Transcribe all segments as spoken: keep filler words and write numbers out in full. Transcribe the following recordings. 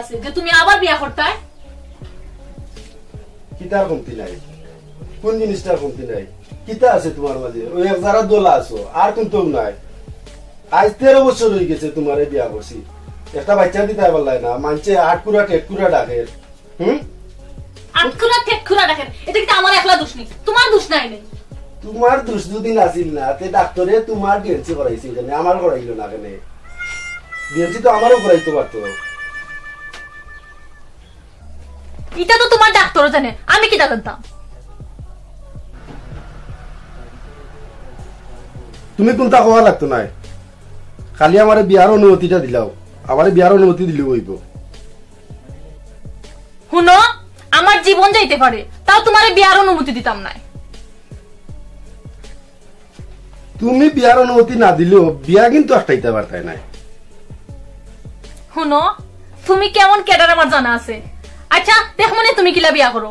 আছে যে তুমি আবার বিয়া করতায়? কিতার কমতি নাই? কোন জিনিসটার কমতি নাই? কিতা আছে তুমার মাঝে? ওই এক যারা দোলা আছো, আর কুনটাও নাই। আইজ তেরো বছর অইগেছে তুমারে বিয়া করছি, একটা বাইচ্চা দিতায় পারলায় না, মানষে আটকুরা টেটকুরা ডাকের। হুম? আটকুরা টেটকুরা ডাকের, ইটা কিতা আমার একলা দোষ নি? তুমার দোষ নাই নি? তুমার দোষ যুদি নাছিল না, তে ডাক্তরে তুমার ডিএনসি করাইছিল কেনে, আমার করাইলো না কেনে? ডিএনসি তো আমারও করাইতো পারতো। ইটা তো তুমার ডাক্তরও জানে, আমি কিতা জানতাম? তুমি কুনতা কওয়া লাগতো নায়, খালি আমারে বিয়ার অনুমতিটা দিলাও, আমারে বিয়ার অনুমতি দিলেউ অইবো। হুনো, আমার জীবন যাইতে পারে, তাও তুমারে বিয়ার অনুমতি দিতাম নায়। তুমি বিয়ার অনুমতি না দিলেও বিয়া কিন্তু আটকাইতা পারতায় নায়। হুনো, তুমি কেমন ক্যাডার আমার জানা আছে। আইচ্ছা, দেখমুনে তুমি কিলা বিয়া করো।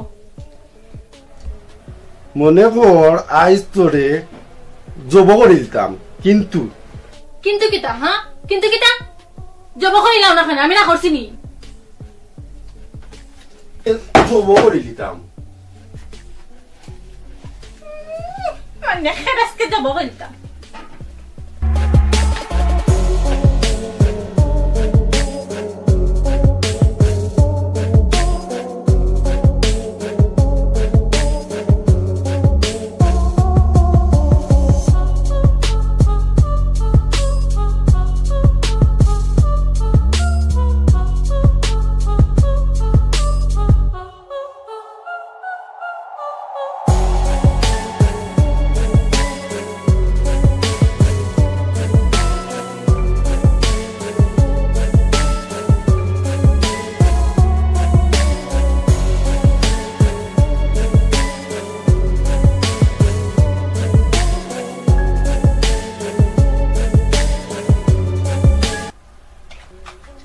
মনে কর আইজ তোরে জবো করিলতাম, কিন্তু কিন্তু কিতা, হ্যাঁ? কিন্তু কিতা? জবো করিলাও না কেনে, আমি না করছি নি? এ, জবো করিলিতাম। মানে, খেরাজকে জবো করিলিতাম।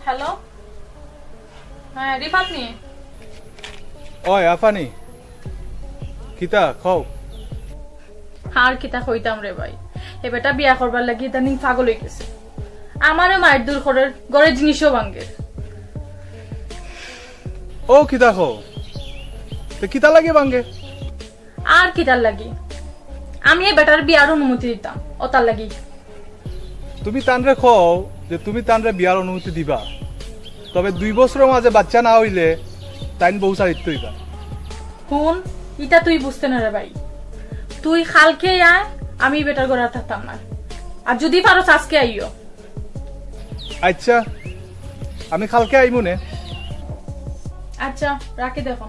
হ্যালো, হ্যাঁ, রিফাত নি? ওই, আফানি, কিতা, কও। আর কিতা কইতাম রে ভাই, এ বেটা বিয়া করবার লাগি ইদানিং পাগল অইগেছে। আমারে মাইর দূর করের, ঘরের জিনিসও ভাঙ্গের। ও কিতা কও, তে কিতা লাগি ভাঙ্গে? আর কিতার লাগি? আমি এ বেটার বিয়ার অনুমতি দিতাম, অতার লাগি। তুমি তানরে কও যে তুমি তানরে বিয়ার অনুমতি দিবা, তবে দুই বছরর মাঝে বাচ্চা না অইলে তাইন বউ ছাড়িত অইবা। হুন, ইটা তুই বুঝতে না রে ভাই। তুই কালকে আয়, আমি ই বেটার ঘরে আর থাকতাম না। আর যুদি পারস আজকে আইও। আইচ্ছা, আমি কালকে আইমুনে। আইচ্ছা, রাখি দেখো।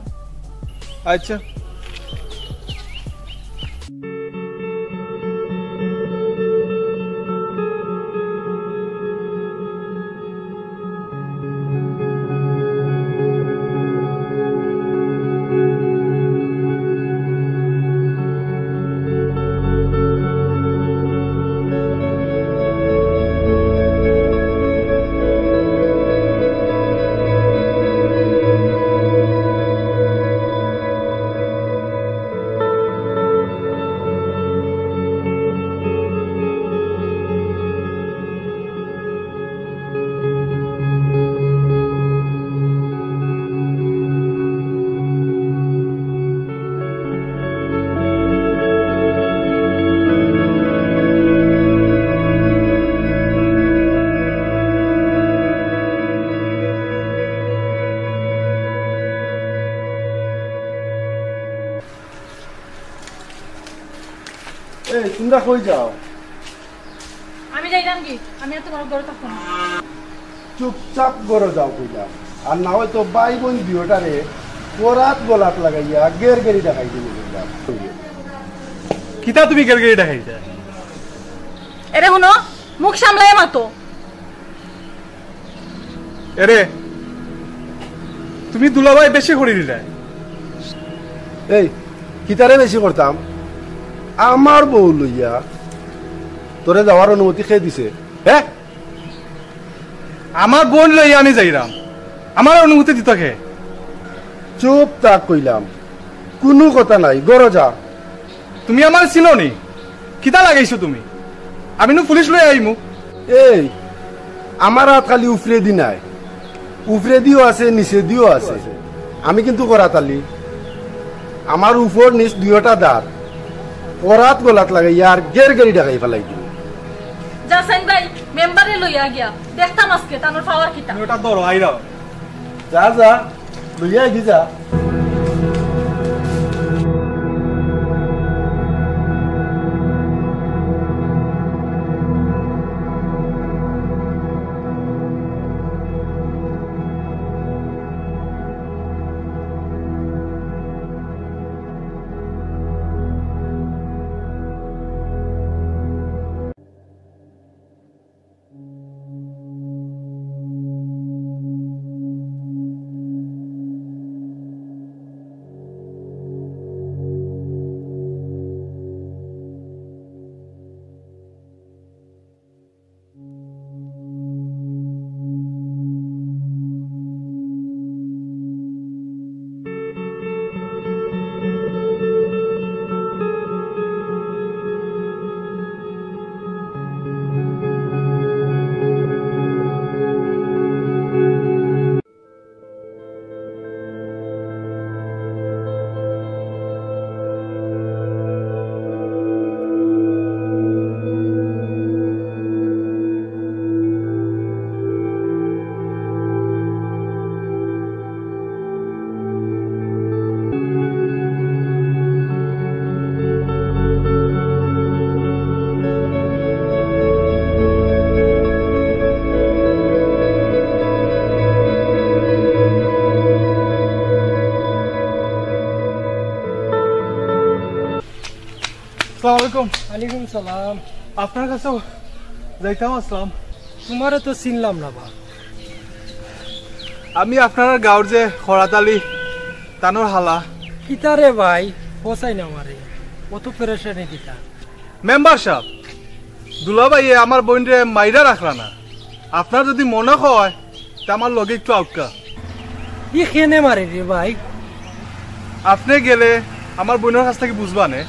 আইচ্ছা। এই, তুমরা কই যাও? আমি যাইরাম কি? আমি আর তুমার ঘরো থাকতাম না। চুপচাপ ঘরো যাও কইলাম, আর না অয় তো ভাই বইন দুইওটারে করাত গলাত লাগাইয়া গেরগেরি দেখাই দিমু কইলাম। কিতা তুমি গেরগেরি দেখাইতা? এরে হুনো, মুখ সামলাইয়া মাতো। এরে, তুমি দুলাভাই বেশি করি দিলায়। এই, কিতারে বেশি করতাম? আমার বউ লইয়া তোরে যাওয়ার অনুমতি কে দিছে? হ্যাঁ? আমার বইন লইয়া আমি যাইরাম, আমার অনুমতি দিতো কে? চুপ থাক কইলাম, কুনু কথা নাই, ঘরো যা। তুমি আমারে চিনো নি? কিতা লাগাইছো তুমি? আমি নু পুলিশ লইয়া আইমু। এই, আমার আত খালি উফরেদি নায়, উপরেদিও আছে, নিচেদিও আছে। আমি কিন্তু করাত আলী, আমার উপর নিচ দুইওটা দাঁত করাত গলাত লাগাইয়া আর গের গেরি ডাকাই ফালাই দিমু। যা সাইন ভাই, মেম্বারে লইয়া গিয়া দেখতাম আজকে তানোর পাওয়ার কিতা। তুমি ওটা ধরো, আইরাও। যা, যা, লইয়া গি যা। আসসালামু আলাইকুম। ওয়ালাইকুম সালাম। আপনার কাছে যাইতাম আসলাম। তোমারে তো চিনলাম না বা। আমি আপনার গাঁওর যে খরাত আলী, তানোর হালা। কিতা রে ভাই, ফসাই না মারে, অত পেরেশানি কিতা? মেম্বার সাব, দুলাভাইয়ে আমার বইনরে মাইরা রাখরা না। আপনার যদি মনে হয়, তে আমার লগে একটু আউক্কা। ই কেনে মারে রে ভাই? আপনে গেলে আমার বইনর কাছ থাকি বুঝবা নে।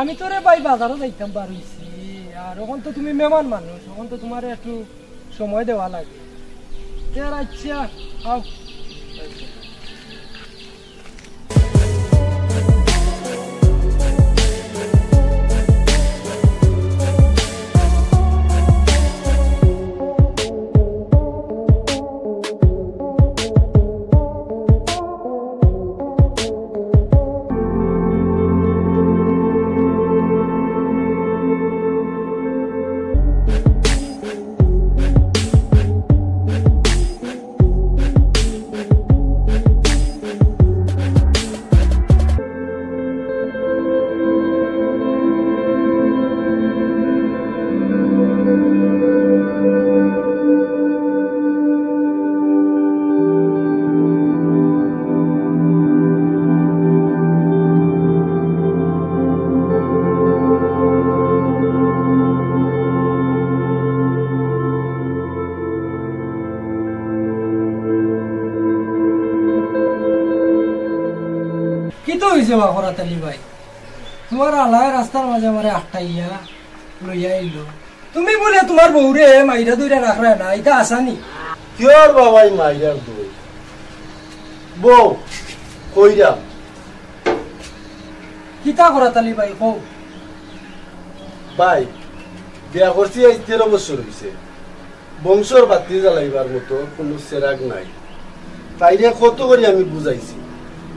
আমি তো রে ভাই বাজারো যাইতাম বার অইছি, আর অখন তো তুমি মেহমান মানুষ, অখন তো তোমারে একটু সময় দেওয়া লাগে। তে আর আচ্ছা, আও। কিতা অইছে বা খরাত আলী ভাই? তোমার হালায় রাস্তার মাঝে আমারে আটকাইয়া লইয়া আইলো। তুমি বুলে তোমার বউরে মাইরা ধইরা রাখরায় না, ইতা হাছা নি? কিয়র বাবাই মাইরার দই? বউ, কইরাম। কিতা খরাত আলী ভাই, কও। ভাই, বিয়া করছি আইজ তেরো বছর অইছে। বংশর বাতি জ্বালাইবার মতো কুনু চেরাগ নাই। তাইরে কত করি আমি বুঝাইছি,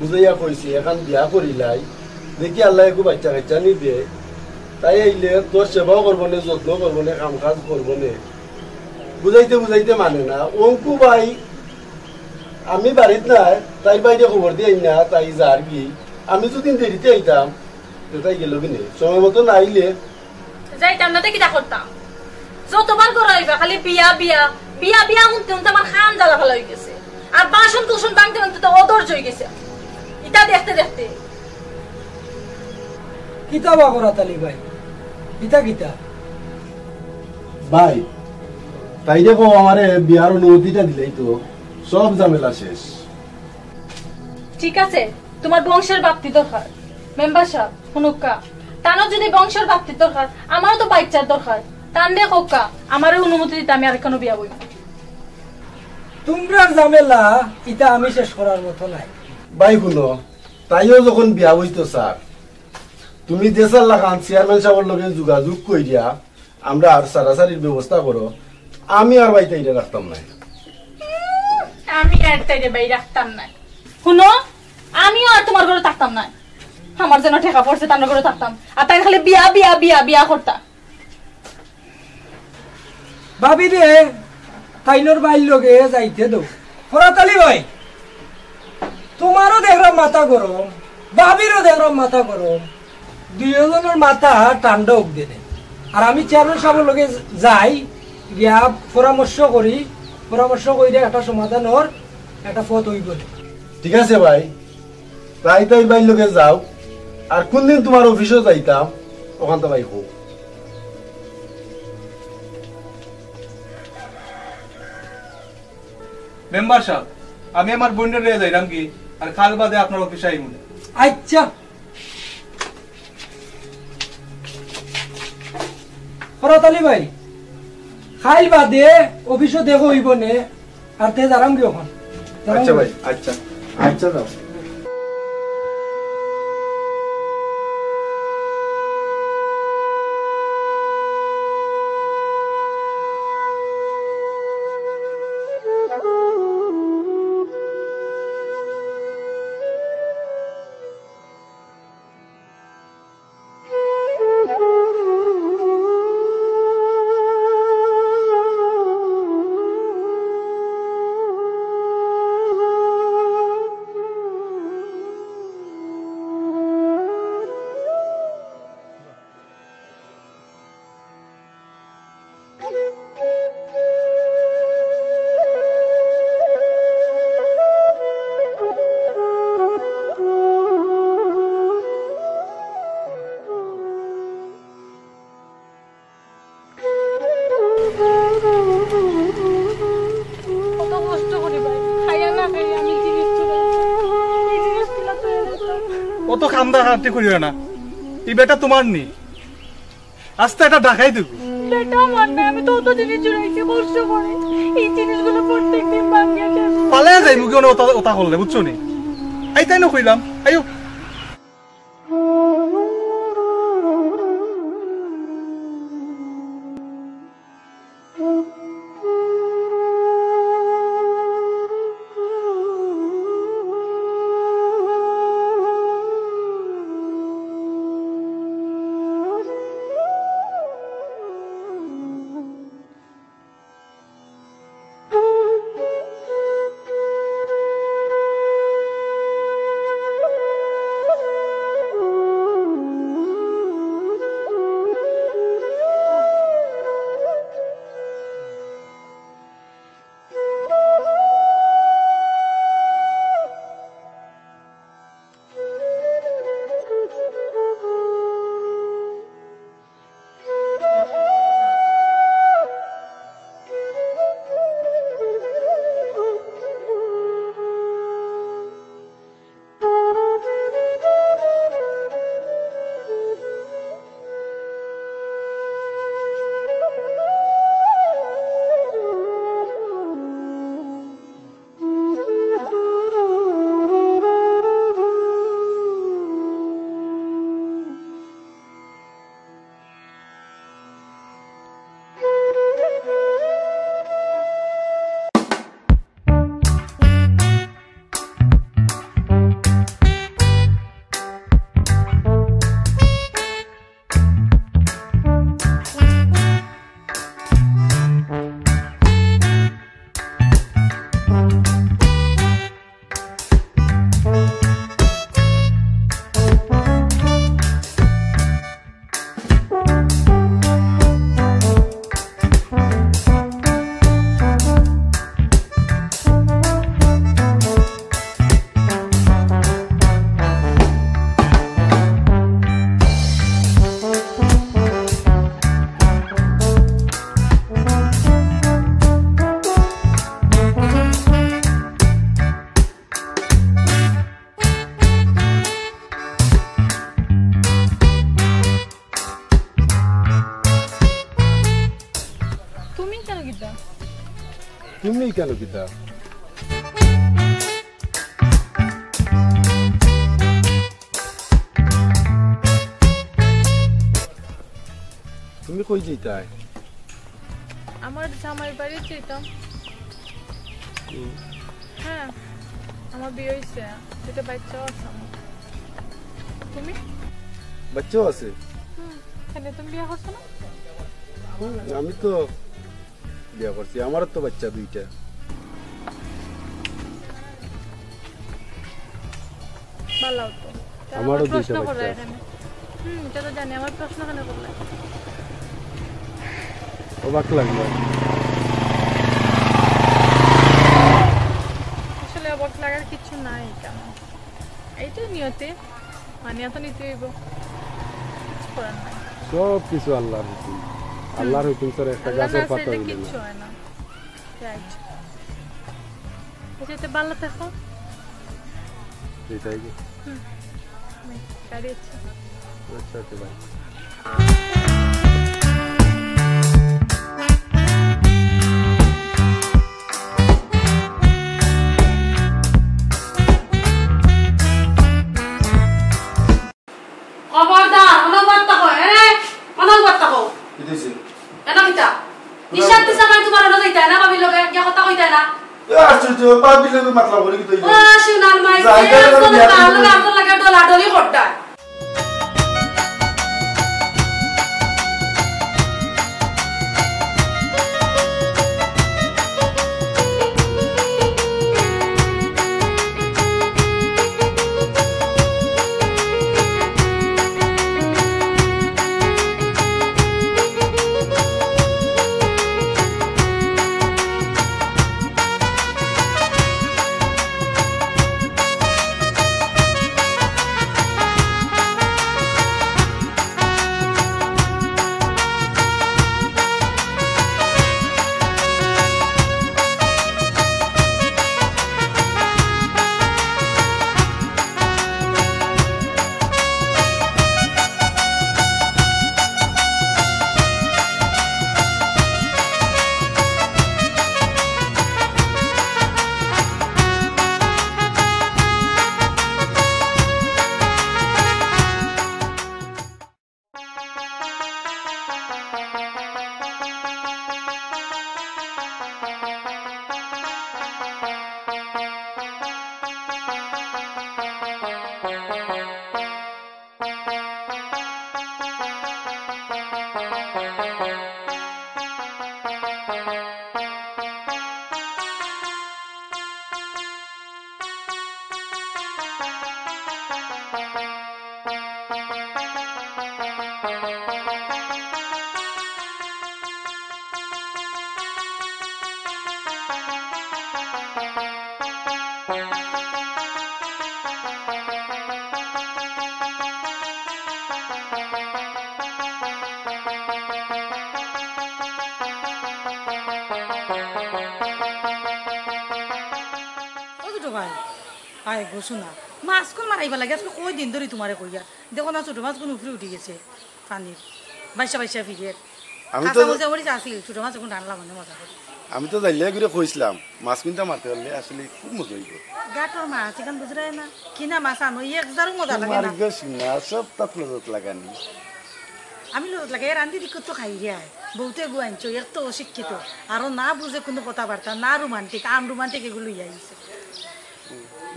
বুঝাইয়া কইছি, এখান বিয়া করিলাই, দেখি আল্লায় একটু বাইচ্চা কাইচ্চা নি দে। তাই আইলে তোর সেবাও করবো নে, যত্ন করবো নে, কাম কাজ করবো নে। বুঝাইতে বুঝাইতে মানে না। অঙ্কু ভাই, আমি বাড়িত নাই, তাইর বাইরে খবর দিয়াইন না, তাই যারগি। আমি যদি দেরিতে আইতাম, তে তাই গেলো কিনে? সময় মতো না আইলে যাইতাম না, তে কিতা করতাম? যতবার ঘরো আইবা, খালি বিয়া, বিয়া, বিয়া, বিয়া হুনতে হুনতে আমার কান জ্বালা ফালা অইগেছে। আর বাসন কুসন ভাঙতে ভাঙতে তো অধৈর্য অইগেছে। ইতা দেখতে দেখতে। কিতা বা খরাত আলী ভাই? ইতা কিতা? ভাই, তাইরে কও আমারে বিয়ার অনুমতিটা দিলেই তো সব ঝামেলা শেষ। ঠিক আছে, তোমার বংশর বাতি দরকার। মেম্বার সাব, হুনউক্কা। তানর যদি বংশর বাতি দরকার, আমারও তো বাইচ্চার দরকার। তানরে কউক্কা, আমারে অনুমতি দিতা, আমি আরেকখানো বিয়া বইমু। তুমরার ঝামেলা ইতা আমি শেষ করার মতো নায়। ভাই হুনো, তাইও যখন বিয়া বইতো চার, তুমি যেছার লাখান চেয়ারম্যান সাবর লগে যোগাযোগ করিয়া আমরার ছাড়াছাড়ির ব্যবস্থা করো, আমি আর ভাই তাইরে রাখতাম নায়। আমি আর তাইরে ভাই রাখতাম নায়। হুনো, আমিও আর তুমার ঘরো থাকতাম নায়। আমার যেন ঠেকা পড়ছে তানর ঘরো থাকতাম, আর তাইন খালি বিয়া, বিয়া, বিয়া, বিয়া করতা। ভাবিরে, তাইনর ভাইর লগে যাইতে দেও। ফরাত আলী ভাই, তুমারও দেখরাম মাথা গরম, ভাবিরও দেখরাম মাথা গরম, দুইওজনর মাথা ঠান্ডা অউক দেনে। আর আমি চেয়ারম্যান সাবর লগে যাই, গিয়া পরামর্শ করি, পরামর্শ করিয়া একটা সমাধানর একটা পথ অইবো নে। ঠিক আছে ভাই, তাই তাই ভাইর লগে যাও, আর কুনদিন তুমার অফিসো যাইতাম, অখানতা ভাই কও। মেম্বার সাব, আমি আমার বইনরে লইয়া যাইরাম গি, আর কাইল বাদে আপনার অফিসো আইমু নে। আইচ্ছা। ফরাত আলী ভাই, কাইল বাদে অফিসো দেখা অইবো নে, আর তে যাইরাম গি অখন। যাইরাম আইচ্ছা গি। ভাই, আইচ্ছা। আইচ্ছা, যাও। কত কষ্ট করি ভাই, খাইয়া না খাইয়া আমি জিনিস চুরাইছি। এই জিনিস কিলা তো এনে তো। অত কান্দা কাটি করিও না, ই বেটা তুমার নি, আস্তা এটা ডাকাইত অইবো। বেটা আমার নায়, আমি তো অত জিনিস চুরাইছি কষ্ট করি। এই জিনিসগুলা প্রত্যেক দিন ভাঙিয়া যায়। পালাইয়া যাইমু গি অনে অতা, অতা করলে, বুঝছো নি? আইতায় না কইলাম, আইও। তুমি কেন কিতা? তুমি কেন কিতা? কই যাইতায়? আমার জামাইর বাড়ি যাইতাম। হুম। হ্যাঁ, আমার বিয়া অইছে, দুইটা বাচ্চাও আছে আমার। তুমি? বাচ্চাও আছে? হুম। কেনে, তুমি বিয়া করছো না? হুম, আমি তো বিয়া করছি, আমারও তো বাচ্চা দুইটা। ভালাউ তো। তা আমারও আমার প্রশ্ন দুইটা বাচ্চা করলা আছে। এখানে। হুম, ইটা তো জানি, আমার প্রশ্ন কেনে করলা? অবাক লাগলো। আসলে অবাক লাগার কিছু নাই কেন? এই তো নিয়তি, মানিয়া তো নিতে অইবো, কিছু করার নাই। সব কিছু আল্লাহর হুকুম। হুম। আল্লাহর হুকুম ছাড়া একটা আল্লাহ গাছর না পাতা চাইলে উড়ে না। কিচ্ছু হয় না। রাইট। আচ্ছা, তো ভালো থাকো। এটাই কি? হুম। গাড়ি আছে। আচ্ছা, ওকে, বাই। খবরদার, অনবর থাকো, এ, অনবর থাকো। কি দিছে? এনা কিতা? নিশান্তি সামান তোমার অনো যাইতা না, ভাবির লগে গিয়া কথা কইতা না। এ, আশ্চর্য, ভাবির লগে মাতলাম করি কিতা অইলো? ও, সোনার মাই, যাই, যাই, যাই, যাই, যাই। ডলা ডলি করতা। ও ছোট ভাই, আয় গো সোনা, মাছগুন মারাইবার লাগি আজকে কয়দিন ধরি তোমারে কইয়ার। দেখো না, ছোট মাছগুন উপরে উঠি গেছে পানির, বাইশা বাইশা ফিরের। আমি তো কাঁচা মরিচ আছিল, ছোট মাছ অখন রানলাম অনে মজা করি। আমি তো জাইলে করে কইছিলাম, মাছ কুনটা মারতে পারলে আসলে খুব মজা অইবো। গাটর মাছ, ইখান বুঝরায় না? কিনা মাছ আনো, ই এক জারও মজা লাগে না। মারবে সোনা, সব তাত লজত লাগানি। আমি লজত লাগাই, রান্ধি দি কুত্তো খাই রে আয়। বউতে গু আনছো, এক তো অশিক্ষিত, আরো না বুঝে কুনু কথাবার্তা, না রোমান্টিক, আনরোমান্টিক এগু লইয়া আইছে।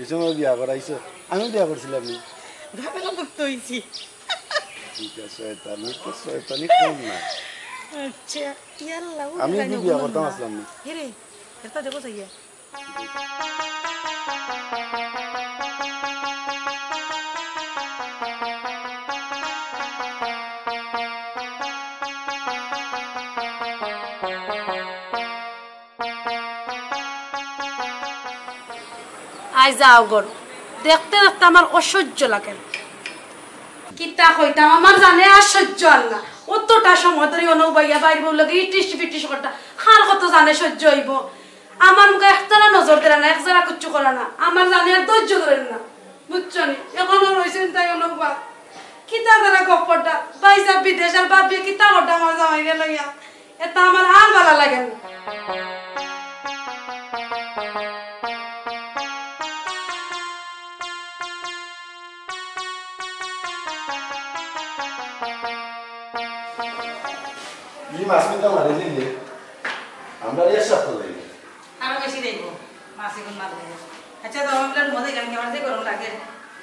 এই সময় বিয়া করাইছো? আমি বিয়া করছিলাম নি। ভাবেলা মুক্ত অইছি। ঠিক আছে, শয়তানি তো শয়তানি কম না। আচ্ছা, ইয়াল্লা, ও আমি জানি কি বিয়া ওগুলো করতাম না। আসলাম নি। হে রে, এটা দেখো চাইয়া। আই যাও গর, দেখতে দেখতে আমার অসহ্য লাগে। কিতা কইতাম, আমার জানে আর সহ্য আর না। অতটা সময় ধরি অনো বাইয়া বাইর বউর লগে ইটিস পিটিস করতা, কার কত জানে সহ্য অইবো? আমার মুখে একতারা নজর দেরা না, একজারা কিচ্ছু করা না, আমার জানে আর ধৈর্য ধরে না, বুঝছো নি? অখনো রইছেন তাই অনো বা। কিতা তারা গপ করতা, ভাইসাব বিদেশ আর ভাবিয়ে কিতা করতা আমার জামাইরে লইয়া। এটা আমার আর ভালা লাগে না। মাছ কিতা মারে দিলে? আমরা রেশা তো লাগে। আরো বেশি দেখবো, মাছ এখন মারবো। আচ্ছা, তো আমরা মজা গেলাম, আমার যে গরম লাগে।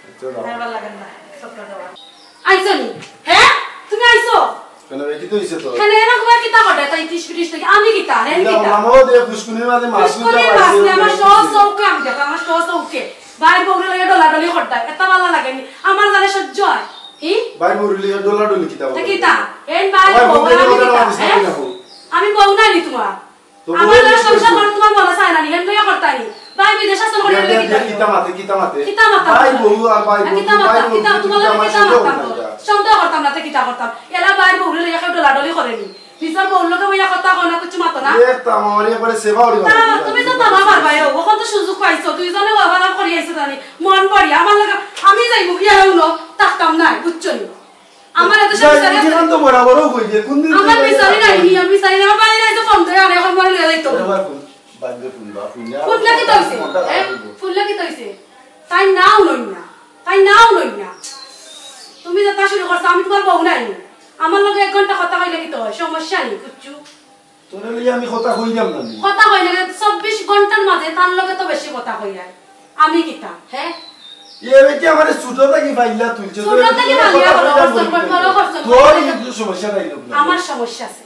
আচ্ছা, দাও। আর ভালো লাগে না, সবটা দেওয়া। আইছো নি? হ্যাঁ? তুমি আইছো? কেন রে, কিতা অইছে তো? কেন এরা কইয়া কিতা করে? তাই ত্রিশ বিশ থেকে আমি কিতা? রে, আমি কিতা? মামাও দে ফুসকুনির মাঝে মাছ ফুসকুনির মাছ নিয়ে আমার সব চৌকে আমি দেখো, আমার সব চৌকে। ভাই বউরে লইয়া ডলাডলি করতায়, এত ভালো লাগে নি? আমার জানে সহ্য হয়? হি? ভাই বউরে লইয়া ডলাডলি কিতা তা বলে? কিতা? এই ভাই ভাই বউ, বউরে আমি লইয়া কিতা? ডলাডলি হ্যাঁ? কিতা বলে? আমি বউ নায় নি তোমার। তো আমার বউ লগে বউ সংসার বউ। করে তোমার মনে চায় না নি, এমনি করতায় নি। ভাই বিদেশ আসল করে দেখ, দেখ, কিতা দেখ, কিতা মাতে, কিতা মাতে। কিতা মাতে? ভাই বউ আর ভাই বউ, কিতা মাতে? ভাই বউ, কিতা তুই তোমার লগে আমার কিতা সন্দেহ মাতে? না যা। সন্দেহ করতাম না, তে কিতা করতাম? এলা ভাই বউরে লইয়া কেউ ডলাডলি করে নি। নিজর বউর লগে বইয়া কথা কয় না, কিচ্ছু মাতো না। এ, তামা আমার একবারে সেবা অরি তা, তুমি তো তামা পারবায়, অখন তো সুযোগ পাইছো, দুইজনে ওভারলাপ করি আইছো জানি, মন ভরি। আমার লগে, আমি যাইমু গিয়া, হুনো, থাকতাম নায়, বুঝছো নি? আমার এত যাই, সংসারে এখন তো বরাবরও কই যে, কোন দিন আমার তুই বিচারি নাই, আমি বিচারি নাই, আমার বাড়ি নাই তো ফোন ধরে, আমি এখন মনে লইয়া যাইতো। ওরে ভাই, কোন, বাদ দে, কোন বাপ, কোন যা, ফুললে কি তৈছে? মনটা খারাপ হইবো। ফুললে কি তৈছে? তাই নাও লই না, তাই নাও লই না। তুমি যেটা শুরু করছো, আমি তোমার বউ নাই। আমার লগে এক ঘন্টা কথা কইলে কিতা অয়? সমস্যা নি, বুঝছো? তোরে লইয়া আমি কথা কইলাম না নি। কথা কইলে চব্বিশ ঘন্টার মাঝে তার লগে তো বেশি কথা কইয়ার। আমি কিতা, হ্যাঁ? এ বেটি আমারে ছোট থাকি পাইলা তুলছে, ছোট থাকি পাইলা, বড় করছো, বড় করছো। তোর কিন্তু সমস্যা নাই লোক না। আমার সমস্যা আছে।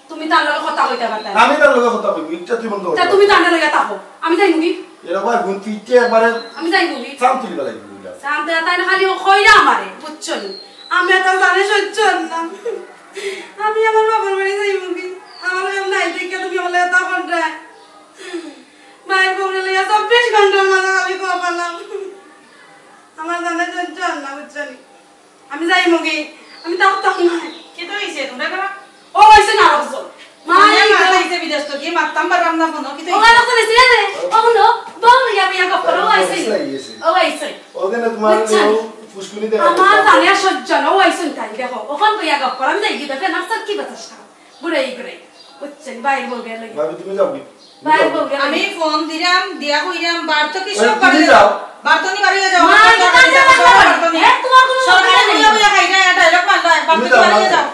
তুমি তার লগে কথা কইতে পারতা না। আমি তার লগে কথা কইবো, ইচ্ছা তুই বন্ধ কর। তা তুমি তার লগে থাকো, আমি যাইমুগি। এরা ভাই বোন তুই ইচ্ছে একবারে আমি যাইমুগি। সাম তুলি বেলাই দিবি। সাম তুলি তাই না খালি ও কইরা আমারে, বুঝছো নি? আমি এত জানে সহ্য অর না। আমি আমার বাবার বাড়ি যাইমুগি। আমার লগে নাই দেখে তুমি আমার লগে তখন যায়। মায়ের বউরে লইয়া চব্বিশ ঘন্টার মাঝে আমি কপালাম। আমার জানে সহ্য অর না, বুঝছো নি? আমি যাইমুগি, আমি থাকতাম নায়। কিতা অইছে? তোমরা কেন? ও আইছে না আরেকজন। মা, এই মা আইছে বিদেশ থাকি, মাততাম পারলাম না কোনো। কিতা অইছে? ও আইছে রে। ও হুনো, বউ লইয়া বইয়া গপ করো, ও আইছে। ও আইছে। ও দেন তোমার বুঝছেন? ফুসকুনি দেয়। আমার জানে সহ্য অর না, ও আইছে তাই দেখো। অখন বইয়া গপ করো, আমি যাইগি দেখে না, স্যার কি বাতাস খাও। ঘুরে এই ঘুরে। বুঝছেন? বাইর বউ গেল। ভাবি, তুমি যাও কি? বাইর বউ গেল। আমি ফোন দিলাম, দিয়া কইলাম, বার তো কি ওই, সব তুমি বাড়ি যাও। যাও। বার তো নি বাড়ি যাও। মা, আমার এটা কথা জানো না। বাড়ি যাও। হ্যাঁ, তোমার কোনো সব কথা নেই। বইয়া বইয়া খাই না, ডায়লগ মারলো, বার তো নি বাড়ি যাও।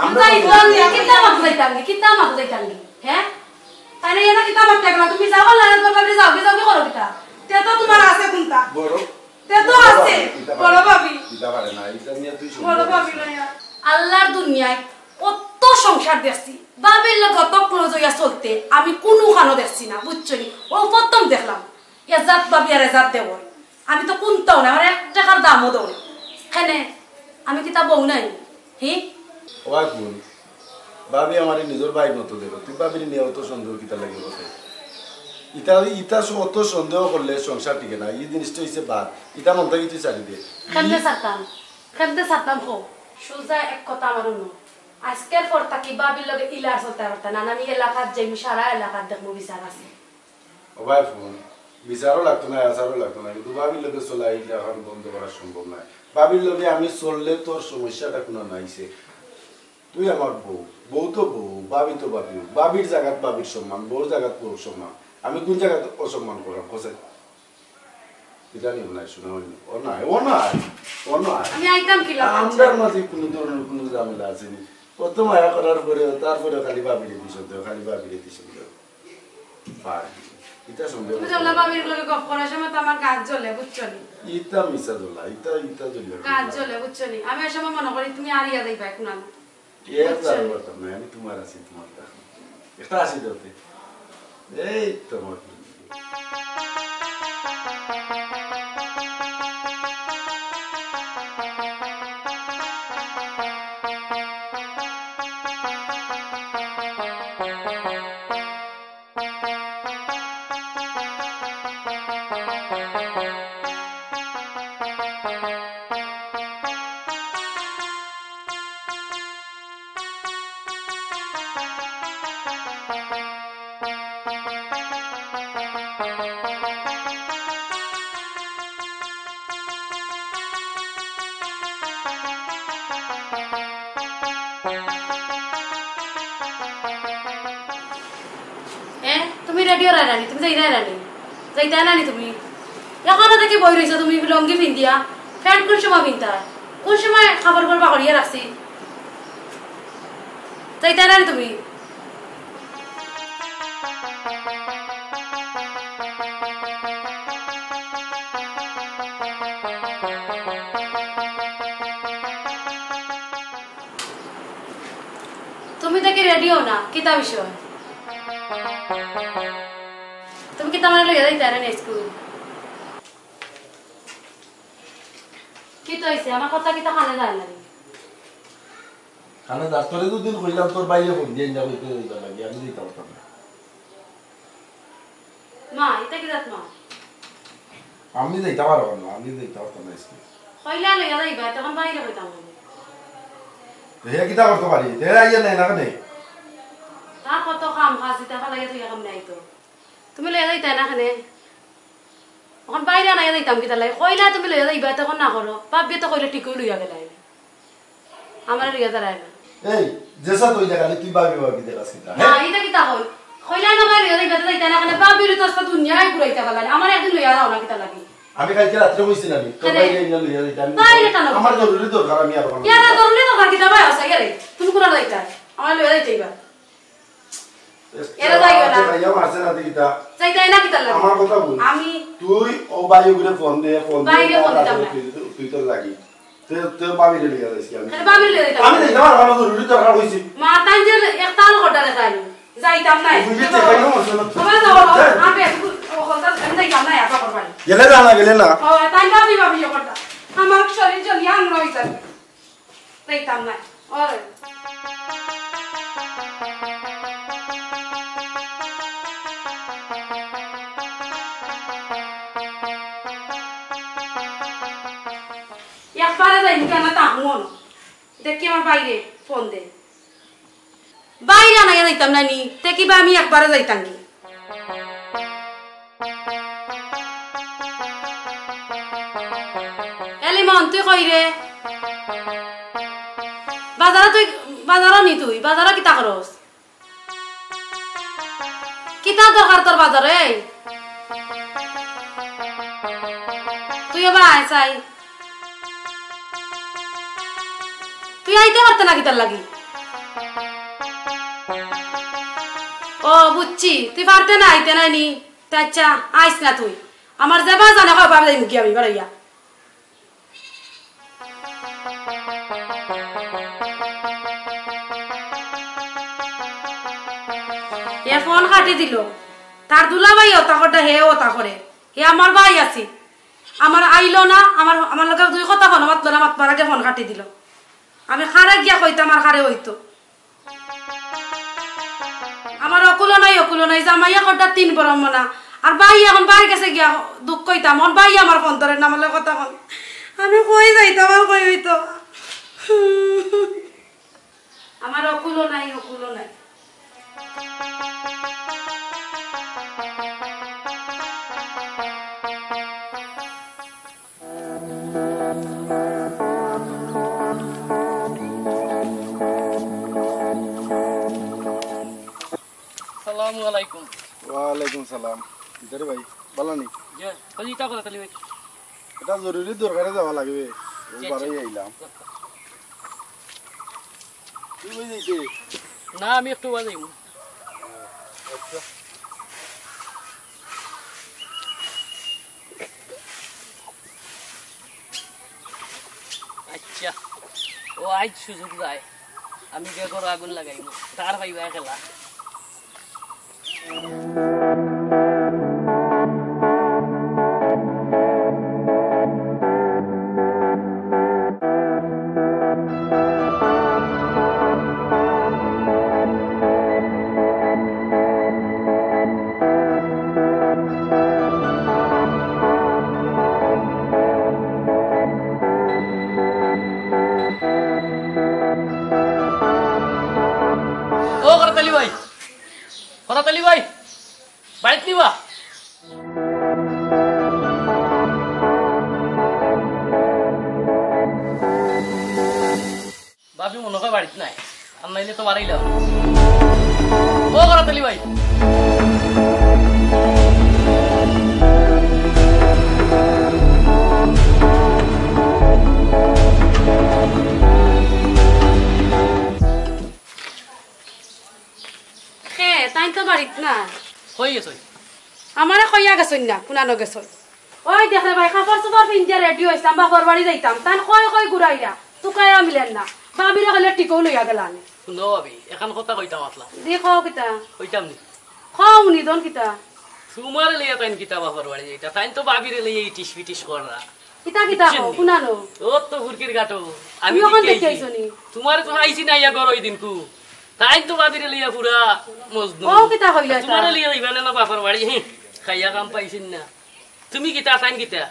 আমরা যাই, ফোন দিয়া কিতা মাত যাইতাম কি? কিতা মাত যাইতাম কি? হ্যাঁ? তাই না, এরা কিতা মাত থাকলা? তুমি যাও, আল্লাহ, তোমার বাড়ি যাও, কি যাও, কি করো কিতা? তে তো তোমার আছে কোনটা? বড়। তে তো আছে, বড় ভাবি। ইটা পারে না, ইটা নিয়ে তুই বড় ভাবি না। আল্লাহর দুনিয়ায় কত সংসার দেখছি, ভাবির লগে অত ক্লোজ হইয়া চলতে আমি কুনুখানো দেখছি না, বুঝছো নি? ও প্রথম দেখলাম, এজাত ভাবি আর এজাত দেওর। আমি তো কুনটাও না, আমার এক টাকার দামও দেও না। কেনে? আমি কিতা বউ নায়? হি? ওই বোন, ভাবি আমারে নিজর ভাইর মতো দেখো, তুই ভাবিরে নিয়া অত সন্দেহ কিতা লাগি বলে? ইতা, ইতা স-, অত সন্দেহ করলে সংসার টিকে না, ই জিনিসটা অইছে বাদ, ইতা মন থাকি তুই ছাড়ি দে। কেমনে ছাড়তাম? কেমনে ছাড়তাম কও? সুজা এক কথা আমার হুনো, আইজকের পর থাকি ভাবির লগে ইলা আর চলতায় পারতায় না, আমি এলাকাত যাইমু, সারা এলাকাত দেখমু বিচার আছে। ও ভাই ফোন, বিচারও লাগতো না, আচারও লাগতো না, কিন্তু ভাবির লগে চলা ইটা অখন বন্ধ করা সম্ভব নায়। ভাবির লগে আমি চললে তোর সমস্যাটা কুনো নাইছে। তুই আমার বউ, বউ তো বউ, ভাবি তো ভাবি, ভাবির জাগাত ভাবির সম্মান, বউর জাগাত বউর সম্মান। আমি কুন জাগাত অসম্মান করলাম, কও চাই? ইদানিং নাই, শোনা অয়নি। ও নাই, ও নাই, ও নাই। আমি আইতাম কি লাগা? আমরার মাঝে কুনো ধরনের কুনো ঝামেলা আছে নি। অত মায়া করার পরেও, তারপরেও খালি ভাবিরে দিস, খালি ভাবিরে দিস। পারি। ইটা সন্দেহ তুমি করতে তো ওলা পারি। ভাবির লগে গপ করার সময় তো আমার গাত জ্বলে, বুঝছো নি? ইটা মিছা জ্বলা, ইটা, ইটা জ্বলে। গাত জ্বলে, বুঝছো নি? আমি ওই সময় মনে করি তুমি হারিয়া যাইবায় কুনানো। এ বুঝছো জানো নি? পারতাম না, আমি তোমার আছি, তোমার কাছে। একটা আছি যাতে। এই তোমার। এ, তুমি রেডি অইরায় না নি? তুমি যাইরায় না নি? যাইতায় না নি তুমি? অখনো দেখি বই রইছো তুমি লুঙ্গি পিন্দিয়া। প্যান্ট কুন সময় পিনতায়? কুন সময় কাপড় পাকড়িয়া রাখছি? যাইতায় না নি তুমি? তুমি দেখি রেডি অও না, কিতা বিষয়? তুমি কিতা আমারে লইয়া যাইতায় না নি স্কুল? কিতা অইছে? আমার কথা কিতা কানে যায় না নি? কানে যার, তোরে দুদিন কইলাম তোর ভাইয়ে ফোন দিয়া ইন্দা কইতে যাইবার লাগি, আমি যাইতাম পারতাম না। মা, ইতা কিতা কও? আমি যাইতাম পারতাম না, আমি যাইতাম পারতাম না স্কুল। কইলা লইয়া যাইবা, তখন বাইরে কইতাম আমি। তো হে কিতা করতো পারে? হে আইয়া নাই না কেনে? তার কত কাম কাজ, ইতা ফালাইয়া থইয়া কাম নাই তো। তুমি লইয়া যাইতায় না কেনে? অখন বাইরে আনাইয়া যাইতাম কিতার লাগি? কইলা তুমি লইয়া যাইবা, তখন না করো। বাপ বিয়ে তো কইলে ঠিকই লইয়া গেলায়। আমারে লইয়া যাইরায় না। এই, যেসা তুই দেখালি, তুই ভাবি ভাবি দেখাস কিতা, না, হ্যাঁ? ইতা কিতা কও? কইলা না আমারে লইয়া যাইবা, তো যাইতায় না কেনে? বাপ বিয়ে তো আস্তা দুনিয়ায় ঘুরাইতা পারলায় না। আমারে একদিন লইয়া যাও না কিতার লাগি? আমি কালকে রাত্রে কইছি না আমি, তোর কেনে? বাইরে ইনা লইয়া যাইতাম। বাইরে টানো। আমার জরুরি দরকার, আমি আর কোনো ইয়ারা জরুরি দরকার কিতা ভাই আছে, ইয়ারে? তুমি কোন যাইতায়? আমারে লইয়া যাইতায় বা। এরা যাইও না। আচ্ছা, ভাইয়া মারছে না দেখি তা। যাইতায় না কিতার লাগি? আমার কথা বল। আমি তুই ও ভাই ওগুলো ফোন দে, ফোন দে, বাইরে ফোন দিতাম না। তুই, তুই তোর লাগি। তুই, তুই ভাবিরে লইয়া যাইস কি আমি? আরে ভাবিরে লইয়া যাইতাম। আমি যাইতাম পারতাম না, আমার জরুরি দরকার অইছে। মা, তাই যে একটা আলো ঘটা দেখাই। যাইতাম না। তুই যে চেপাই না মারছে না। বাবা, যাও, যাও। যাই। আমি একটু ও কথা, আমি যাইতাম না, আপা করবানি। গেলে যা না, গেলে না। ও, তাই ভাবি, ভাবি, ও কথা। আমার শরীর জ্বলিয়া আগুন অইছে। যাইতাম না। ওই। একবারে যাইমু কেনে তা হুনো। দেখি আমার বাইরে ফোন দে। বাইরে আনাইয়া যাইতাম না নি, তে কিবা আমি একবারে যাইতাম কি? এ লিমন, তুই কই রে? বাজারো তুই, বাজারো নি তুই, বাজারো কিতা করস? কিতা দরকার তোর বাজারো? তুই এবার আয় চাই। তুই আইতে পারতে না কিতার লাগি? ও, বুঝছি, তুই পারতে না, আইতে না নি। তে আচ্ছা, আইস না তুই। আমার যেবা জানা কয়, বাবা যাইমু গিয়া আমি বাড়াইয়া। এ ফোন কাটি দিল। তার দুলাভাই ওতা করে, হে ওতা করে। হে আমার ভাই আছে। আমার আইলো না, আমার, আমার লগে দুই কথা ফোন মাতলো না, মাতবার আগে ফোন কাটি দিল। আমি কারে গিয়া কইতাম আর কারে অইতো। আমার অকুলও নাই, অকুলও নাই, জামাইয়ে কটা তিন বরম মনা। আর ভাই এখন ভাইর গেছে গিয়া দুঃখ কইতাম, অখন ভাই আমার ফোন ধরে না, আমার লগে কথা কন। আমি কই যাইতাম আর কই অইতো? আমার অকুলও নাই, অকুলও নাই। আসসালামু আলাইকুম। ওয়ালাইকুম সালাম। কিতা রে ভাই, ভালা নি? জি, তো ইতা কথা তালি ভাই। এটা জরুরি দরকারে যাওয়া লাগবে। ও জি, বারোই জি। আইলাম। তুই কই যাইতে? না, আমি একটু বাদে আইমু। আচ্ছা। আচ্ছা, ও আইজ সুযোগ যায়, আমি বেগর আগুন লাগাইমু, তার পাইবা খেলা। ও করতালি ভাই, করতালি ভাই, বাড়িত নিবা? ভাবি মনে হয় বাড়িত নাই, আর নাইলে তো বাড়াইলাম। ও করতালি ভাই। তাইন তো বাড়িত না। কই গেছইন? আমারে কইয়া গেছইন না, কুনানো গেছইন। ওই দেখরে ভাই, কাপড় চোপড় পিন্দিয়া রেডি অইছলাম, বাপর বাড়ি যাইতাম। তাইন কই কই ঘুরাইরা, তুকাইয়া মিলের না। ভাবিরে কইলে টিকও লইয়া গেলা নি। হুনো ভাবি, এখান কথা কইতাম আছলাম। দি কও কিতা? কইতাম নি। কও নি, দন কিতা? তুমারে লইয়া তাইন কিতা বাপর বাড়ি যাইতা? তাইন তো ভাবিরে লইয়া ইটিস পিটিস কররা। কিতা কিতা বুঝছেন কও, নি? কুনানো? ও তো ফুরকির ঘাটো। আমি তুমি অখন দেখি দেখি আইছি। আইছো নি? তুমারে তো আইছি না ইয়া ঘর ওই দিনকু। তাইন তো ভাবিরে লইয়া পুরা মজনু। ও কিতা কইলা তুমারে এটা? লইয়া যাইবা না, না বাপর বাড়ি। হি, খাইয়া কাম পাইছইন না। তুমি কিতা, তাইন কিতা?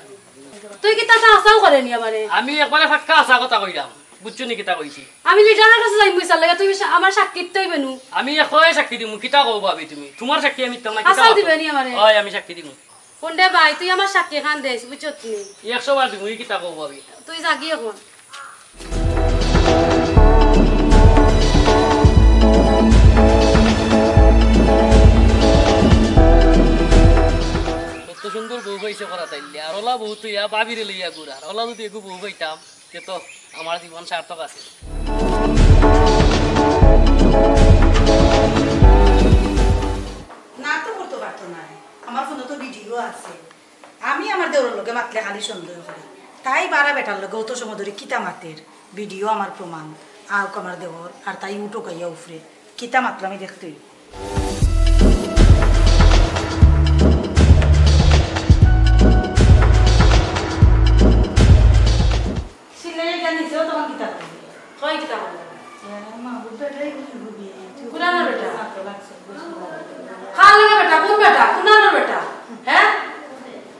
তুই কিতা তা আশাও করে নি আমারে? আমি একবারে ফাক্কা আশা কথা কইলাম। বুঝছো নি কিতা কইছি? আমি লিডারর কাছে যাইমু ইসার লাগি, তুই সা-, আমার সাক্ষী দিতে অইবে নু। আমি একশো সাক্ষী দিমু, কিতা কও ভাবি তুমি? তুমার সাক্ষী আমি দিতাম না, কিতা আশাও মাতো? দিবে নি আমারে? অয়, আমি সাক্ষী দিমু। কোনটা ভাই, তুই আমার সাক্ষী খান দেস, বুঝছত নি? একশো বার দিমু, ই কিতা কও ভাবি? তুই যাগি অখন। কত সুন্দর বউ পাইছে করা তাইলে, আর ওলা বউ তুই ইয়া ভাবিরে লইয়া ঘুরার, ওলা যদি এগু বউ পাইতাম, তে তো আমার জীবন সার্থক আছে। না তো করতে পারতো না। আমার ফোনে তো ভিডিও আছে। আমি আমার দেওরর লগে মাতলে খালি সন্দেহ করে। তাই বারা বেটার লগে অত সময় ধরে কিতা মাতের? ভিডিও আমার প্রমাণ। আউক আমার দেওর, আর তাই উঠো গাইয়া উফরে। কিতা মাতলো আমি দেখতে অইবো। সিলাই এটা নিচেও তখন কিতা করবে? কয় কিতা করবে? এ, মা, বুঝবে, এটাই বুঝবে, বুঝবে। কুনানোর বেটা? মাত্র লাগছে, বুঝবে। কার লগে বেটা? কোন বেটা? কুনানোর বেটা? হ্যাঁ?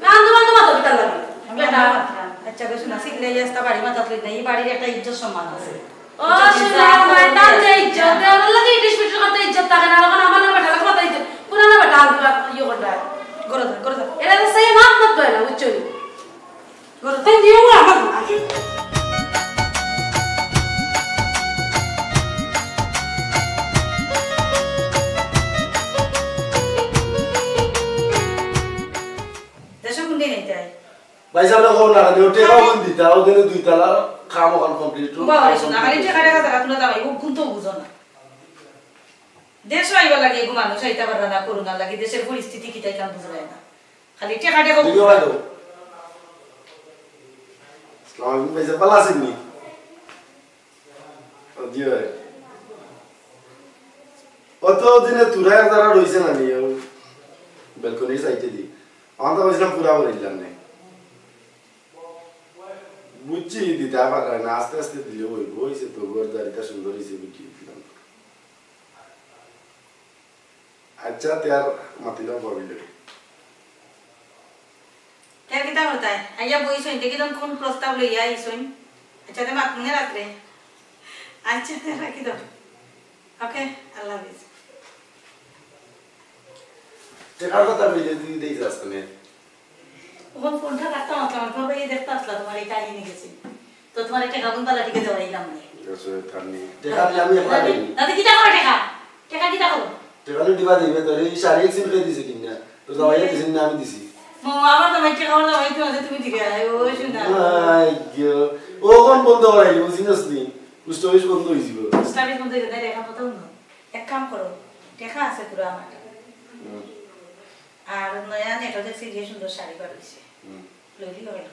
না, আন্দো, আন্দো, মাতো কিতা লাগে? আমি বেটা। আন্দো মাতলাম। আচ্ছা, বেশ না, সিলাই আস্তা বাড়ি মাথাত লই না, এই বাড়ির একটা ইজ্জত সম্মান আছে। ও, ইজ্জত সুন্দর, আছে, আমার তার যে ইজ্জত, হ্যাঁ। দেওয়ার লাগি ইটিস পিটিস করতে ইজ্জত থাকে না, এখন আমার বেটা লাগে মাথা ইজ্জত। কুনানোর বেটা, আন্দো, ইয়ে করবে। গরো যা, গরো যা। এরা তো সেই মাত মাত করে না, বুঝছো নি? গরো, তাই দিও না, আমার না। দেশো কোন দিন এইটাই? ভাই সাহেব, না, কোন না, টেকা কোন দিতা? ওদের দুই তালা কাম ওখান কমপ্লিট। বাবা, শোনা, খালি টেকা টেকা তারা তুলে দাও, ও কোন তো বুঝো না। দেশো আইবার লাগি এগু মানুষ আইতা পাররা না, করোনার লাগি দেশের পরিস্থিতি কিতা ইখান বুঝরায় না। খালি টেকা টেকা দিদি ভাই তো। আসসালামু আলাইকুম ভাই, ভালা আছইন নি? জি ভাই। অত দিনে তুরা এক জাগা রইছে না নি, ও বেলকনির সাইডে দি। আমার তো কইছিলাম পুরা করিলাম নে। বুঝছি, দিতা পাররা না, আস্তে আস্তে দিলে অইবো, অইছে তো, ঘর দাড়িটা সুন্দর অইছে, বুঝছি, দিলাম। আচ্ছা, তে আর মাতিলাম ভাবির লগে। তে কিতা করতায়? আইয়া বইছইন, দেখি তখন কোন প্রস্তাব লইয়া আইছইন। আচ্ছা, তে মাতমুনে রাত্রে। আচ্ছা, তে রাখি দাও। ওকে, আল্লাহ হাফিজ। টেকার কথা কইলে তুই দেই যাস কেনে? অখন ফোনটা রাখতাম আসলাম, ফোন পাইয়া দেখতা আসলা, তুমার এই কাহিনী গেছে। তো তুমার টেকা কোন বালা টিকে দেওয়াইলাম নে। গেছে, তার নেই। টেকা দিয়ে আমি এখন না, আনি। না, না, কিতা করো টেকা? টেকা কিতা করো? টেকা লুটিবা দিবে তোর, এই শাড়ি এক সিম খেয়ে দিছে কিনা? তোর জামাইয়ে দিছে না, আমি দিছি। মো, আমার জামাই টেকা, আমার জামাই তোমাদের তুমি দিকে আয়, ও শোনা। I go. ও কোন বন্ধ করাইলি, বুঝি না তুই? পোস্ট অফিস বন্ধ হয়ে যাবে। পোস্ট অফিস বন্ধ হয়ে যাবে, না, টেকা কত হলো? এক কাম করো, টেকা আছে পুরো আমার। হুম। আর নয়া নেটও দেখছি যে সুন্দর শাড়ি বার হইছে। হুম। লইলি অইল।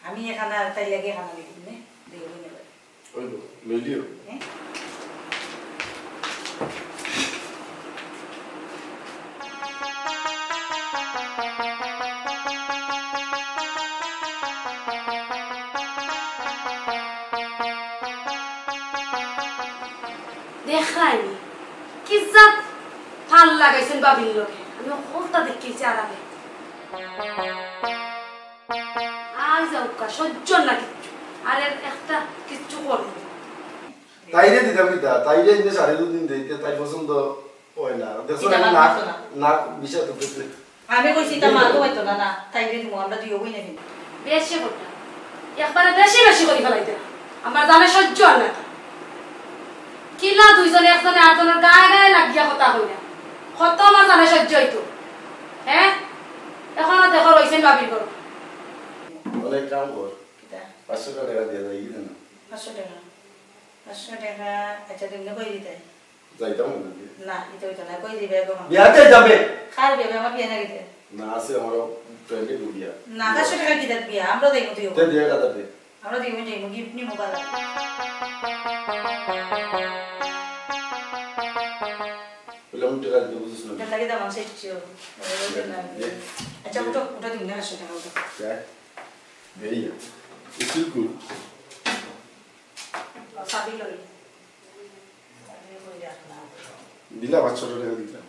আমি এখানে আর তাই লাগে এখানে লিখুন নে, দেখুন এবার। অইল, লইলিও। হ্যাঁ? দেখরায়নি, কি জাত ফাল লাগাইছইন ভাবির লগে। আমি হকলতা দেখিছি আরামে। আর যাউক্কা, সহ্য না কিচ্ছু। আর এর একটা কিচ্ছু করবো। তাইরে দিতাম কিতা? তাইরে এনে সাড়ে দুই দিন দেইতে, তাই পছন্দ অয় না। দেখছো কিতা না, না, না, না, বিষয় তো বুঝলে। আমি কইছি, ইতা মাতো অইতো না, না, তাইরে দিমু, আমরা দুইও বইনে দিমু। বেশি কথা। একবারে বেশি বেশি করি ফেলাইতে না। আমার জানে সহ্য অর না। কিলা দুইজনে একজনে আরজনর গায়ে গায়ে লাগিয়া কথা কইরা। কত আমার জানে সহ্য অইতো। হ্যাঁ? এখনো দেখো রইছেন ভাবির ঘর। অনেক কাম কর। কিতা? পাঁচশো টেকা দিয়া যাই, কি জানো? পাঁচশো টেকা? পাঁচশো টেকা, আচ্ছা, তুমি কই দিতায়? যাইতাম না। না, ইতা অইতো না, কই দিবে গো? বিয়াত যাইতাম বে। কার বিয়া? আমার বিয়া না কিতা? না, আছে আমার ফ্রেন্ডে বিয়া। না, পাঁচশো টেকা কিতা বিয়া? আমরা যাইমু তুই। তে দিয়া কথা দে। আমরা দুইজন যাইমু, গিফট নিমু বালা। বলে, আমি টেকা দিতে বুঝিস না। টেকা দিতে আমার শেষ ছিল। আচ্ছা, উঠো, উঠো, দিন না, পাঁচশো টেকা উঠো। দেই না। It's still good. ও, চাবি লই। দিলা পাঁচশো টেকা দিলা।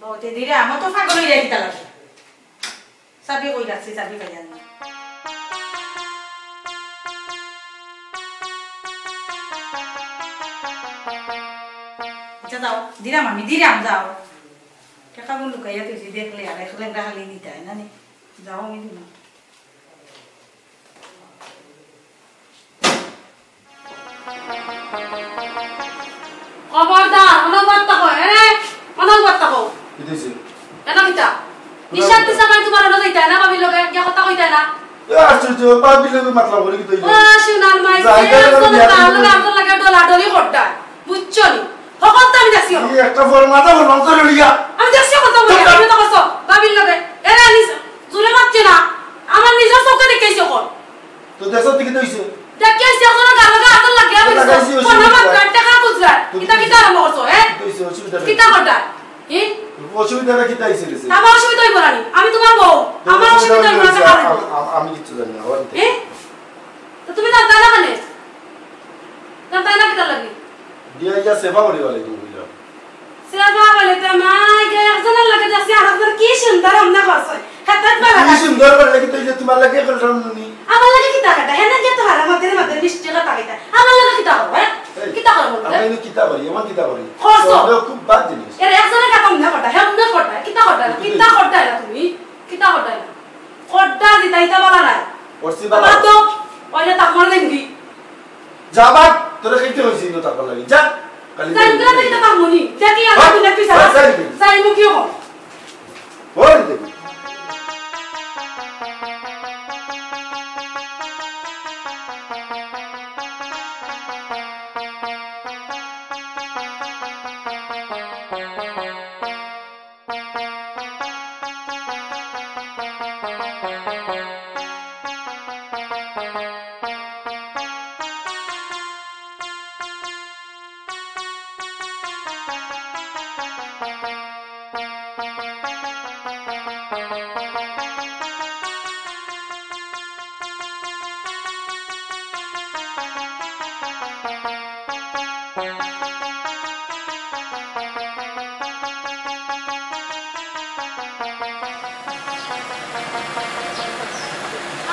ও, তে দিরা, আমার তো পাগল অইরা কিতা লাগে। চাবি কই রাখছি, চাবি পাইলাম না। আচ্ছা, যাও, দিরাম আমি, দিরাম, যাও। টেকাগুন লুকাইয়া থইছি, দেখলে আর এক লেংড়া খালি নিতায় না নি? যাও, আমি দিলাম। খবরদার, অনবর থাকো, এরে, অনবর থাকো। কিতা অইছে? এনো কিতা? নিশান্তি সামাই তুমার অনো যাইতায় না, ভাবির লগে গিয়া কথা কইতায় না। এ, আশ্চর্য, ভাবির লগে মাতলাম করি কিতা অইলো? ও, সোনার মাই, যাইতায় না, তার লগে ডলাডলি করতায়, বুঝছো নি? হকল তো আমি দেখছি। এই একটা ফোন মাথা ফোন অন্তর লইয়া। আমি দেখছি হকল তো, তুমি তো করছো, ভাবির লগে। এরে, আনিস, জোরে মাতছে না, আমার নিজর চউখে দেখাইছে হকল। তো দেশর দিকে তো অইছে। দেখি আইছি, এখন গালো গা আতর লাগিয়া বইছে। লাগাইছি, অসুবিধা কোন নাই। মাত গাড়ি টাকা খুঁজরা। তো কিতা, কিতা আরম্ভ করছো, হ্যাঁ? তো অইছে, অসুবিধা নাই। কিতা করতা? হ্যাঁ? অসুবিধাটা কিতা অইছে গেছে? আমার অসুবিধা অইবো না নি? আমি তুমার বউ। তো আমার অসুবিধা অসুবিধা অইবো না, অইছে, টাকা আ-, আ-, আমি কিচ্ছু জানি না, আমার কিতা? হ্যাঁ? তো তুমি জানতায় না কেনে? জানতায় না কিতা লাগি? দিয়া ইয়া সেবা করি বলে তুমি বুঝলাম। সেবা বলে তো মাই গে, একজনর লগে দেখছি, আরেকজন কি সুন্দর রান্না করছে। হেতাত বালা কি লাগে। সুন্দর করে লাগি তো এই যে তোমার লাগে এখন রান্ধনি। আমার লগে কিতা কথা? হেনে গিয়া তো হারা মধ্যে মধ্যে মিষ্টি কথা কইতা। আমার লগে কিতা করবো, হ্যাঁ? এই, কিতা করবো বলতে? আমি এনে কিতা করি, এমন কিতা করি? করছো। তো আমরা খুব বাদ জিনিস। এর একজনের কথা মনে করতা, হে মনে করতা, কিতা করতা, কিতা করতা এরা তুমি? কিতা করতা এরা? করতা জিতাইতা বালা নাই। করছি বালা। বাদ দাও, অইলে তাক মারা দেন দি। যা বাদ, তোরে খাইতে হইছে ইনো তারপর লাগি। যা, কালি যাই, যাই। তোরা তো এটা পারবো নি। যা কি আমার হ্যাঁ? দুনিয়া পিছা হ্যাঁ, আছে। যাই। যাই, মুখিও কম। ওই দেখি।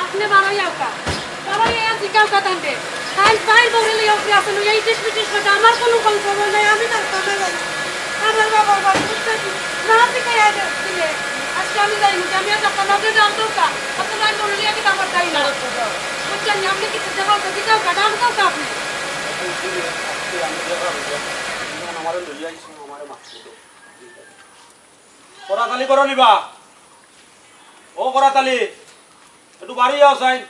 আপনে বারোই আউকা। বারোই আইয়া জিকাউকা তানরে। তাইন ফাইল বউরে লইয়া উপরে আছইন, লইয়া ইটিস পিটিস কথা। আমার কুনু খোঁজ খবর নাই, আমি তার কথা জানি। আমার বাবার বাড়ি বুঝতে কি? না জিকাইয়া দিলে। আজকে আমি যাইমু, আমি আর ডাক্তার লগে ডাক দরকার। আপনে তাইন বউরে লইয়া কিতা করতাই না। বুঝছইন নি? আপনে কিতা জিকাউকা, জিকাউকা, ডাক দরকার আপনে। আমারে লইয়া আইছো, আমারে মারছো। করাতালি করো নিবা। ও করাতালি, একটু বাড়ি যাও সাইন।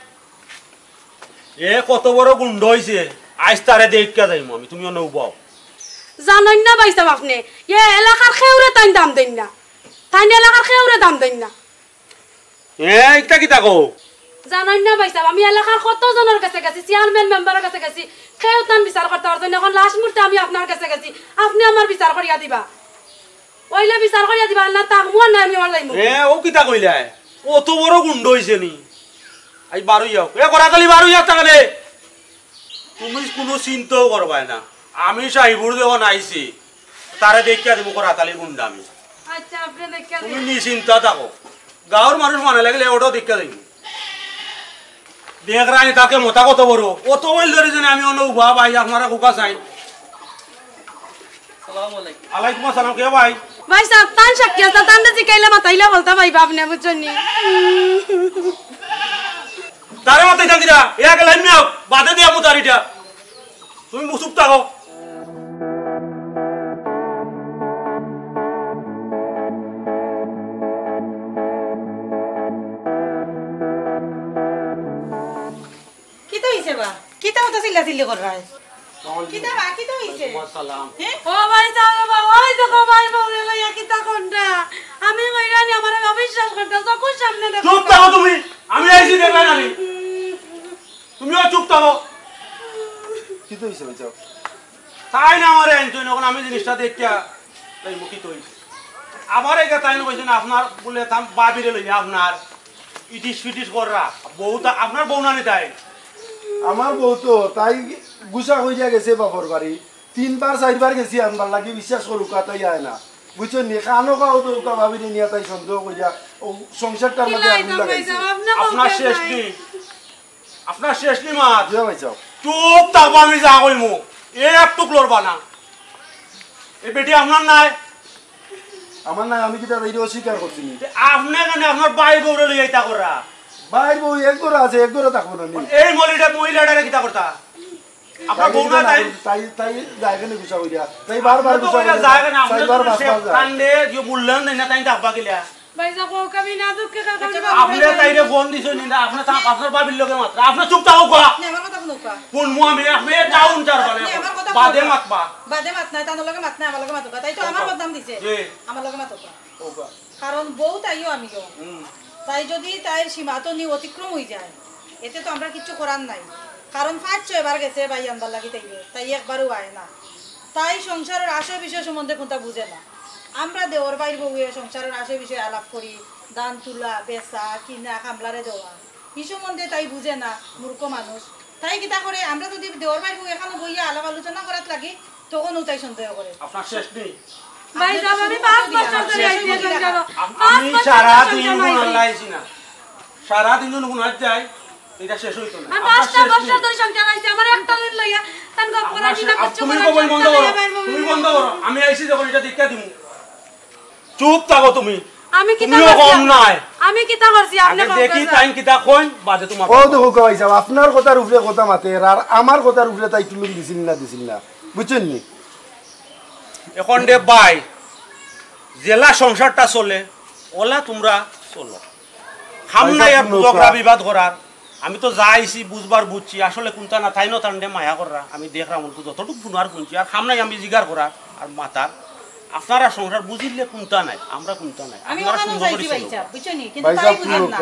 এ কত বড় গুন্ডা অইছে, আইজ তারে দেখিয়া যাইমু আমি, তুমি অনো উবাও। জানইন না ভাইসাব আপনে, এ এলাকার কেউরে তাইন দাম দেইন না, তাইন এলাকার কেউরে দাম দেইন না। এ, ইটা কিতা কও? জানইন না ভাইসাব, আমি এলাকার কত জনর গেছে গেছি, চেয়ারম্যান মেম্বারর গেছে গেছি, কেউ তান বিচার করতা পারছইন না। এখন লাস্ট মুহূর্তে আমি আপনার গেছে গেছি, আপনে আমার বিচার করিয়া দিবা। অইলে বিচার করিয়া দিবা, না থাকমু আর না আমি আমার যাইমু। এ, ও কিতা কইলায়? অত বড় গুন্ডা অইছে নি? আই বারোই আউক। এ, করাতালি বারোই আউক তাহলে। তুমি কুনু চিন্তাও করবায় না। আমি সাইবুর যখন আইছি, তারে দেখিয়া দিমু করাতালি গুন্ডা আমি। আচ্ছা, আপনে দেখিয়া তুমি দিন। নিশ্চিন্তা থাকো। গাঁওর মানুষ মানে লাগিলে ওটাও দেখিয়া দিমু। দেখ রানি তাকে মোটা কত বড়। অত মাইল ধরি যেন আমি অনো উবা ভাই, আপনারা কুকা চাই। সালাম আলাইকুম। আলাইকুম আসসালাম, কে ভাই? ভাইসাব, তান সাক্ষী আছে, তানরে জিকাইলে মাতাইলে বলতা ভাই, বাপ নে, বুঝছইন নি? তারে মাতাইতাম কিতা? এ আগে লাইন নিও, বাদে দিয়া মুতারিটা। তুমি মুসুক থাকো। কিতা অইছে বা? কিতা অত চিল্লাচিল্লি কররায়? কিতা বা, কিতা অইছে? ওয়ালাইকুম আসসালাম। হ্যাঁ? ও ভাই, যাও রে বাবা, ওই দেখো ভাই, বউরে লইয়া কিতা কররা। আমি কইরানি, আমারে অবিশ্বাস কররা, চকুর সামনে দেখো। চুপ থাকো তুমি, আমি আইছি দেখবে না নি। তুমিও চুপ থাকো। কিতা অইছে ভাই, যাও। তাইন আমারে আনছইন, অখন আমি জিনিসটা দেখিয়া তাই মুখিত অইছি। আবার এটা তাইন কইছইন, আপনার বুলে তাম ভাবিরে লইয়া আপনার ইটিস ফিটিস কররা। বউ তা, আপনার বউ না নি তাই? আমার বউ তো তাই গুছা কইয়া গেছে বাপর বাড়ি। তিনবার চাইরবার গেছি আনবার লাগি, বিশ্বাস করুক্কা, তাই আয় না। বুঝছইন নি? কানো কাও তো উকা ভাবিরে নিয়া তাই সন্দেহ কইয়া ও সংসারটার মাঝে আগুন লাগাইছে। আপনার শেষ নি। আপনার শেষ নি মাত। জি ভাই, যাও। চুপ থাকবা, আমি যা কইমু। এ একটুক লড়বা না। এ বেটি আপনার নায়? আমার নায়, আমি কিতা তাইরে অস্বীকার করছি নি? তে আপনে কেনে আপনার ভাইর বউরে লইয়া ইতা কররা? ভাইর বউ এক ঘরে আছে, এক ঘরে থাকবো না নি? এই মলিটা মহিলাটারে কিতা করতা? আপনার বউ না তাই? তাই, তাই যায় কেনে গুছা কইরা? তাই বারবার গুছা কইরা। যায় কেনে? আপনি চাইরবার তো পাঁচবার যায়। কান্দে যে মূল্যায়ন দেন না, তাই ডাকবা কিলা? ভাই, যা কও, কবি না দুঃখে কার কবি না আপনি তাইরে ফোন দিছইন নি, আপনি তা আপনার ভাবির লগে মাতরা। আপনি চুপ থাকো গা। আপনি আমার কথা শুনুক্কা। কোন মুয়া আমি, আপনি টাউন চার বারে আপনি আমার কথা বাদে শুনুক্কা। মাতবা। বাদে মাত নাই, তার লগে মাত নাই, আমার লগে মাতুক্কা। তাই তো আমার বদনাম দিছে। জি। আমার লগে মাতুক্কা। ওবা। কারণ বউ তাইও আমিও। হুম। তাই যদি তাইর সীমাটনি অতিক্রম অই যায়, এতে তো আমরা কিচ্ছু করার নাই। কারণ পাঁচ ছয়বার গেছে ভাই আনবার লাগি তাইরে, তাই একবারও আয় না। তাই সংসারর আশয় বিষয় সম্বন্ধে কুন্তা বুঝে না। আমরা দেওর ভাইর বউয়ে সংসারর আশয় বিষয় আলাপ করি, ধান তুলা, বেচা, কিনা, কামলারে দেওয়া, ই সম্বন্ধে তাই বুঝে না, মূর্খ মানুষ। তাই কিতা করে, আমরা যদি দেওর ভাইর বউ এখানো বইয়া আলাপ আলোচনা করাত লাগি, তখনও তাই সন্দেহ করে। আপনার শেষ নি। ভাই, যাও, আমি পাঁচ বছর ধরি আইছি এই সংসারো। আম-, পাঁচ আমি বছর সারা ধরি দিন সংসার গুনার আইছি। লাইছি না। সারা দিন যখন গুনার যাই, এটা শেষ অইতো না। আর আপনার পাঁচটা শেষ বছর নি। ধরি সংসার আইছি, আমার একটা দিন লইয়া তান গপ আপনার করানি শেষ, না, আপ-, কিচ্ছু তুমি করানি কবল না, বন্ধ করো। চালাই আমার বউ। তুমি বন্ধ করো। আমি আইছি যখন এটা দীক্ষা দিমু। চুপ থাকো তুমি। আমি কিতা তুমিও করছি? কম নাই। আমি কিতা করছি? আপনি আগে কম দেখি করছেন। তাইন কিতা কইন, বাদে তোমার ও কথা। দেখো ভাই সাহেব, আপনার কথার উপরে কথা মাতের, আর আমার কথার উপরে তাই টুলুম দিছিল না, দিছিল না, বুঝছইন নি? এখন রে ভাই, যেলা সংসারটা চলে, ওলা তোমরা চলো। খাম ভাই নাই সাহেব, আর কোনো ঝগড়া কথা। বিবাদ করার। আমি তো যা আইছি বুঝবার বুঝছি, আসলে কুন্তা না, তাইনও তানরে মায়া কররা। আমি দেখরাম অল্প যতটুক হুনার হুনছি, আর খাম নাই আমি জিগার করার আর মাতার। আপনারা সংসার বুঝিলে কুন্তা নাই, আমরা কুন্তা নাই। আমি আপনারা ওখানেও সুন্দর করি যাইছি ভাই চলো। সাহেব, বুঝছো নি? কিন্তু ভাই তাই সাহেব, বুঝেন না।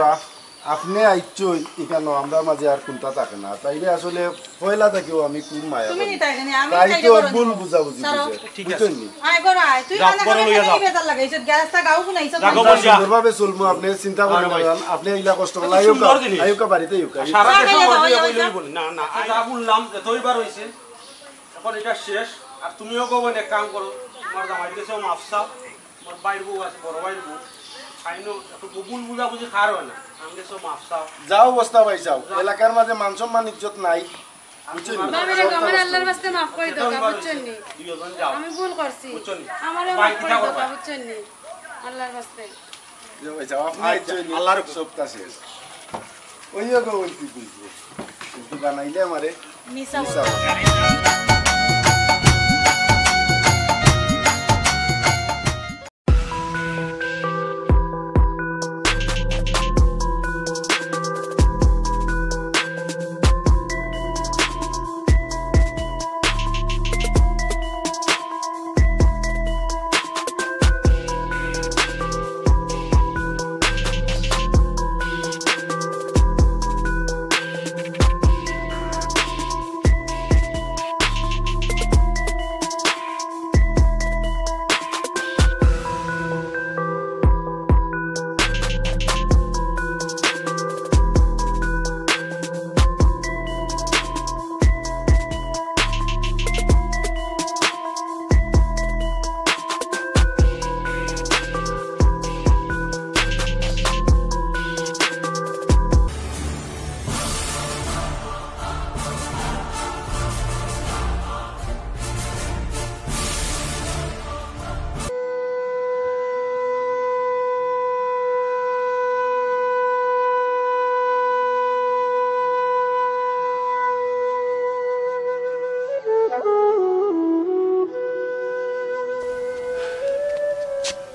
আপনি আইচ্ছইন ইখানো, আমরার মাঝে আর কুন্তা থাকে না। তাইলে আসলে পয়লা থাকিও আমি খুব মায়া তুমি করি। নি তাই জানি, আমি তাই তাই তো তো করো ভুল নি। বুঝাবুঝি সারো। বুঝে। ঠিক আছে। বুঝছইন নি? আয় করো, আয়। তুই যাও, কানা করো কানা লইয়া খালি যাও। বেজার লাগাইছো, গ্যাসটা গাও গুনাইছো। রাখো আমরা বইয়া। সুন্দরভাবে চলমু, আপনি চিন্তা করবেন না। আপনি এইলা কষ্ট করলে আইউক্কা, সুন্দর জিনিস। আইউক্কা বাড়িতে আইউক্কা। আর সারা দেশর মাঝে যাও, কইলে যাও। বলি না, না, আর যা বললাম যে তৈবার হইছে। এখন এটা শেষ। আর তুমিও গো বোন এক কাম করো, তোমার জামাইর গেছেও মাফ চাও। আমার ভাইর বউ আছে, বড় ভাইর বউ। আইনো একটু ভুল বুঝাবুঝি কার হয় না, আমার গেছেও মাফ চাও। যা অবস্থা ভাই যাও, যাও। এলাকার মাঝে মান সম্মান ইজ্জত নাই। বুঝছইন নি? বাবা রে, আমার আল্লাহর ওয়াস্তে মাফ করি দেও, বুঝছইন নি? দুইজন যাও। আমি ভুল করছি। বুঝছইন নি? আমারে ভাই, মাফ কিতা করি দেও, করবা? বুঝছইন নি? আল্লাহর ওয়াস্তে। যে ভাই যাও, আপনি আচ্ছা, আইচ্ছইন নি? আল্লাহর হুকুম। সবটা শেষ। ওই গো, ওই কি বুঝবো? কিন্তু বানাইলে আমারে মিছা মিছা কথা। কথা।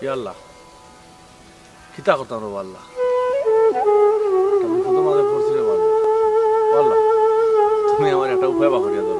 ইয়া আল্লাহ, কিতা করতাম রে আল্লাহ? একটা বিপদর মাঝে পড়ছি রে আল্লাহ। ও আল্লাহ, তুমি আমার একটা উপায় বার করিয়া দাও।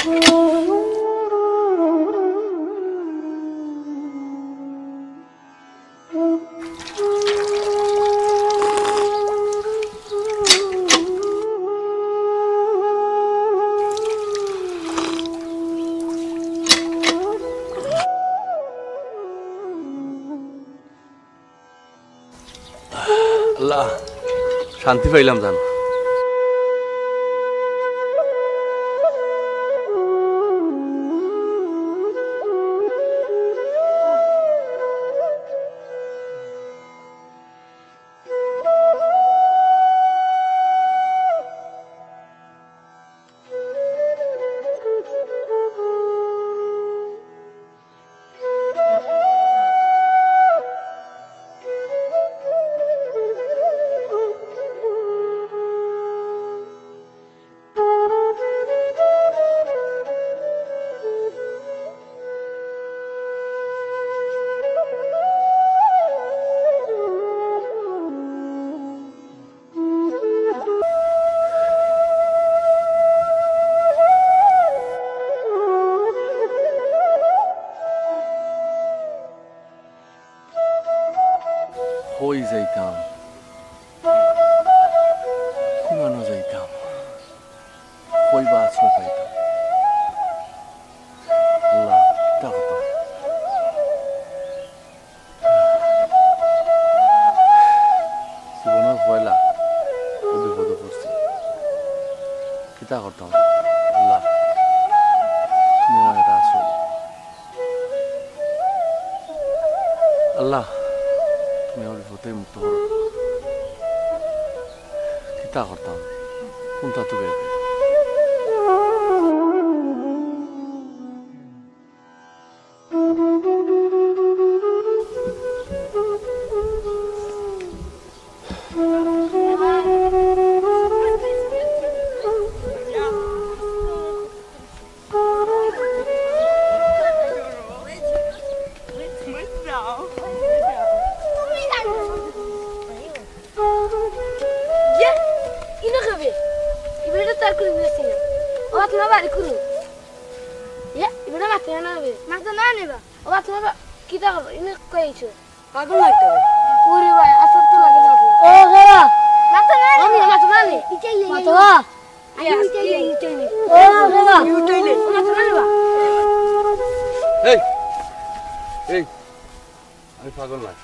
আল্লাহ, শান্তি পাইলাম জানো। কই যাইতাম, কুনানো যাইতাম, কই বা আশ্রয় পাইতাম। আল্লাহ, কিতা করতাম? জীবনর পয়লা অউ বিপদো পড়ছি। কিতা করতাম? আল্লাহ, তুমি আমার একটা আশ্রয় দেও। আল্লাহ, তুমি আমার বিপদ থাকি মুক্ত করো। কিতা করতাম? কুনটা তো বের করি। ইয়ে, ইনো খাবে। ইবারে তার করে দিয়েছি না। ও, তোমার বাড়ি কুনো? ইয়ে, ইবারে মাতে না হবে। মাতে না নেবা। ও, তোমার বা-, কিতা করবো? ইনো কইছো? পাগল লাগতে হবে। ওরে ভাই, আসল তো লাগে না। ও বাবা। মাতে না নেবা। মাতে না নে। ইটাই, ইটাই, মাতে ইটাই। না। আরে, ইটাই নে, ইটাই নে। ও বাবা। ইটাই নে। মাতে না নেবা। এই, এই, আমি পাগল নায়।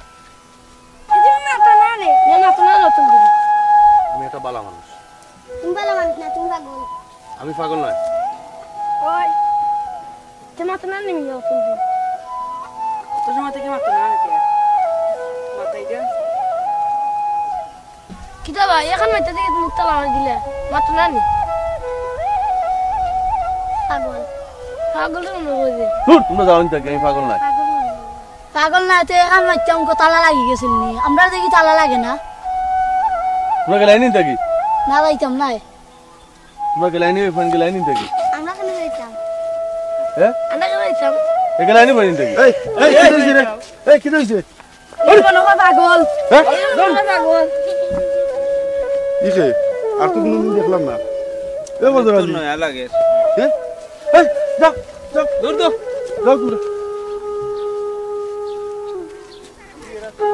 এই যে মাথা না রে। না, মাথা না রে, তুমি। আমি একটা বালা মানুষ। তুমি বালা মানুষ না, তুমি পাগল। আমি পাগল নায়। ওই, তে মাথা না রে, তুমি। অত সময় থাকি মাথা না রে। মাথা এটা। কিতা বা, এখন মাইতে দিয়ে মুখ তালা মারি দিলে, মাথা না নি? পাগল। পাগল তো মনে হয় যে। ধুর, তোমরা যাও নি থাকি, আমি পাগল নায়। পাগল না। পাগল না, তে এখন মাইতে আমাকে তালা লাগি গেছিল নি? আমরা দেখি তালা লাগে না। তোমরা গেলাই নি থাকি? না যাইতাম না। তোমরা গেলাই নি, ওই ফোন গেলাই নি থাকি? আমরা কেন যাইতাম? হ্যাঁ? আমরা কেন যাইতাম? এ গেলাই নি ফোন থাকি? এই, এই, কি হইছে রে? এই, কি হইছে? এই মনে হয় পাগল। হ্যাঁ? এই মনে হয় পাগল। ইসে, আর তো কোনোদিন দেখলাম না। এ বলতে তো পারি। নয়া লাগে। হ্যাঁ? এই, যাও, যাও। দূর, দূর। যাও, দূর।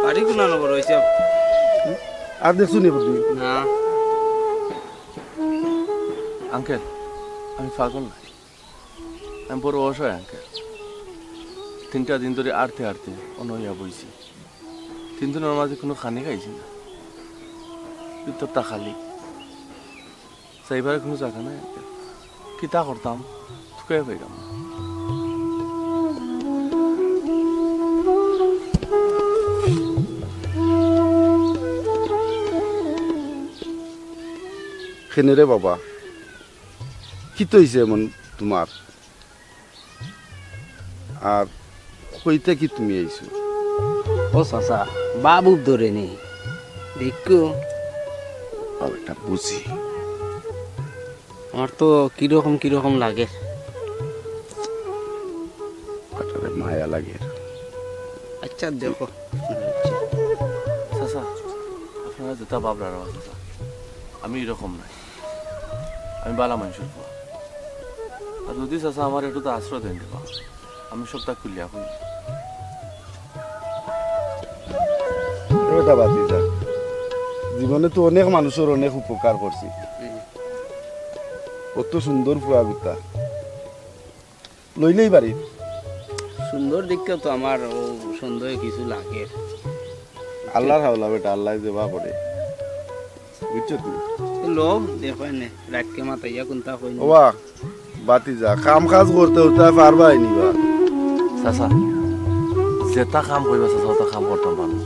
বাড়ি কোন নম্বর হইছে? আর দেখছো নি বুদ্ধি? না। আঙ্কেল, আমি পাগল নায়। আমি বড় অসহায় আঙ্কেল। তিনটা দিন ধরি আড়তে আড়তে অনইয়া বইছি। তিন দিনর মাঝে কোনো খানি খাইছি না। ভিতরটা খালি। যাইবার কোনো জাগা নাই আঙ্কেল। কিতা করতাম? তুকাইয়া পাইরাম না। কেনে রে বাবা? কিতা অইছে এমন তুমার? আর কইতে কি তুমি আইছো? ও চাচা, বাবু ধরে নি। দেখো। আর এটা বুঝি। আমার তো কিরকম কিরকম লাগে। আরে মায়া লাগে। আচ্ছা, দেখো। চাচা, আপনারা যেটা ভাবরা চাচা, আমি এরকম নাই। আমি বালা মানুষের পুয়া। আর যদি চাচা আমার একটু তো আশ্রয় দেন রে বা, আমি সবটা খুলিয়া কই। ওটা বাদ দিয়া যা। জীবনে তো অনেক মানুষর অনেক উপকার করছি। অত সুন্দর ফুয়া গুতা। লইলেই বাড়ির। সুন্দর দেখিয়া তো আমার ও সন্দেহ কিছু লাগে। আল্লাহর হাওলা বেটা, আল্লাহ দেবা করে। বুঝছো তুমি? তো লোক দেখো এনে, রাতকে মাতাইয়া কোনটা কই না। ওবা, বাতি যা, কাম কাজ করতে করতে আর পারবা নি বা। চাচা, যেটা কাম কইবা চাচা, ওটা কাম করতাম পারবো।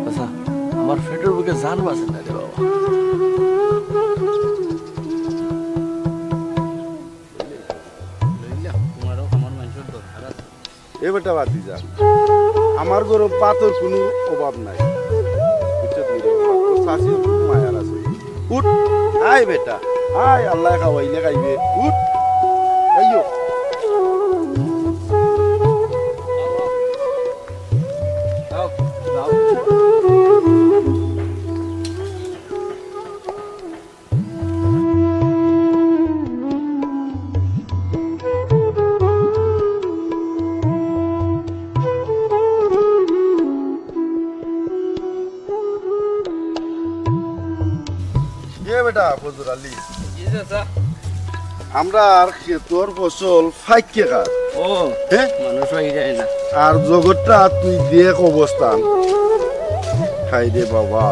চাচা, আমার পেটর ভুকে জান বাঁচে না রে বাবা। লইলাম, তোমারও আমার মানুষের দরকার আছে। এ বেটা বাতি যা, আমার ঘরো ভাতর কুনু অভাব নাই। বুঝছো তুমি রে বাবা? তোর চাচিও খুব মায়ার আছে। উঠ, আয় বেটা, আয়, আল্লাহ খাওয়াইলে খাইবে। উঠ, আইও। এ বেটা ফজুর আলী, জি চাচা। আমরার খেতর ফসল ফাইক্কে কার। ও, হ্যাঁ? মানুষ হয়ে যায় না। আর জগৎটা তুই দেখ অবস্থান। হায় রে বাবা,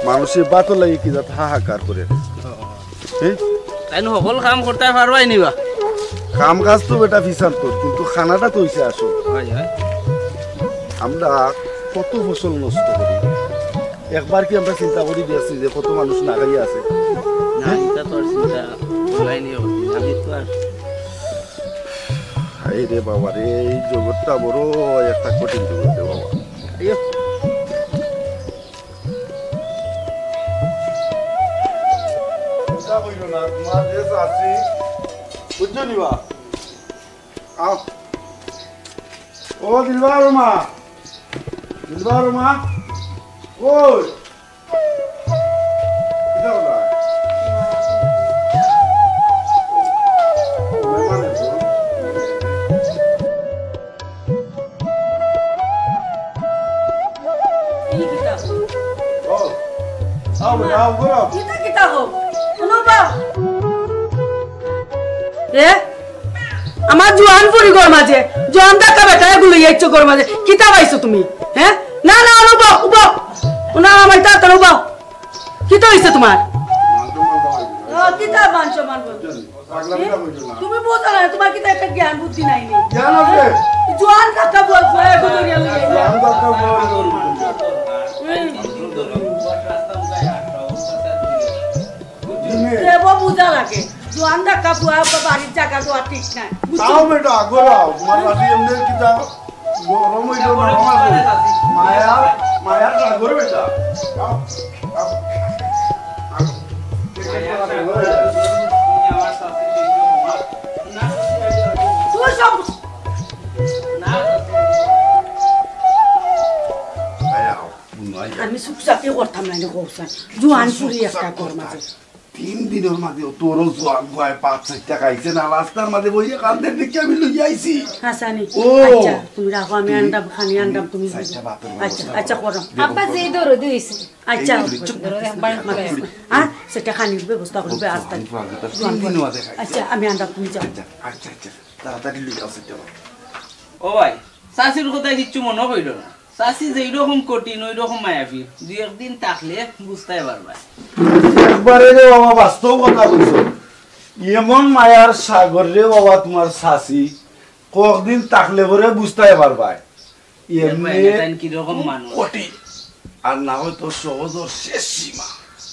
মানুষে ভাতর লাগি কি জাত হাহাকার করে। ও। হ্যাঁ? তাই না, সকল কাম করতে পারবাই নিবা। কাম কাজ তো বেটা ফিসান তোর, কিন্তু খানাটা তো হইছে আসল। হয়, হয়। আমরা কত ফসল নষ্ট করি। একবার কি আমরা চিন্তা করি দেখছি যে কত মানুষ না খাইয়া আছে? না, এটা তো আর চিন্তা করাই নি। আমি তো আর হায় রে বাবা রে, এই জগৎটা বড় একটা কঠিন জগৎ রে বাবা। আইয়ো। চিন্তা করিও না, তোমার যে চাচি, বুঝছো নি বা? আও। ও দিলবার মা, দিলবার মা, কই? কিতা কথা? মেহমান আইছে। ই কিতা? ও, আও বেটা, আও, ঘরো আও। কিতা, কিতা হো? কোনো বা? এ? আমার জোয়ান ফুরি ঘর মাঝে, জোয়ান ধাক্কা বেটা এগুলো ইয়ে ইচ্ছে ঘর মাঝে। কিতা পাইছো তুমি? হ্যাঁ? না, না, উবাও, উবাও। না, আমার তাড়াতাড়ি উবাও। কিতা হইছে তোমার? ও, কিতা মান সম্মান বলছো? পাগলা বেটা বলছো না। তুমি বুঝো না, তোমার কিতা একটা জ্ঞান বুদ্ধি নাই নি? জ্ঞান আছে। জোয়ান ধাক্কা বল, ভয় এগো ধরিয়া লই আইছো। জোয়ান ধাক্কা বল। হুম। দেবো বুঝা লাগে। জোয়ান ধাক্কা বুয়া বাড়ির জায়গা তো আর ঠিক নাই। বুঝছো? তাও বেটা, ঘরো আও। তোমার বাড়ি এমনি কিতা গরম হইল না, মামা গো। মায়া, মায়া সাগর বেটা। আও, আও, আও। তুই সব মায়া, মায়া। আমি চুপচাপই করতাম না, এনে কৌশল। জোয়ান ফুরি একটা ঘর মাঝে। তিন দিনর মাঝে তোরও জোয়ান ফুয়ায় পাঁচ চাইরটা খাইছে না, রাস্তার মাঝে বইয়া কান্দের দেখি আমি লইয়া আইছি। হাসানি। ও। আচ্ছা, তুমি রাখো, আমি আনতাম, খানি আনতাম, তুমি চাইরটা ভাতের আচ্ছা, ব্যবস্থা আচ্ছা, করো। করো। আব্বা, যে দরদি হইছে। আচ্ছা। এই চুপ। ধরো, একবার মাথা। হ্যাঁ, সেটা খানির ব্যবস্থা করবে, আস্তে। জোয়ান ফুয়ার কথা তিন দিনর মাঝে খাইছে। আচ্ছা, আমি আনতাম, তুমি যাও। আচ্ছা, আচ্ছা, আচ্ছা। তাড়াতাড়ি লইয়া আও চাইরটা। ও ভাই, চাচির কথা কিচ্ছু মনো কইরো না। চাচি যেই রকম কঠিন, ওই রকম মায়াবী। দুই একদিন থাকলে বুঝতায় পারবায়। একবারে রে বাবা, বাস্তব কথা কইছো। এমন মায়ার সাগর রে বাবা তোমার চাচি, কয়েকদিন থাকলে পরে বুঝতায় পারবায়। এমনি এমনি তাইন কিরকম মানুষ। কঠিন। আর না হয়তো সহজর শেষ সীমা।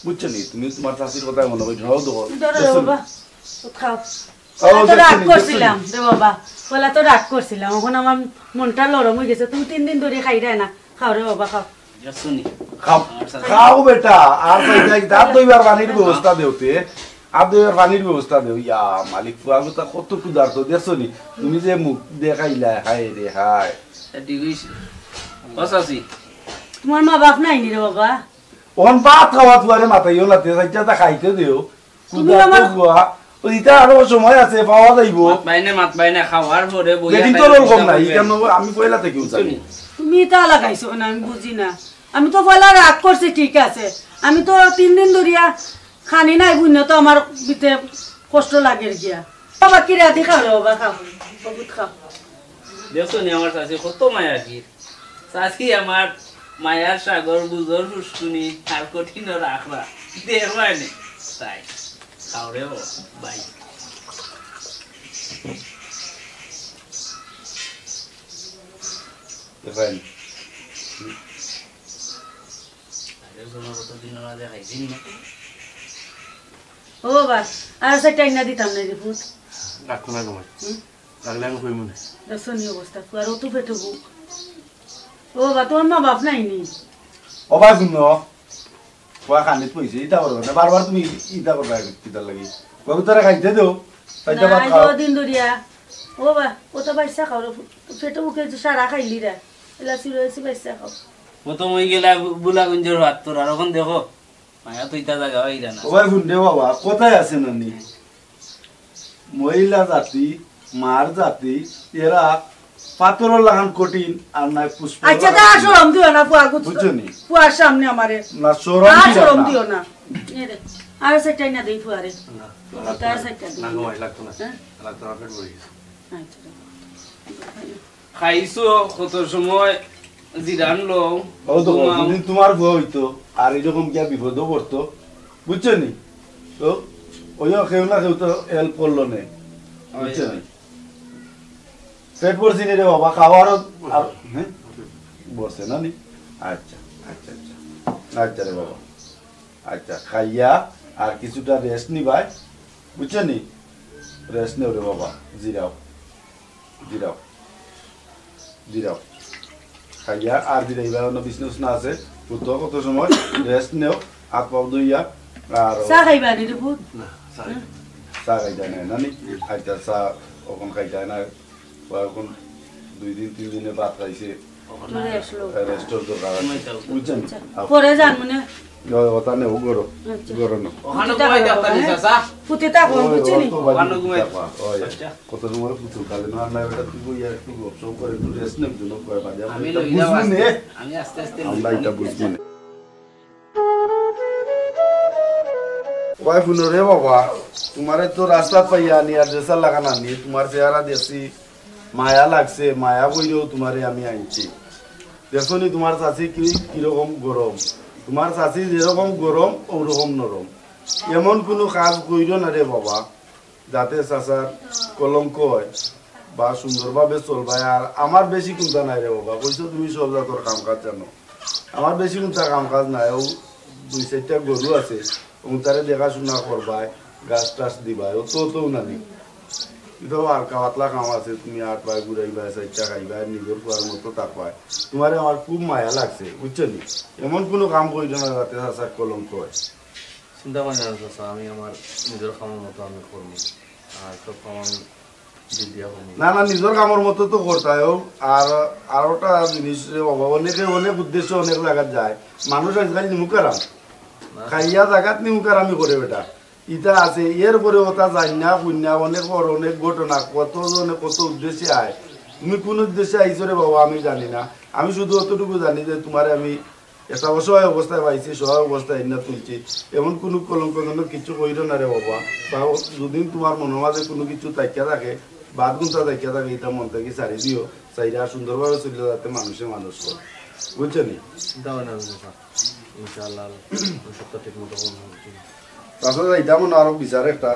বুঝছো নি? তুমি তোমার চাচির কথায় মনো কইছো, হও তো। ধরো রে বাবা, খাও। ও, পয়লা তো দেখছি রাগ নি, দেখছি নি। করছিলাম রে বাবা, পয়লা তো রাগ করছিলাম, এখন আমার মনটা নরম হয়ে গেছে। তুমি তিন দিন ধরে খাইরায় না, খাও রে বাবা, খাও। দেখছো নি? খাও, আমার সাথে খাও বেটা, আর চাইতে কি হাত ধইবার পানির ব্যবস্থা দেও তে, হাত ধইবার পানির ব্যবস্থা দেও। ইয়া মালিক, ফুয়া গুতা কত ক্ষুধার্ত, দেখছো নি? তুমি যে মুখ দেখাইলা, হায় রে হায়। তা ঠিক হইছে। ও চাচি। তোমার মা বাপ নাই নি রে বাবা? অখন ভাত খাওয়া তুয়ারে মাতাইও না, তে চাইরটা খাইতে দেও। তুমি ক্ষুধার্ত আমার ফুয়া, ওই ইতা আরো সময় আছে, পাওয়া যাইবো। মাত বাইনে, মাত বাইনে, খাওয়ার পরে বইয়া দেখি তো খাইলে ওরকম বুঝা নাই, পড়বে। কেন আমি পয়লা থেকে বুঝা বুঝছো নি? তুমি ইতা লাগাইছো না, আমি বুঝি না। আমি তো পয়লা রাগ করছি, ঠিক আছে। আমি তো তিন দিন ধরিয়া খানি নাই, বুঝ না তো আমার ভিতরে কষ্ট লাগের গিয়া। বাবা, কি রাধি খাও রে বাবা, খাও। বহুত খাও। দেখছো নি আমার চাচি কত মায়া কি? চাচি আমার মায়ার সাগর, বুঝর ফুসকুনি, আর কঠিন রাখরা। দেখবায় নি? তাই। খাও রে বাবা, বাই। দেখবায় নি? আরে, তোমার কতদিন ওরা দেখাইছি না? ও বাবা, আর চাইরটা আইনা দিতাম না রে পুত। রাখো না তোমার। হুম? রাখলে আমি কইমু না। দেখছো নি অবস্থা, পুয়ার অত পেটো ভুক। ও বাবা, তোমার মা বাপ নাই নি? ও ভাই, শুনো। পুয়া খানিত কইছে, ইতা করবে না। বারবার তুমি ইতা করবে, কিতার লাগি? পুয়া তারা খাইতে দেও। তাইতে না, ভাত আজ খাও। দিন ধরিয়া। ও বাবা, ও তো বাইচ্চা খাও রে। পেটো ভুকে যে সারা খাইলি রে। এলা চুরে হয়েছে বাইচ্চা খাও। ও তো মই গেলা বুলাগঞ্জর ভাত তোর, আর অখন দেখো। মায়া তো ইতা জাগা অইরা না। ও ভাই, হুন রে বাবা, কথায় আছে না নি? মহিলা জাতি, মার জাতি, এরা পাথরর লাখান কঠিন, আর নাই পুষ্প আচ্ছা, লাখান তা আর শরম দিও না, পুয়া গুত-, বুঝছো নি? পুয়ার সামনে আমারে। না, শরম আর দিও শরম না। দিও না। এ রে, আর চাইরটা আইনা দেই পুয়ারে। না, আর চাইরটা দিই। না, গো, ভাই, লাগতো না। হ্যাঁ? লাগতো না, পেট ভরে গেছে। আচ্ছা। খাইছো কত সময় জিরান লও, ও তো ঘুমাও। যদি তোমার বউ হইতো, আর এরকম গিয়া বিপদও পড়তো, বুঝছো নি? তো ওই কেউ না কেউ তো help করলো নে, বুঝছো নি? পেট ভরছে নি রে বাবা, খাওয়ারও আর, হ্যাঁ? ভরছে না নি? আচ্ছা, আচ্ছা, আচ্ছা। আচ্ছা রে বাবা, আচ্ছা, খাইয়া আর কিছুটা rest নিবায়, বুঝছো নি? Rest নেও রে বাবা, জিরাও। জিরাও, জিরাও। খাইয়া আর জিরাইবা, অন্য বিছনা উছনা আছে। উঠো, কত সময় rest নেও, হাত পাও ধুইয়া। আর চা খাইবা নি রে পুত? না, চা খাইতাম না। চা খাইতা না, না নি? খাইতা চা, অখন খাইতা না। অখন দুই দিন, তিন দিনে ভাত খাইছে। একটু rest লও। Rest-র দরকার আছে। ঘুমাইতাও। বুঝছেন? আচ্ছা, পরে যান মনে। ওই, ওটা নেও, গরো। আচ্ছা। গরো নেও। ওখানে ঘুমাইতে আপনার চাচা। ফুতে থাকো, ওই, বুঝছেন? ওই তো বাড়ি ওখানে ঘুমাই থাকবা। ওই, আচ্ছা। কত সময় পুতুল কালে না, না, এটা তুই বই আর একটু গপ সপ করে একটু rest নেব, জন্য কয় বাজে। আমরা আমি এটা লইলাম বুঝবো আস্তে, নে। আমি আস্তে আস্তে আমরা এটা বুঝবো নে। ওই হুনো রে বাবা, তোমারে তো রাস্তাত পাইয়া আনি আর ড্রেসার লাখান আনি, তোমার চেহারা দেখছি, মায়া লাগছে, মায়া কইরেও তোমারে আমি আনছি। দেখছো নি তোমার চাচি কি, কিরকম গরম? তোমার চাচি যেরকম গরম, ওরকম নরম। এমন কুনু কাজ কইরো না রে বাবা, যাতে চাচার কলঙ্ক হয় বা সুন্দরভাবে চলবায়। আর আমার বেশি কুন্তা নাই রে বাবা, কইছো তুমি সব জাতর কাম কাজ জানো, আমার বেশি কুন্তা কাম কাজ নাই। ও দুই চাইরটা গরু আছে, ও তারে দেখাশোনা করবায়, ঘাস টাস দিবায়, ও তো তো নানি। ইতো হালকা পাতলা কাম আছে, তুমি আটবায় ঘুরাইবায়, চাইরটা খাইবায়, নিজর পুয়ার মতো থাকবায়। তোমারে আমার খুব মায়া লাগছে, বুঝছো নি? এমন কুনু কাম কইরো না যাতে চাচার কলঙ্ক হয়। চিন্তা করি না চাচা, আমি আমার নিজর কামর মতো আমি করমু। আর সব কাম আমি দিদিয়া করমু। না, না, নিজর কামর মতো তো করতায়। আর, আর ওটা জিনিস রে বাবা, অনেকে অনেক উদ্দেশ্যে অনেক জাগাত যায়। মানুষ আজকাল নিমুকারাম। না। খাইয়া জাগাত নিমুকারামি করে বেটা। ইটা আছে, এরপরে ওটা যায় না, হুন না, অনেক বড়, অনেক ঘটনা, কত জনে কত উদ্দেশ্যে আয়। তুমি কোন উদ্দেশ্যে আইছো রে বাবা, আমি জানি না। আমি শুধু অতটুকু জানি যে তোমারে আমি একটা অসহায় অবস্থায় পাইছি, সহায় অবস্থায় এনে তুলছি। এমন কোনো কলঙ্কজনক কিছু কইরো না রে বাবা। বা যদি তোমার মনের মাঝে কোনো কিছু থাকিয়া থাকে, বাদ গুনতা থাকিয়া থাকে, এটা মন থেকে ছাড়ি দিও। চাইরা সুন্দরভাবে চলে যাতে মানুষে মানুষ করে। বুঝছো নি? চিন্তা ভাবনা আছে, চাচা। ইনশাআল্লাহ, আমি সবটা ঠিক মতো করবো। চাচা, যাইতাম না আরো বিচার একটা।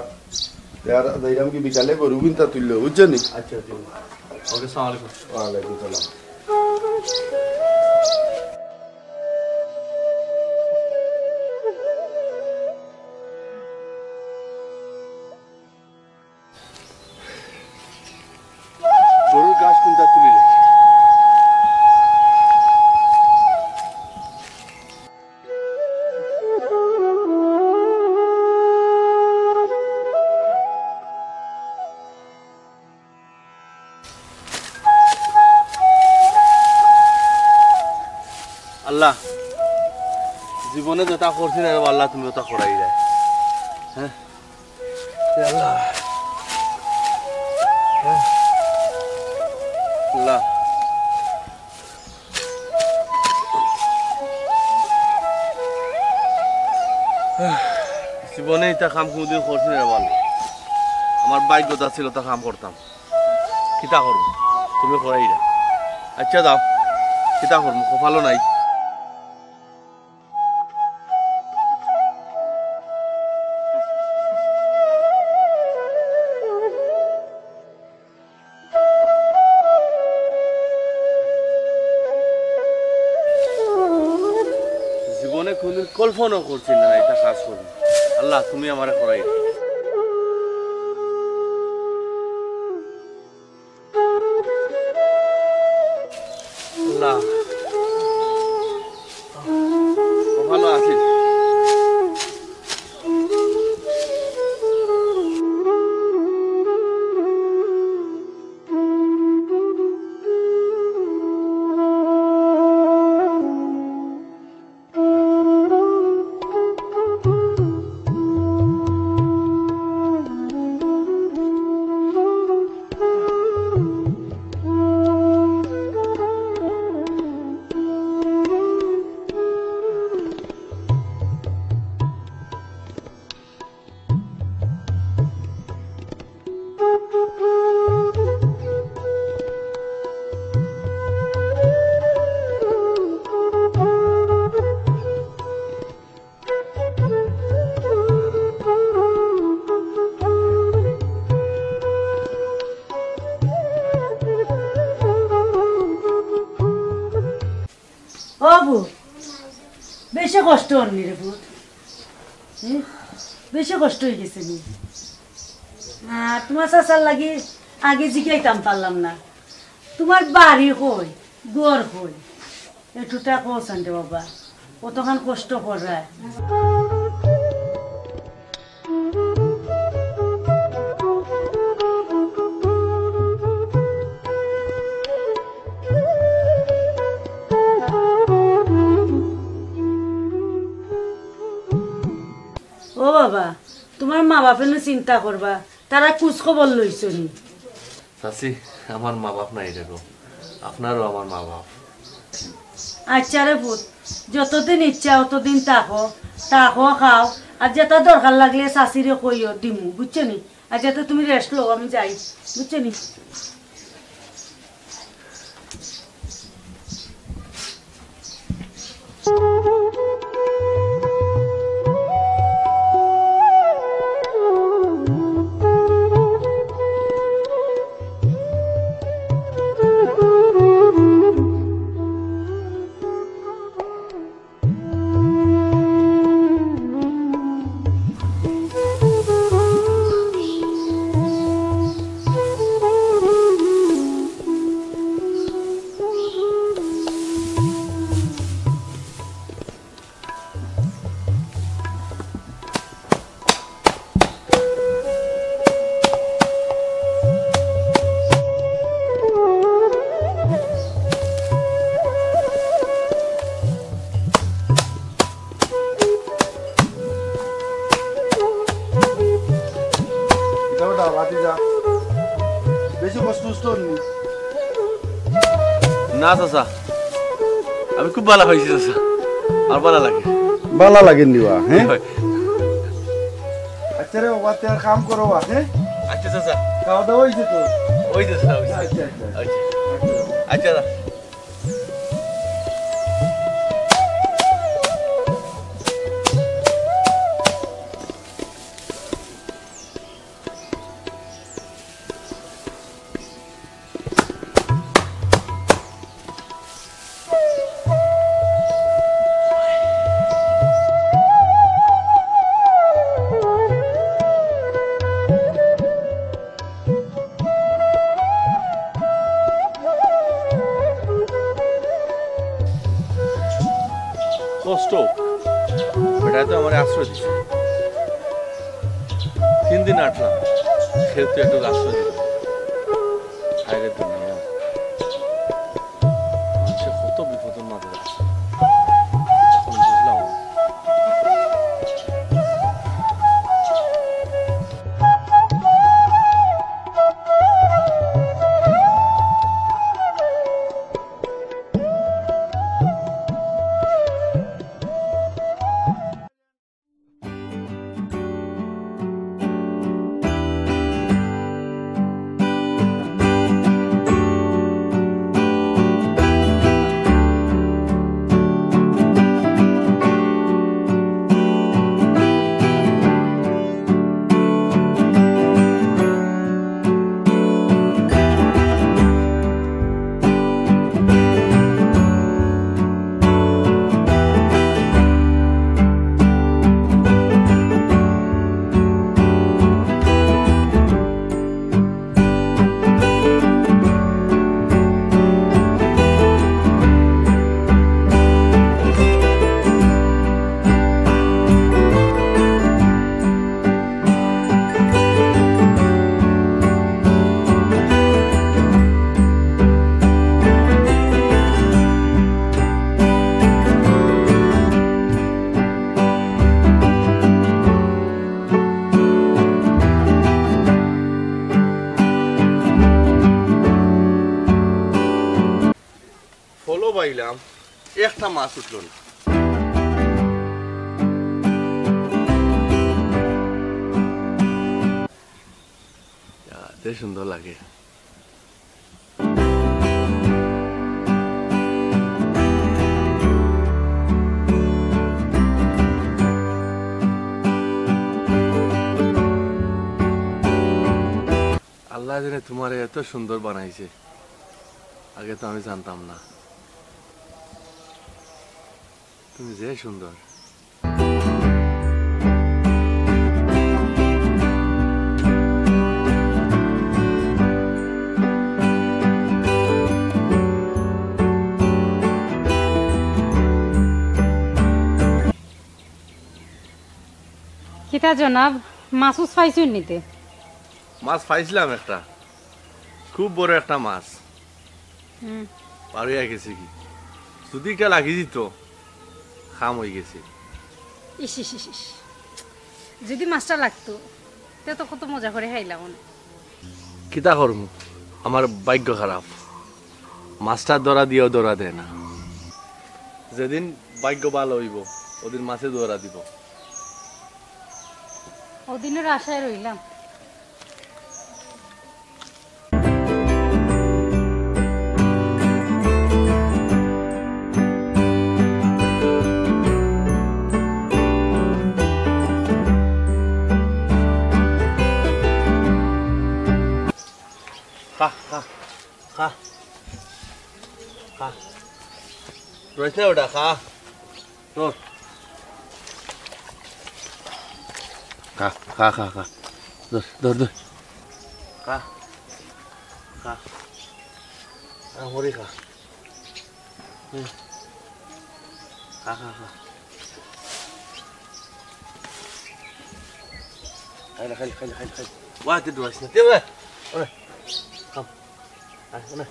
আর যাইতাম কি বিকালে গরু কিনতা তুললো, বুঝছো নি? আচ্ছা, ঠিক আছে। ওকে, সালাম আলাইকুম। ওয়ালাইকুম সালাম। গরুর ঘাস কোনটা তুলিলে? আল্লাহ, জীবনে যেটা করছি না রে আল্লাহ, তুমি ওটা করাই দেয়। হ্যাঁ, আল্লাহ। আল্লাহ। জীবনে ইতা কাম কুনুদিন করছি না রে বাবা। আমার ভাগ্যত আছিল, ইতা কাম করতাম। কিতা করমু? তুমি করাইরা। আচ্ছা যাও, কিতা করমু? কপালো নাই। জীবনে কুনুদিন কল্পনাও করছি না ইতা কাজ করমু। আল্লাহ, তুমি আমারে করাইরা। আল্লাহ। ও ভালো আছি। ও বউ, বেশি কষ্ট অর নি রে পুত? হুম? বেশি কষ্ট অই গেছে নি? আর তুমার চাচার লাগি আগে জিগাইতাম পারলাম না। তুমার বাড়ি কই, ঘর কই? একটুতা কও চাইন রে বাবা, অতখান কষ্ট কররায়। ও বাবা, তুমার মা বাপে নু চিন্তা করবা, তারা খোঁজ খবর লইছো নি? চাচি, আমার মা বাপ নাই রে গো, আপনারও আমার মা বাপ। আচ্ছা রে পুত, যতদিন ইচ্ছা অতদিন থাকো, থাকো খাও, আর যেটা দরকার লাগলে চাচিরে কইও দিমু, বুঝছো নি? আর যাতে তুমি rest লও, আমি যাই, বুঝছো নি? কিতা বেটা, বাতি যা। বেশি কষ্ট উষ্ট অর নি? না চাচা, আমি খুব ভালা পাইছি চাচা, আর ভালা লাগে। ভালা লাগে নি বা, হ্যাঁ? হয়। আচ্ছা রে বাবা, তে আর কাম করো বা, হ্যাঁ? আচ্ছা চাচা। খাওয়া দাওয়া অইছে তো? অইছে চাচা, অইছে। আচ্ছা, আচ্ছা। আচ্ছা। আচ্ছা। আচ্ছা। কষ্ট, বেটায় তো আমারে আশ্রয় দিছে। তিন দিন আটলাম, কেউ তো একটু আশ্রয় দিল না। হায় রে দুনিয়া, মানুষে কত বিপদর মাঝে আছে। এখন বুঝলাম। খাইলাম, একটা মাছ উঠলো না। ইয়া, যে সুন্দর লাগে। আল্লাহ জানে তোমারে এত সুন্দর বানাইছে, আগে তো আমি জানতাম না। তুমি যে সুন্দর। কিতা জনাব, মাছ উছ পাইছইন নিতে? মাছ পাইছিলাম একটা, খুব বড় একটা মাছ। হুম। পার অইয়া গেছে কি, যদি ইটা লাগি দিত, কাম অই গেছে। ইস, ইস, ইস, ইস। যদি মাছটা লাগতো, তে তো কত মজা করি খাইলাম অনে। কিতা করমু, আমার ভাইগ্য খারাপ, মাছটা ধরা দিয়াও ধরা দেয় না। যেদিন ভাইগ্য ভালা অইবো, অদিন মাছে ধরা দিবো। অদিনর আশায় রইলাম। খা, খা, খা। খা। রইস না ওটা, খা। ধর। খা, খা, খা, খা। ধর, ধর, ধর। খা। খা। আ, মরি খা। হুম। খা, খা, খা। খাইলে, খাইলে, খাইলে, খাইলে, খাইলে। ওয়া, তুই ডুবাইস না। তুই ওয়া। ওরে। খাও। আয়, ওরে।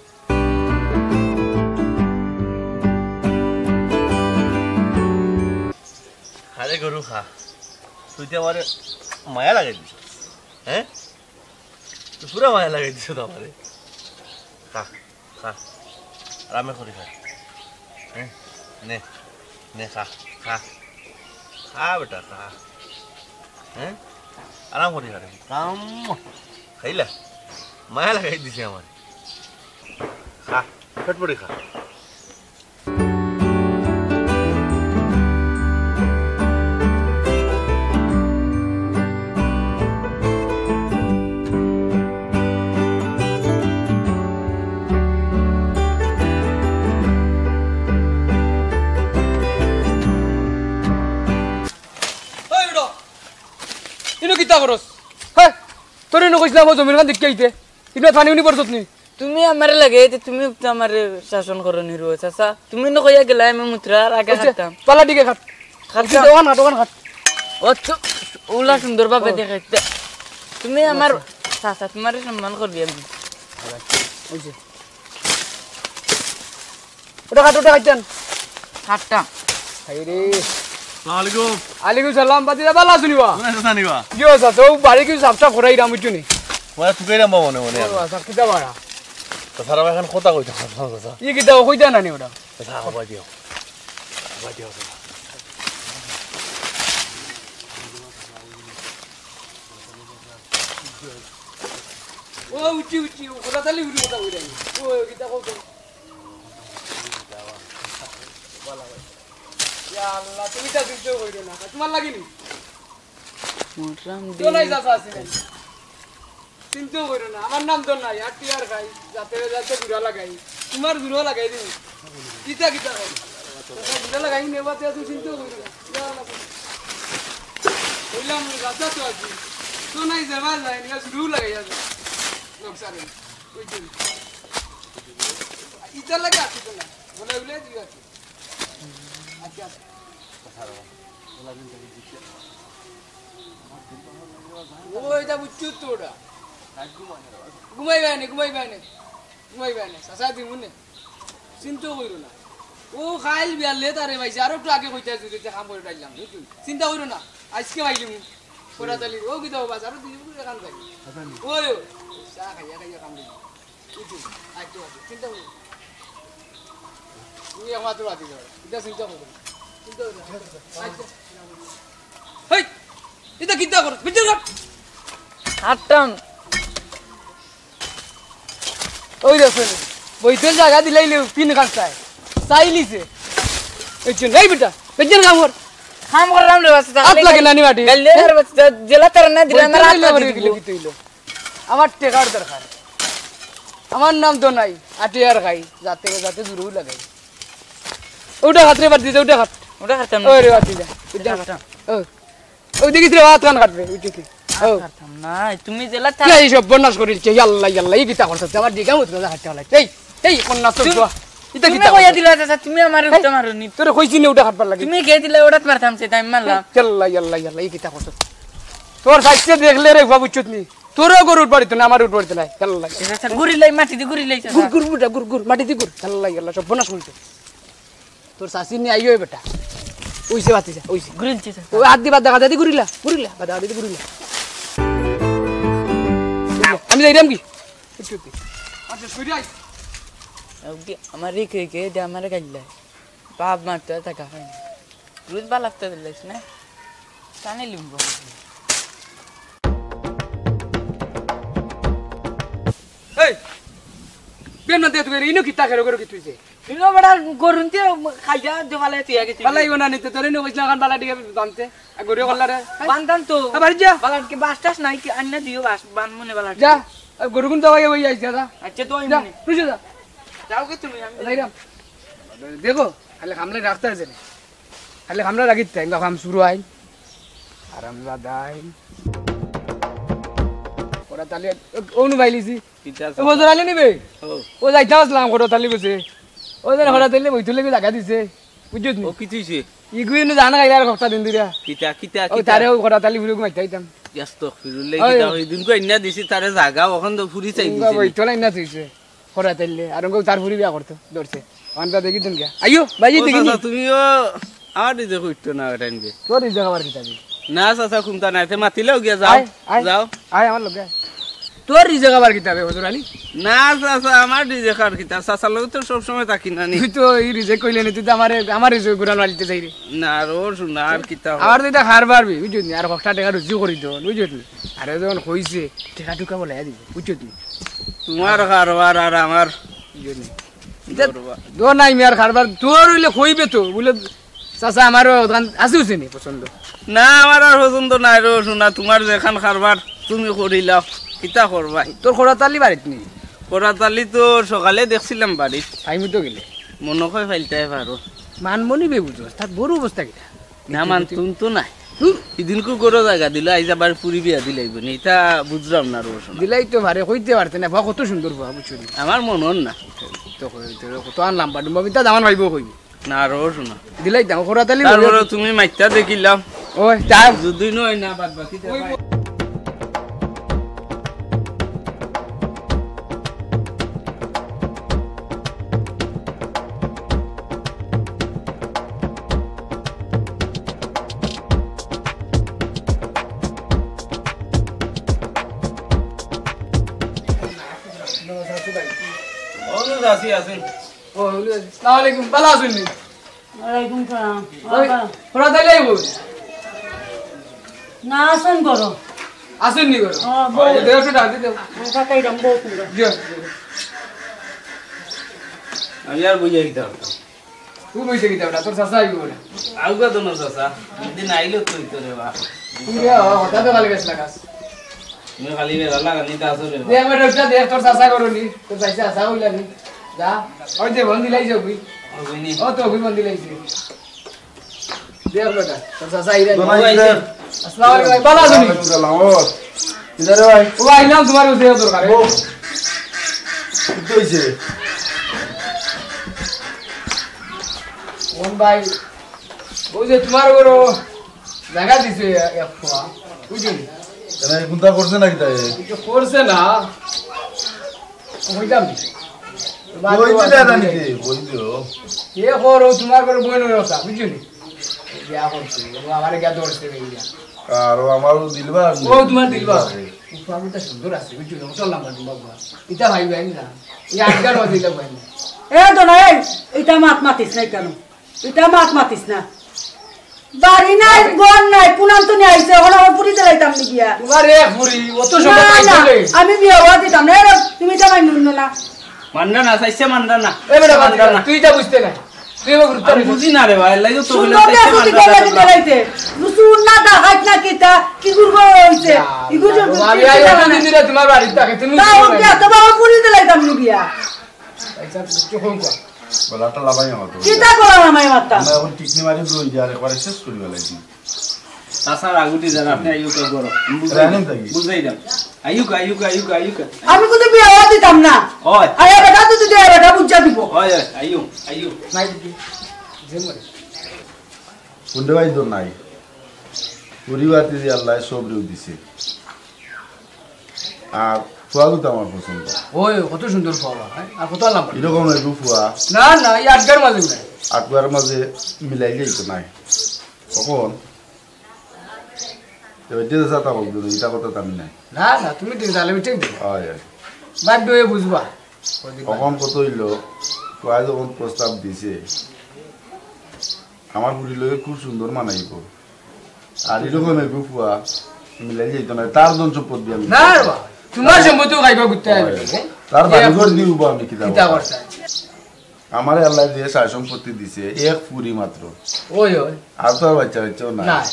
খা রে গরু, খা। তুই তো আমারে মায়া লাগাই দিছস, হ্যাঁ? তুই পুরা মায়া লাগাই দিছস তো আমারে। খা, খা। আরামে করি খা। হ্যাঁ? নে, নে, খা, খা। খা বেটা, খা। হ্যাঁ? আরাম করি খা রে। কাম। খাইলা? মায়া লাগাই দিছে আমারে। খা, পেট ভরি খা। এই বেটা, ইনো কিতা করস? হ্যাঁ, তোরে ইনো কইছিলাম অউ জমিন খান দেখিয়া আইতে। ইনো পানি উনি পড়ছত নি? তুমি আমারে লাগাইতে, তুমি তো আমারে শাসন করো নি রো, চাচা। তুমি না কইয়া গেলায় আমি মুতরার আগে অইছে, খাটতাম। পালা দিকে খাট। খাটতাম। অইছে, অখান খাট, অখান খাট। অত উলা সুন্দর ভাবে ও। দেখাইতে। তুমি আমার আচ্ছা। চাচা, তোমারে সম্মান করি আমি। অইছে। ওটা খাট, ওটা খাইতেন। খাটতাম। হায় রে। আসসালামু আলাইকুম। আলাইকুম সালাম, বাতিজা, ভালা আছো নি বা? কোন আছে জানি বা? কি অইছে? তো বাড়ি কিছু সাফ সাফ করাইরাম, বুঝছো নি? ওরা তুকাই রাম বাবা মনে মনে। ও, আচ্ছা, কিতা বাড়া? তো সারা এখন কথা কইতে কথা কথা। ই কিতা কইতা না নি ওটা? কথা আবার দিও। আবার দিও। ও, উঠি, উঠি, ও কথা তালি উঠি কথা কইরা নি। ও, কিতা কইতা? ইয়া আল্লাহ, তুমি তা চিন্তা কইরো না। তোমার লাগি নি? মোটরাম তো নাই, চাচা আছে নাই? চিন্তা কইরো না। আমার নাম তো নাই। আর টিয়ার খাই, যাতে যাতে জুড়া লাগাই। তোমার জুড়া লাগাই দিবি। কিতা কিতা খাই? চাচা জুড়া লাগাই নেবা, তে তুমি চিন্তা কইরো না। ইয়া আল্লাহ। কইলাম, চাচা তো আছি। তো নাই, যাবা যায়, নিয়ে শুরু লাগাই যাবে। লোক সারে। ওই দিন। ইটা লাগে আছে তো না। বলে উলে দিও আছে। আচ্ছা, আচ্ছা। ও, এটা বুঝছো তো ওটা। ঘুমাইবায় নে, ঘুমাইবায় নে। ঘুমাইবায় নে। চাচা দিমু নে। চিন্তা কইরো না। ও খাইল বিয়ালে তারে পাইছে, আরো একটু আগে কইতে আছি, যে কাম করে ডাইলাম, বুঝছো? চিন্তা কইরো না। আজকে পাইলিমু। কোরাতালি, ও কিতা বাবা, আরো দুই দিন করে কাম করি। ওই, ও, চা খাইয়া খাইয়া কাম করি। উঠো, আরেকটু আছে, চিন্তা করো। তুমি একমাত্র বাতি যাও। এটা চিন্তা করো। চিন্তা করো। আচ্ছা। হেই, এটা কিতা করো? বিচার কর। হাঁটতাম। ওই দেখো, বইতে জাগা দিলাইলে তিন কাজ চাই। চাইলিছে। এই যে, এই বেটা, বেটার কাম কর। কাম করলাম রে বাচ্চা। হাত লাগে নানি মাটি। গাইলে রে বাচ্চা, জেলা তার না দিলে আমার হাত লাগে দিল। কি হইলো? আমার টেকার দরকার। আমার নাম তো নাই, আটি আর খাই, যাতে যাতে জুরু লাগাই। ওটা খাত রে, বাদ দিতে, ওটা খাত। ওটা খাতাম না। ওই রে, বাদ দিতে। ওটা খাতাম। ও। ওই দেখিস রে, হাত কান কাটবে, বুঝছিস নি? ও। খাতাম না, তুমি জেলা থাক। এই সব বনাশ করিলছে, ইয়াল্লা, ইয়াল্লা, এই কিতা করছস? আমার দিকে মুখ না হাঁটতে হলাই। এই, এই, কন্যা তো তুমি, দোয়া। ইতা তুমি কিতা কইয়া করছস? দিলা, চাচা, তুমি আমার এই, উঠতে মারো নি। তোরে কইছি নি ওটা কাটবার লাগি? তুমি কে দিলা, ওটা মারতাম, সে তাই মারলাম। ইয়াল্লা, ইয়াল্লা, ইয়াল্লা, এই কিতা করছস? তোর সাইজে দেখলে রে, বাবু চুতনি। তোরও গরু উঠবার দিত না, আমার উঠবার দিত না। ইয়াল্লা। এ চাচা, ঘুরিলাই, মাটি দি ঘুরিলাই, চাচা। ঘুর, ঘুর, বেটা, ঘুর, ঘুর, মাটি দি ঘুর। ইয়াল্লা, ইয়াল্লা, সব বনাশ করিলছে। তোর চাচি নি আইও বেটা। ওইছে বাতি যা, ওইছে। ঘুরিলছে, চাচা। ও হাত দি বাদ দেখা, দাদি ঘুরিলা, ঘুরিলা, বাদ দেখা, দাদি ঘুরিলা। আমি যাইরাম কি? আচ্ছা, সরি আই। ওকে, আমার রেখে রেখে দে, আমার গাইলা। বাপ মার তো টাকা হয় না। রোজ বালাতে দিলিস না? টানে লিম্ব। এই, বেন না দে তুই, ইনো কিতা খেলো করে কি তুই যে? ইনো বেটা গরুন তে খাইয়া দে বালা তুই আগে তুই। বালা ইও না নিতে, তোর ইনো কইছিলাম এখন বালা দিকে বানতে। আর গরু কল্লা রে। বানতাম তো। আ, বাড়ি যা। বালা কি বাস টাস নাই কি? আন্না দিও বাস, বান মনে বালা। যা, আর গরু কোন দাওয়াই ওই আইছে, যা। আচ্ছা, তো আমি যা, মনে। বুঝে যা। যাও কি তুমি? আমি যাইরাম। দেখো, খালি খামলে রাখতে আছে না। খালি খামলা রাখিত তাই, ইনকা কাম শুরু আইন। আরামজাদা আইন। ওরা তাহলে, ও, অনু বাইলিছি। কিতা ও, আছে? বজর আলী নিবে? ও। ও যাইতাম আসলাম, ওরা তাহলে বসে। ও যেন ওরা তাহলে বইতুলে কি জায়গা দিছে। বুঝছত নি? ও, কি থইছে? ইগুই নু জানা খাইলে আর কটা দিন ধরে। কিতা, কিতা, ও, কিতা? তারে ও ওরা তাহলে ফুরুক মাইতে আইতাম। আস্তাগফিরুল্লাহ, ওই। কিতা ওই দিন কই না দিছি তারে জায়গা, ওখান তো ফুরি চাই ইনকা দিছে। বইতুলে না থইছে। করা তাইলে, আর ওকে তার ফুরি বিয়া করতো, ধরছে। অনটা দেখি তুমি গিয়া। আইও, বাজি ও দেখি নি। চাচা, তুমিও আমার নিজে কইতো না, ওটা আনবে। তোর নিজে খাবার কিতা দিবি? না, চাচা, কুন্তা নাই। তে মাতিলেও গিয়া যাও। আয়, আয়, যাও। আয়, আমার লগে আয়। তোর নিজে খাবার কিতা বে, হজুর আলী? না, চাচা, আমার নিজে খাবার কিতা? চাচার লগে তো সব সময় থাকি না নি। তুই তো এই রিজেক্ট কইলে নি, তুই তো আমারে, আমার রিজেক্ট গুরান মারিতে চাই রে। না, রো, শোনা, আর কিতা? আমার তো এটা হার বাড়বি, বুঝলি? আর কষ্টা টাকা রুজি করি তো, বুঝলি? আরে যখন কইছে, টাকা টুকা বলে দিব, বুঝলি? তোমার কারবার আর আমার ইয়ে নেই। ইটা দরবার। দো নাই মিয়ার কারবার, তোর অইলে কইবে তো, বুলে, "চাচা, আমারও দোকান আছে, আছে নি পছন্দ?" না, আমার আর পছন্দ নাই রো, শোনা, তোমার যেখান কারবার তুমি করিলাও, কিতা করবায়? তোর খরাতালি বাড়িত নি? খরাতালি তো সকালে দেখছিলাম বাড়িত। টাইম তো গেলে। মনে হয় ফাইলতে পারো। মানমনি বে বুঝো, তার বড় অবস্থা কিতা? না, মান, তুমি তো নাই। হুম? ইদিনকু গরো জাগা দিলা, আইজ আবার ফুরি বিয়া দিলাইব নি, ইতা বুঝলাম না রো শোনা। দিলাই তো পারে, কইতে পারতে না, বা কত সুন্দর বা, বুঝছো নি? আমার মন হন না। তো কই, তো কত আন লাম্বা ডুম্বা, ইতা দামান ভাইব কইবি। না রো শোনা। দিলাই দাম, খরাতালি তারপরে বলে। তুমি মাইতা দেখিলাম। ওই, তা যুদি নয় না, বাদ বাকি ওই দেখাই। অনু চাচি আছেন। ও, আসসালামু আলাইকুম, ভালা আছইন নি? ওয়ালাইকুম সালাম। ওই, বাবা। খরাতালি আইব? না, আছইন ঘরো। আছইন নি ঘরো? ও, বউ। ও, দেও একটু ডাক দিতে। আমি আর বুঝাই দিতে পারতাম। তুই বইতে কিতা বেটা? তোর চাচা আইবো বেটা। আউগা তো না চাচা। একদিন আইলে তো হইতো রে বা। তুই রে, ও, হঠাৎ গালি গাছ লাগাস। তুমি খালি বেলা লাগানি তা আসো রে বা। দেখ বেটা, উঠা দেখ, তোর চাচা করো নি। তোর চাচা চাচা হইলা নি। যা। ওই যে বন্দি লাইছে ওই। ও, বইনি। ও তো ওই বন্দি লাইছে। দেখ বেটা, তোর চাচা আইরা নি। ও, আইছে। আসসালামু আলাইকুম ভাই, ভালা আছো নি? ওয়ালাইকুম সালাম। ও, কিদারে ভাই? ও, আইলাম তোমার কাছে দরকারে। ও, কি হইছে? কোন ভাই? ওই যে তোমার ঘরো জাগা দিছে এক পোয়া, বুঝছো নি? এরা এই কুন্তা করছে নাকি তাই? কিছু করছে না। কইতাম নি। কই দিলে এটা নিতে? কই দিও? এ করো, তোমার ঘরো বইন রসা, বুঝছো নি? বিয়া করছে, ও আমারে গিয়া ধরছে, এই গিয়া। আর ও আমারও দিলবার ও, তোমার দিলবার। দিলবার। ও, ফুয়াগুটা সুন্দর আছে, বুঝছো নি? চল না, বাবা। ইটা ভাই, ভাই না। এই আটগার বাজে, ইটা ভাই না। এ দোনা, এই, ইটা মাত মাতিস না কেনে? ইটা মাত মাতিস না। বাড়ি নাই, ঘর নাই, কুনান তো নিয়া আইছে, অখন আমার ফুরি দিলাইতাম নি গিয়া। তুমার এক ফুরি, অত না, সময় না, পাইছো রে? আমি বিয়া হওয়া দিতাম না। এ, তুমি ইটা মাইনো না। মানরা না, চাইছে মানরা না। এ বেটা, মানরা না। তুই ইটা বুঝতে না। তুই এবার গুরুত্ব আমি দিস। বুঝি না রে ভাই, এর লাগি তো সুন্দর বলে চাইছে আছে, তুই মানরা কেমন না। দিতে লাইতে? সুন্দর না, ডাকাত না কিতা, কি করবো হইছে? না, ইগু না, যে তোমার বিয়া হইছে না। দিদিরা তোমার বাড়ির থাকে, তুমি তাও বুঝতে কি না। এত বড় ফুরি দিলাইতাম নি গিয়া। আচ্ছা, কিছু কম কর। গলাটা লাফাই আমার তো। কিতা গলা লাফাই মারতাম? আমরা এখন টিকনি মারি দই দিয়ে আর একবারে শেষ করি ফেলাইছি। তাছাড়া আগুটি যান, আপনি আইও তো করো। আমি বুঝাই রানিং দিই, থাকি। বুঝাই দাম। আইউকা, আইউকা, আইউকা, আইউকা। আমি কিন্তু বিয়া হওয়া দিতাম না। হয়। আরে বেটা, তুই যদি বেটা বুঝা দিব। হয়, হয়, আইও, আইও। নাই দিদি, যে মরে। কোনটা ভাই তো নাই। পরিবার দিয়ে আল্লাহ সবরেও দিছে। আর ফুয়া তো আমার পছন্দ। ওই, কত সুন্দর ফুয়া, হ্যাঁ? আর কত আল্লাহ পাক। এরকম একটু ফুয়া। না, না, এই আটগার মাঝে নাই। আটগার মাঝে মিলাই যাইতো নাই। তখন তো ওই যে যা তা বলতো, এটা কথা তো আমি নাই। না, না, তুমি ঠিক তাহলে আমি ঠিক দিই। হয়, হয়। বাদ দিয়ে বুঝবা। ওই দিন তখন কত হইলো, ফুয়া যখন প্রস্তাব দিছে, আমার ফুরি লগে খুব সুন্দর মানাইব। আর এরকম একটু ফুয়া মিলাই যাইতো না, তার ধন সম্পদ দিয়ে আমি না রে বা, তোমার সম্পত্তিও খাইবা করতে হবে। হয়। তার বাড়ি ঘর দিব আমি কিতা কিতা করতাম? করতাম? আমারে আল্লাহ দিয়ে সারা সম্পত্তি দিছে, এক ফুরি মাত্র। ওই, ওই। আর তো আর বাচ্চা কাচ্চাও নাই। নাই।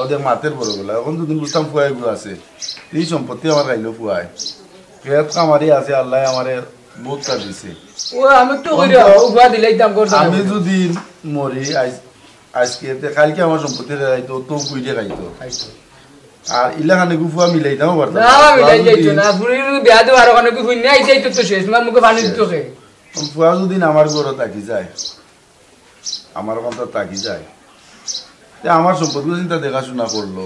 ওদের মাতের বড় গলা, এখন যদি বুঝতাম ফুয়া এগুলো আছে, এই সম্পত্তি আমার খাইলো ফুয়ায়। খেত খামারি আছে, আল্লাহ আমারে বহুতটা দিছে। ও, আমি তো কইরা, অন্ত ও ফুয়া দিলে দাম করতাম আমি না। যদি মরি, আজ আজকে তে কালকে আমার সম্পত্তি খাইতো, তো কইরে খাইতো। খাইতো। আর ইলাখানে গু ফুয়া মিলাইতামও পারতাম না, না। মিলাই ফুয়া যাইতো যদি না। ফুরির বিয়া দেওয়ার ওখানে কি হুইন নাই, যাইতো তো শেষ, তোমার মুখে পানি দিত কে? ফুয়া যদি আমার ঘরে থাকি যায়, আমার ওখান তো থাকি যায়, তে আমার সম্পত্তি চিন্তা দেখাশোনা করলো।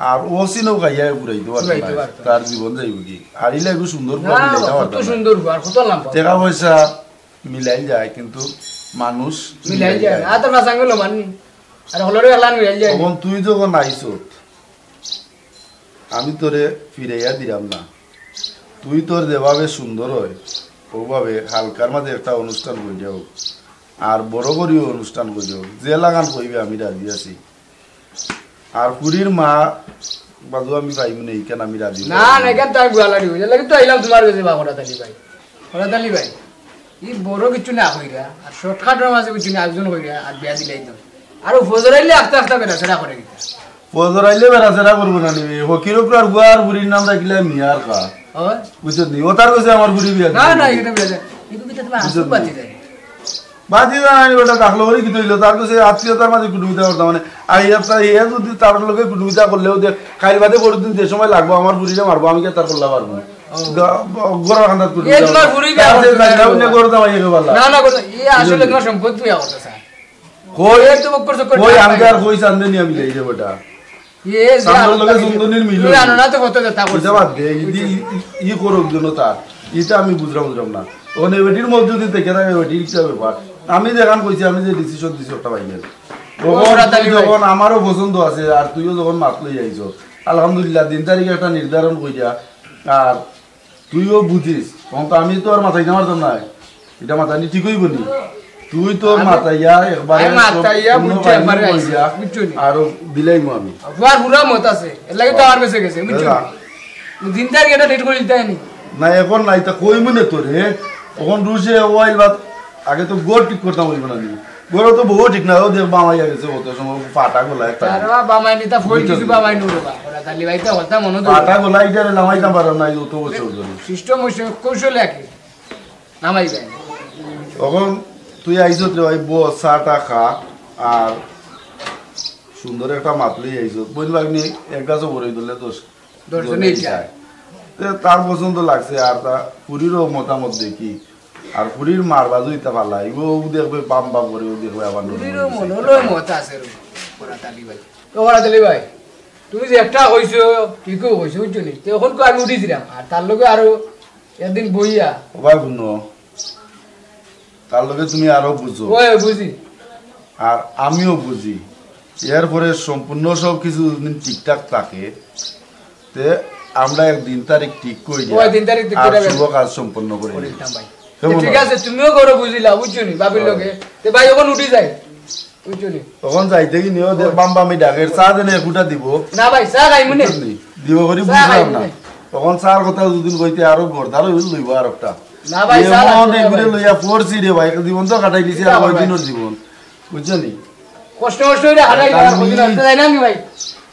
আর ও সিনও খাইয়া ঘুরাইতে পারতো ফুরাইতে না, পারতো না। তার জীবন যাইব কি? আর ইলা একটু সুন্দর ফুয়া না, মিলাইতাম কত পারতাম না। সুন্দর ফুয়া, আর কত লাম্বা। টাকা পয়সা মিলাই যায়, কিন্তু মানুষ মিলাই মিলাই যায় যায় না। না। আর তো রাসাঙ্গ লো মাননি। আর হলরে এলান মিলাই যায় না। তখন তুই যখন আইছত, আমি তোরে ফিরাইয়া দিলাম না। তুই তোর যেভাবে সুন্দর হয়, ওভাবে হালকার মাঝে একটা অনুষ্ঠান করি যাও, আর বড় করিও অনুষ্ঠান করি যাও, যে লাগান কইবে আমি রাজি আছি। আর ফুরির মা বাদু আমি পাইব না, এইখানে আমি রাজি না, না, এখান তো আমি বুয়া লাগি হইলে, কিন্তু আইলাম তোমার কাছে বা করাত আলী ভাই। করাত আলী ভাই, এই বড় কিছু না কইরা, আর শর্টকাটর মাঝে কিছু না আয়োজন কইরা, আর বিয়া দিলাই তো। আর ফজর আইলে আস্তে আস্তে বেড়াছেড়া করে দিতা। ফজর আইলে বেড়াছেড়া করবো না নিবি, ফকির ওপর আর বুয়া আর ফুরির নাম রাখলে মিয়ার খা। হয়? বুঝছত নি? ও তার কাছে আমার ফুরি বিয়া না, দিবি। না, এটা বিয়া যায়। কিন্তু কিতা তোমার বুঝছত আসল নি? বাতি যায়। বাতি জানানি বেটা, দাখলো করি কিতা অইলো? তার কাছে আত্মীয়তার মাঝে কুটুমিতা করতাম, মানে, আই একটা ইয়ে যদি তার লগে কুটুমিতা করলেও দে, কাইল বাদে পরের দিন যে সময় লাগবো, আমার ফুরিরে মারবো, আমি কি তার করলা পারবো? ও। গ-, গ-, গরুর কান্দাত কুটুমিতা এ তোমার করতাম। ফুরি বিয়া তার করতে কাছে চাইলে চাইলে অন্য করতাম, এই গেলা। না, না, করতাম। এ আসলে বুঝলি? তোমার সম্পদ তুমি করতে চায়। কই, এ তো বকর চকর কই, আমি আর কই চান্দে নিয়ে আমি যাই রে বেটা। এ যে সামনের আনন্দ লগে লাগে। সুন্দরীর মিল তুই হইল। আনো না তো কত কথা বুঝতে করছিস। পারবে, ইদি ই, ই, ই করুক জন্য তার। ইটা আমি বুঝলাম, বুঝলাম না। ওখানে বেটির মধ্যে যদি থেকে থাকে, বেটির একটা ব্যাপার। আমি যেখান কইছি, আমি যে ডিসিশন দিছি, ওটা পাইবেন। ও, ওখান ওরা তালি তুই ভাই। যখন আমারও পছন্দ আছে, আর তুইও যখন মাত লই আইছো, আলহামদুলিল্লাহ, দিন তারিখ একটা নির্ধারণ করিয়া, আর তুইও বুঝিস, তখন তো আমি তো আর মাথায় না মারতাম না। এটা মাথায় নি ঠিক হইব নি? তুই তোর আমি, মাথায় ইয়া একবারে আমি মাথায় ইয়া সম্পূর্ণ বুঝছি, একবারে বাহিনী আইছি, হইয়া বুঝছো নি? আরো দিলাইমু আমি। ফুয়ার পুরা মত আছে, এর লাগি তো আমার কাছে গেছে, বুঝছো নি? হ্যাঁ। দিন তারিখ এটা ঠিক করে দিতে হয়নি। না, এখন নাই, তা কই মনে তোরে? এখন রুশে ওয়াইল বাদ, আগে তো গোল ঠিক করতাম হইব না নি? গরু তো বউ ঠিক না, ও দেখ বামাইয়া গেছে, কত সময় পাটা গোলা একটা। আরে বাবা, বামাই নিতা ফোন বুঝছো কিছু তো? বামাই নুরে বা। ওরা তালি ভাই তো কথা মনে তো। পাটা গোলা ইটারে লামাইতাম পারো না, এই অত বছর ধরে। সিস্টেম হইছে, কৌশল একই। নামাই যায়। তখন তুই আইছত রে ভাই, বস, চা টা খা, আর সুন্দর একটা মাতলি আইছত। বইন ভাগ্নি এক গাছও বড়ই ধরলে দশ দশ জনে জনেই যায়। যায়। তে তার পছন্দ লাগছে, আর তা ফুরিরও মতামত দেখি। আর ফুরির মার বাজু ইতা ফালাই, ও দেখবে বাম বাম করে, ও দেখবে আবার নরম ফুরিরও হয়ে মন গেছে। হলো মত আছে রে, করাত আলী ভাই। তো করাত আলী ভাই, তুমি যে একটা কইছো, ঠিকও কইছো, বুঝছো নি? তো এখন তো আমি উঠিছিলাম, আর তার লগে আরো একদিন বইয়া। ও ভাই, শুনো, তার লগে তুমি আরো বুঝো। ওই বুঝি। আর আমিও বুঝি। এরপরে সম্পূর্ণ সব কিছু যদি ঠিকঠাক থাকে, তে আমরা এক দিন তারিখ ঠিক করি ওই দিন তারিখ ঠিক আর করে শুভ কাজ সম্পন্ন করে করে নিই। দিতাম ভাই। ঠিক আছে, তুমিও করো বুঝিলা, বুঝছো নি, ভাবির লগে। তে ভাই, অখন উঠি যাই, বুঝছো নি? অখন যাইতে কি নিও, দে বাম বামে ডাকের, চা দেনে একুটা দিব। না ভাই, চা খাইমু নে। বুঝছো নি? দিব করি চা বুঝলাম খাইমু না। নে। অখন চার কথা দুদিন কইতে আরো গর্দার হইল লইব আর একটা। না ভাই, চা এমন লাগবে না এগুলো ভাই। লইয়া পড়ছি রে ভাই, জীবন তো কাটাই দিছি আর কিতা কয় ভাই? দিনর জীবন, বুঝছো নি? কষ্ট কষ্ট হইলে হারাই আর যাওয়ার কদিন বুঝি। আসতে যায় না নি ভাই?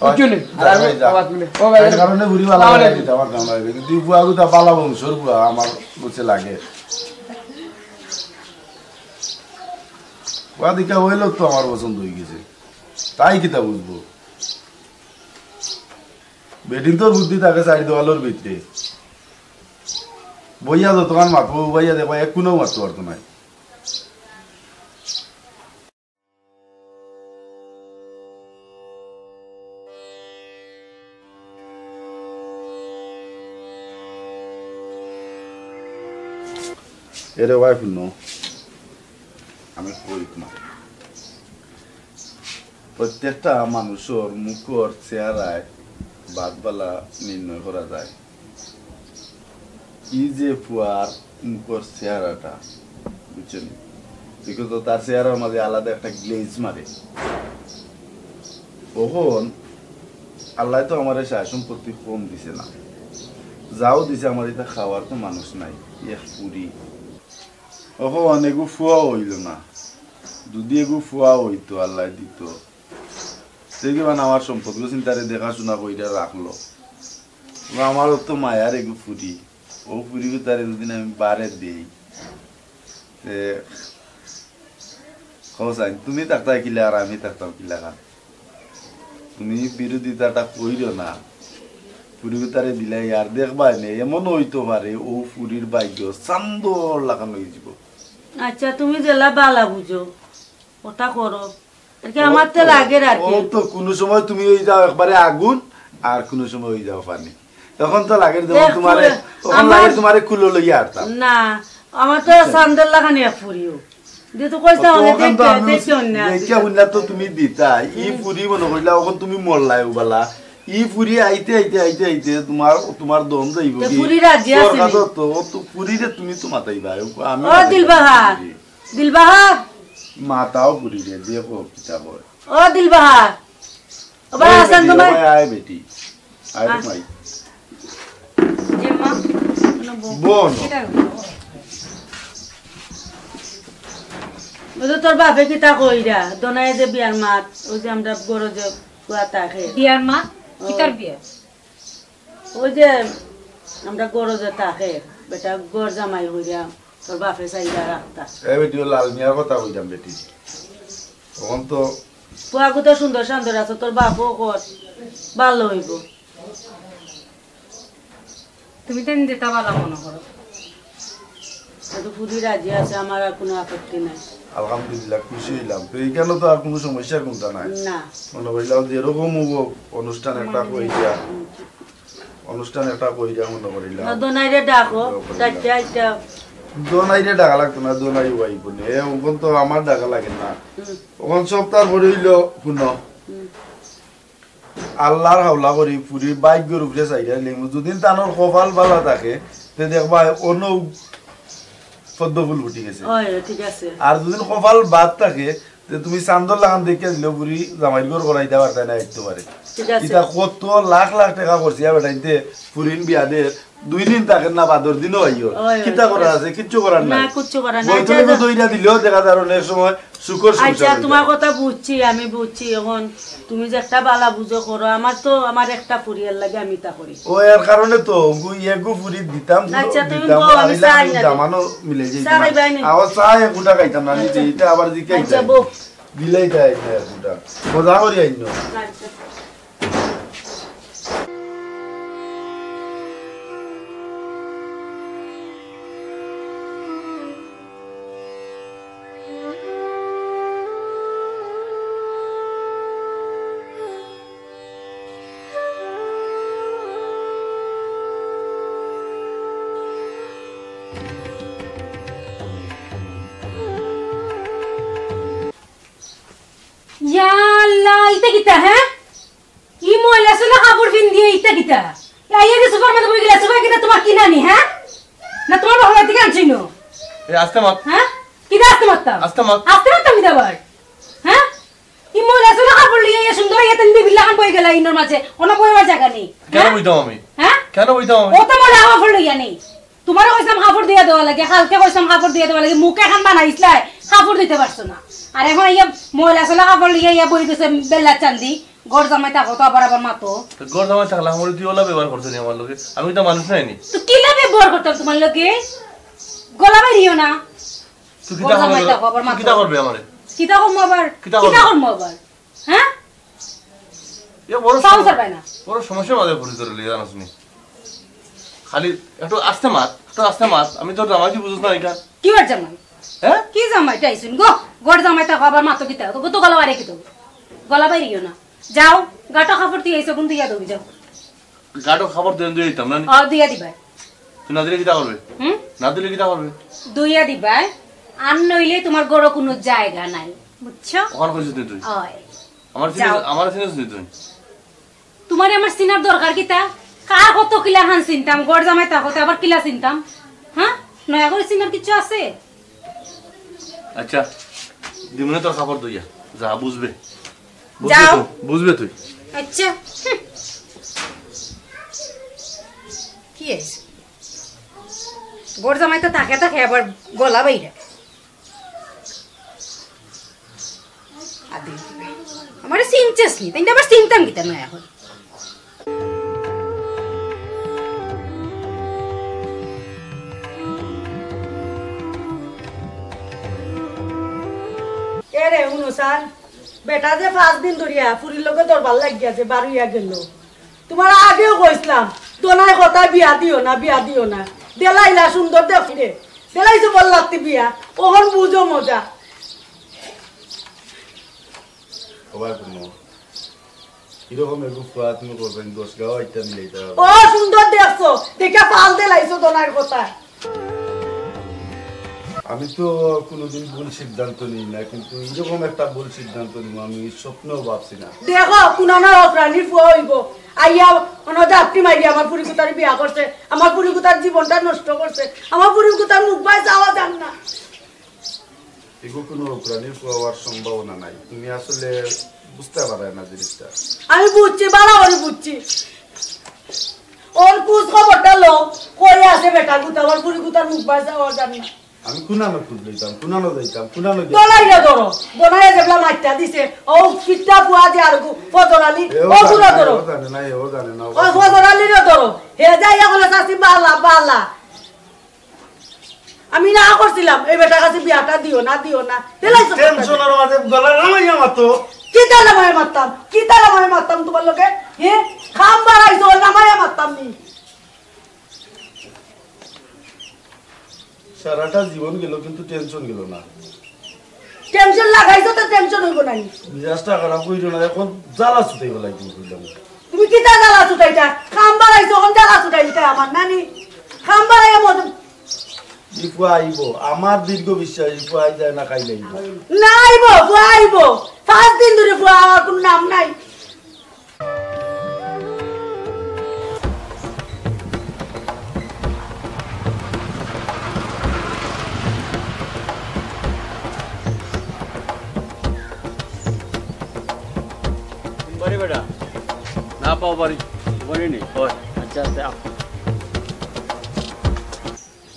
বুঝছো নি? আর যা আমি ভাই, যা। আবার মিলে। ও ভাই, এর কারণে ঘুরি ভালো আসসালামু লাগে আলাইকুম। দিতে আমার কাম লাগে। কিন্তু তুই বুয়া গুতা বালা বংশর বুয়া আমার বুঝে লাগে। ওয়া দিকা হইল তো আমার পছন্দ হয়ে গেছে। তাই কিতা বুঝবো? বেটিন তোর বুদ্ধি থাকে চারি দেওয়ালর ভিতরে। বইয়া যতক্ষণ মাতবো, বইয়া দেখবা, এক কোনেও মাততে পারতো নাই। এরে ভাই, হুনো, আমি কই তোমার, প্রত্যেকটা মানুষর মুখর চেহারায় বাদবালা নির্ণয় করা যায়। ই যে ফুয়ার মুখর চেহারাটা, বুঝছো নি? দেখো তো, তার চেহারার মাঝে আলাদা একটা গ্লেজ মারে। অখন আল্লায় তো আমারে সয় সম্পত্তি কম দিছে না, যাও দিছে, আমার ইতা খাওয়ার তো মানুষ নাই। এক ফুরি, অখন এগু ফুয়া হইল না, যদি এগু ফুয়া হইতো, আল্লায় দিত, তে কিমান আমার সম্পদ গো চিন্তারে দেখাশোনা কইরা রাখলো। ও আমারও তো মায়ার এগু ফুরি, ও ফুরি তারে দুদিন আমি বারে দেই। তে হোসাইন, তুমি থাকতায় কিলা আর আমি থাকতাম কিলা খান? তুমি বিরোধিতাটা কইরো না। ফুরি তারে দিলাই আর দেখবায় নে, এমন হইতো পারে ও ফুরির ভাগ্য চান্দর লাখান হয়ে যাব। আচ্ছা, তুমি যেলা বালা বুঝো, ওটা করো। আর কি, আমার তো লাগে আর কি। ও তো কোনো সময় তুমি হয়ে যাও একবারে আগুন, আর কোনো সময় হয়ে যাও পানি। তখন তো লাগে যেমন দেখ, তোমারে, ফুল, তখন আমার লাগে তোমারে কুলো লইয়া আরতাম। না, আমার তো চান্দর লাখান এক ফুরিও। যে তো কইছ না, তো অনেক ওখান তো দেখতে, আমি দেখতে অন্য আছে। দেখিয়া হুনলা তো তুমি দিতা, ই ফুরি মনে করিলা, অখন তুমি মরলাই উবালা। ই ফুরি আইতে, আইতে, আইতে, আইতে তোমার, তোমার দম যাইব তে কি? ফুরি রাজি আছে নি? তো, ও তো ফুরিরে তুমি তো মাতাইবা, আমি ও মাতাইবা দিলবাহা, ফুরিরে। দিলবাহা। মাতাও ফুরিরে, দেখো কিতা কয়। ও দিলবাহা। ও ভাই, ওই হাসান বেটি, তোমার ওই আয় বেটি। আয় আহ। রে মাই। জি মা, কোনো বউ? বোন। কিতা গো? ওই যে তোর বাপে কিতা কইরা, দোনাই যে বিয়ার মাত, ওই যে আমরা গরজে পুয়া তাকে। বিয়ার মাত? ও। কিতার বিয়া? ওই যে আমরা গরজে তাকে, বেটা গর জামাই হইরা, তোর বাপে চাইরা রাখতা। এ বেটি, ও লাল মিয়ার কথা কইতাম বেটি। তখন তো পুয়াগু তো সুন্দর সান্দর আছে, তোর বাপও কর, ভালো হইব। তুমি তো যেটা ভালো মনে করো। তো ফুরি রাজি আছে, আমার আর কোনো আপত্তি নাই। আলহামদুলিল্লাহ, খুশি হইলাম। তো এখানে তো আর কোনো সমস্যা কোনটা নাই। না। মনে করিলাম যেরকম হবো, অনুষ্ঠান একটা কইরা, অনুষ্ঠান একটা কইরা মনে করিলাম। না, দোনাইরে ডাকো, ডাকতে আইতা। দোনাইরে ডাকা লাগতো না, দোনাই ওয়াই বনে। এ, ওখান তো আমার ডাকা লাগে না। হুম। ওখান সব তারপরে হইলো, হুনো। হুম। আল্লাহর হাওলা করি ফুরির ভাগ্যর উপরে চাইয়া লিমু। যদিন তানোর কপাল বালা থাকে, তে দেখবা অনো পদ্ম ফুল ফুটি গেছে। ওই, ঠিক আছে। আর যদিন কপাল বাদ থাকে, তে তুমি চান্দর লাখান দেখিয়া দিলে ফুরি জামাইর ঘর করাইতে পারতায় না, আইতে পারে। ঠিক আছে। ইতা কত লাখ লাখ টেকা খরচিয়া বেটাইতে ফুরিন বিয়া দের, দুই দিন থাকে না, বাদর দিনও আইও। ওই, ওই, কিতা ঠিক করার আছে। আছে? কিচ্ছু করার না, নাই। কিচ্ছু করার নাই। বইতলে আচ্ছা, তো দইরা দিলেও দেখা যার অনেক সময় শুকর সংসার আচ্ছা, হয়ে তোমার যায়। কথা বুঝছি, আমি বুঝছি। এখন তুমি যে একটা বালা বুঝো করো, আমার তো, আমার একটা ফুরিয়ার লাগে আমি তা করি। ও, এর কারণে তো গু-, ইয়ে গু ফুরি দিতাম, আচ্ছা, তুমি দিতাম, বউ, আমি আইলা চাই আমি না। দামানো মিলে যাই চা তোমার। খাইবাই নি? আবার চা এক গুটা খাইতাম না, আমি আচ্ছা। এটা আবার দিকে আচ্ছা, খাইতাম। বউ। দিলেই তাই না এক গুটা। মজা করি আইন। আচ্ছা। ইয়া আল্লাহ, ইটা কিতা, হ্যাঁ? ই ময়লা সয়লা কাপড় পিন্দিয়া ইটা কিতা? আইয়া যে সোফার মাঝে বই গেলা, সোফা কিতা তোমার কিনা নি, হ্যাঁ? না তোমার বাপর বাড়ি থাকি আনছি নো? এ, আস্তে মাত। হ্যাঁ? কিতা আস্তে মাততাম? আস্তে মাত। আস্তে মাততাম কিতা আবার? হ্যাঁ? ই ময়লা সয়লা কাপড় লইয়া ইয়া সুন্দর ইয়া তেন বিবির লাখান বই গেলা ইনর মাঝে। অনো বইবার জাগা নেই। কেন হ্যাঁ? বইতাম আমি? হ্যাঁ? কেন বইতাম আমি? ও তো ময়লা কাপড় লইয়া নেই। তুমারে কইছলাম কাপড় দিয়া দেওয়া লাগে, কালকে কইছলাম কাপড় দিয়া দেওয়া লাগে, মুখ এখান বানাইছলায়, কাপড় দিতে পারছো না। আর এখন ইয়া ময়লা সয়লা কাপড় লইয়া ইয়া বই গেছে বেলা চান্দি, ঘর জামাই থাকো তো আবার আবার মাতো। তো ঘর জামাই থাকলে আমার তুই ওলা ব্যবহার করছো নি আমার লগে? আমি তো মানুষ নাই নি। তো কিলা ব্যবহার করতাম তুমার লগে? গলা বাইরিও না। তুই কিতা ঘর জামাই করবে? থাকো আবার তুই মাতো। কিতা করবে আমারে? কিতা করবো আবার? কিতা কিতা করবে? করবো আবার? হ্যাঁ? এ বড় সাহস সম-, আর পায় না। বড় সমস্যার মাঝে পড়ি তোর লিয়ে জানাস নি। খালি একটু আস্তে মাত, একটু আস্তে মাত। আমি তোর জামাই, তুই বুঝছ না এটা? কি ওর জামাই? হ্যাঁ? কি জামাই? তাই শুন গো, ঘর জামাই থাকো আবার মাতো কিতা? তো গো তো গলা বাড়ে কি তো? গলা বাইরিও না। যাও, গাটো কাপড় তুই এইসব দিয়া দেবি, যাও। গাটো কাপড় তুই দিয়া দিতাম না নি? অ, দিয়া দিবাই। তুই না দিলে কিতা করবে? হুম? না দিলে কিতা করবে? দুইয়া দিবাই। আর নইলে তুমার ঘরো কুনু জাগা নাই, বুঝছো? ওখান কইছিস নি তুই? অয়। আমার চিনিস, যাও। আমার চিনিস নি তুই? তুমারে আমার চিনার দরকার কিতা? কার কত কিলা হান চিনতাম, ঘর জামাই থাকো তে আবার কিলা চিনতাম? হ্যাঁ? নয়া করি চিনার কিচ্ছু আছে? আচ্ছা, দিমুনে তোর কাপড় ধুইয়া। যা, বুঝবে। বুঝবে যাও। তুই, বুঝবে তুই। আচ্ছা। হুম। কি আছে? ঘর জামাই তো থাকে থাকে আবার গলা বাইরে। আদে। আমারে চিনছস নি, তাই না? আবার চিনতাম কিতা নয়া এখন। এ রে, হুনো সান, বেটা যে পাঁচ দিন ধরিয়া ফুরির লগে দরবার লাগিয়া যে বারইয়া গেল। তুমার আগেও কইছলাম, দোনাই কথা বিয়া দিও না, বিয়া দিও না। দেলাইলা সুন্দর দেখি রে। দেলাইছো বল লাগতে বিয়া। ওহন বুঝো মজা। ওবা কুনো। কিরকম এগু ফুয়া তুমি করবেন, দশ গাও আইটা মিলাইতা পারবা। ও সুন্দর দেখছো, দেখে পাল দেলাইছো দোনাইর কথা। আমি তো কোনোদিন ভুল সিদ্ধান্ত নিই না, কিন্তু এরকম একটা ভুল সিদ্ধান্ত নিব আমি স্বপ্নেও ভাবছি না। দেখো, কুনানো অপ্রাণীর ফুয়া অইবো। আইয়া অনো দাপটি মারি আমার ফুরিকুতার বিয়া করছে, আমার ফুরিকুতার জীবনটা নষ্ট করছে, আমার ফুরিকুতার মুখ বায় চাওয়া যার না। এগু কোনো অপ্রাণীর ফুয়া অওয়ার সম্ভাবনা নাই। তুমি আসলে বুঝতে পারো না জিনিসটা। আমি বুঝছি, বালা করি বুঝছি। ওর খোঁজ খবরটা লও, কই আছে বেটা গুতা, আমার ফুরিকুতার মুখ বায় চাওয়া যার না। আমি কুনানো খুঁজ লইতাম, কুনানো যাইতাম, কুনানো যাইতাম। দোনাইরে ধরো, দোনাইরে যেবলা মাইরটা দিছে, ও ফিটটা ফুয়া যে আর গু-, ফজর আলী, এও ও জানে গুলো না, ধরো। এও জানে না, এও জানে না, ও ও জানে না। ফজর আলীরে ধরো, হে যাইয়া বলে, "চাচি, বালা, বালা।" আমি না করছিলাম, এই বেটার কাছে বিয়াটা দিও না, দিও না। দিলাই তো টেনশনের মাঝে গলা নামাইয়া মাতো। কিতা নামাইয়া মারতাম? কিতা নামাইয়া মারতাম তুমার লগে? হে? খাম বাড়াইছো, নামাইয়া মারতাম নি। সারাটা জীবন গেল, কিন্তু টেনশন গেল না। টেনশন লাগাইছো তো টেনশন অইবো না নি? মিজাজটা খারাপ অইলো না, এখন জ্বালা ছুটাই বেলাই তুমি কইলাম। তুমি কিতা জ্বালা ছুটাইতা? খাম বাড়াইছো, এখন জ্বালা ছুটাইতা আমার নানি? খাম বাড়াইয়া মদ- ই ফুয়া আইবো, আমার দীর্ঘ বিশ্বাস, ই ফুয়া আই যায় না, খাইলে আইবো। না আইবো, ফুয়া আইবো। পাঁচ দিন ধরে ফুয়া আওয়ার কোনো নাম নাই। বাড়ি বেটা? না পাও বাড়ি। বাড়ি নেই? হয়। আচ্ছা, আচ্ছা।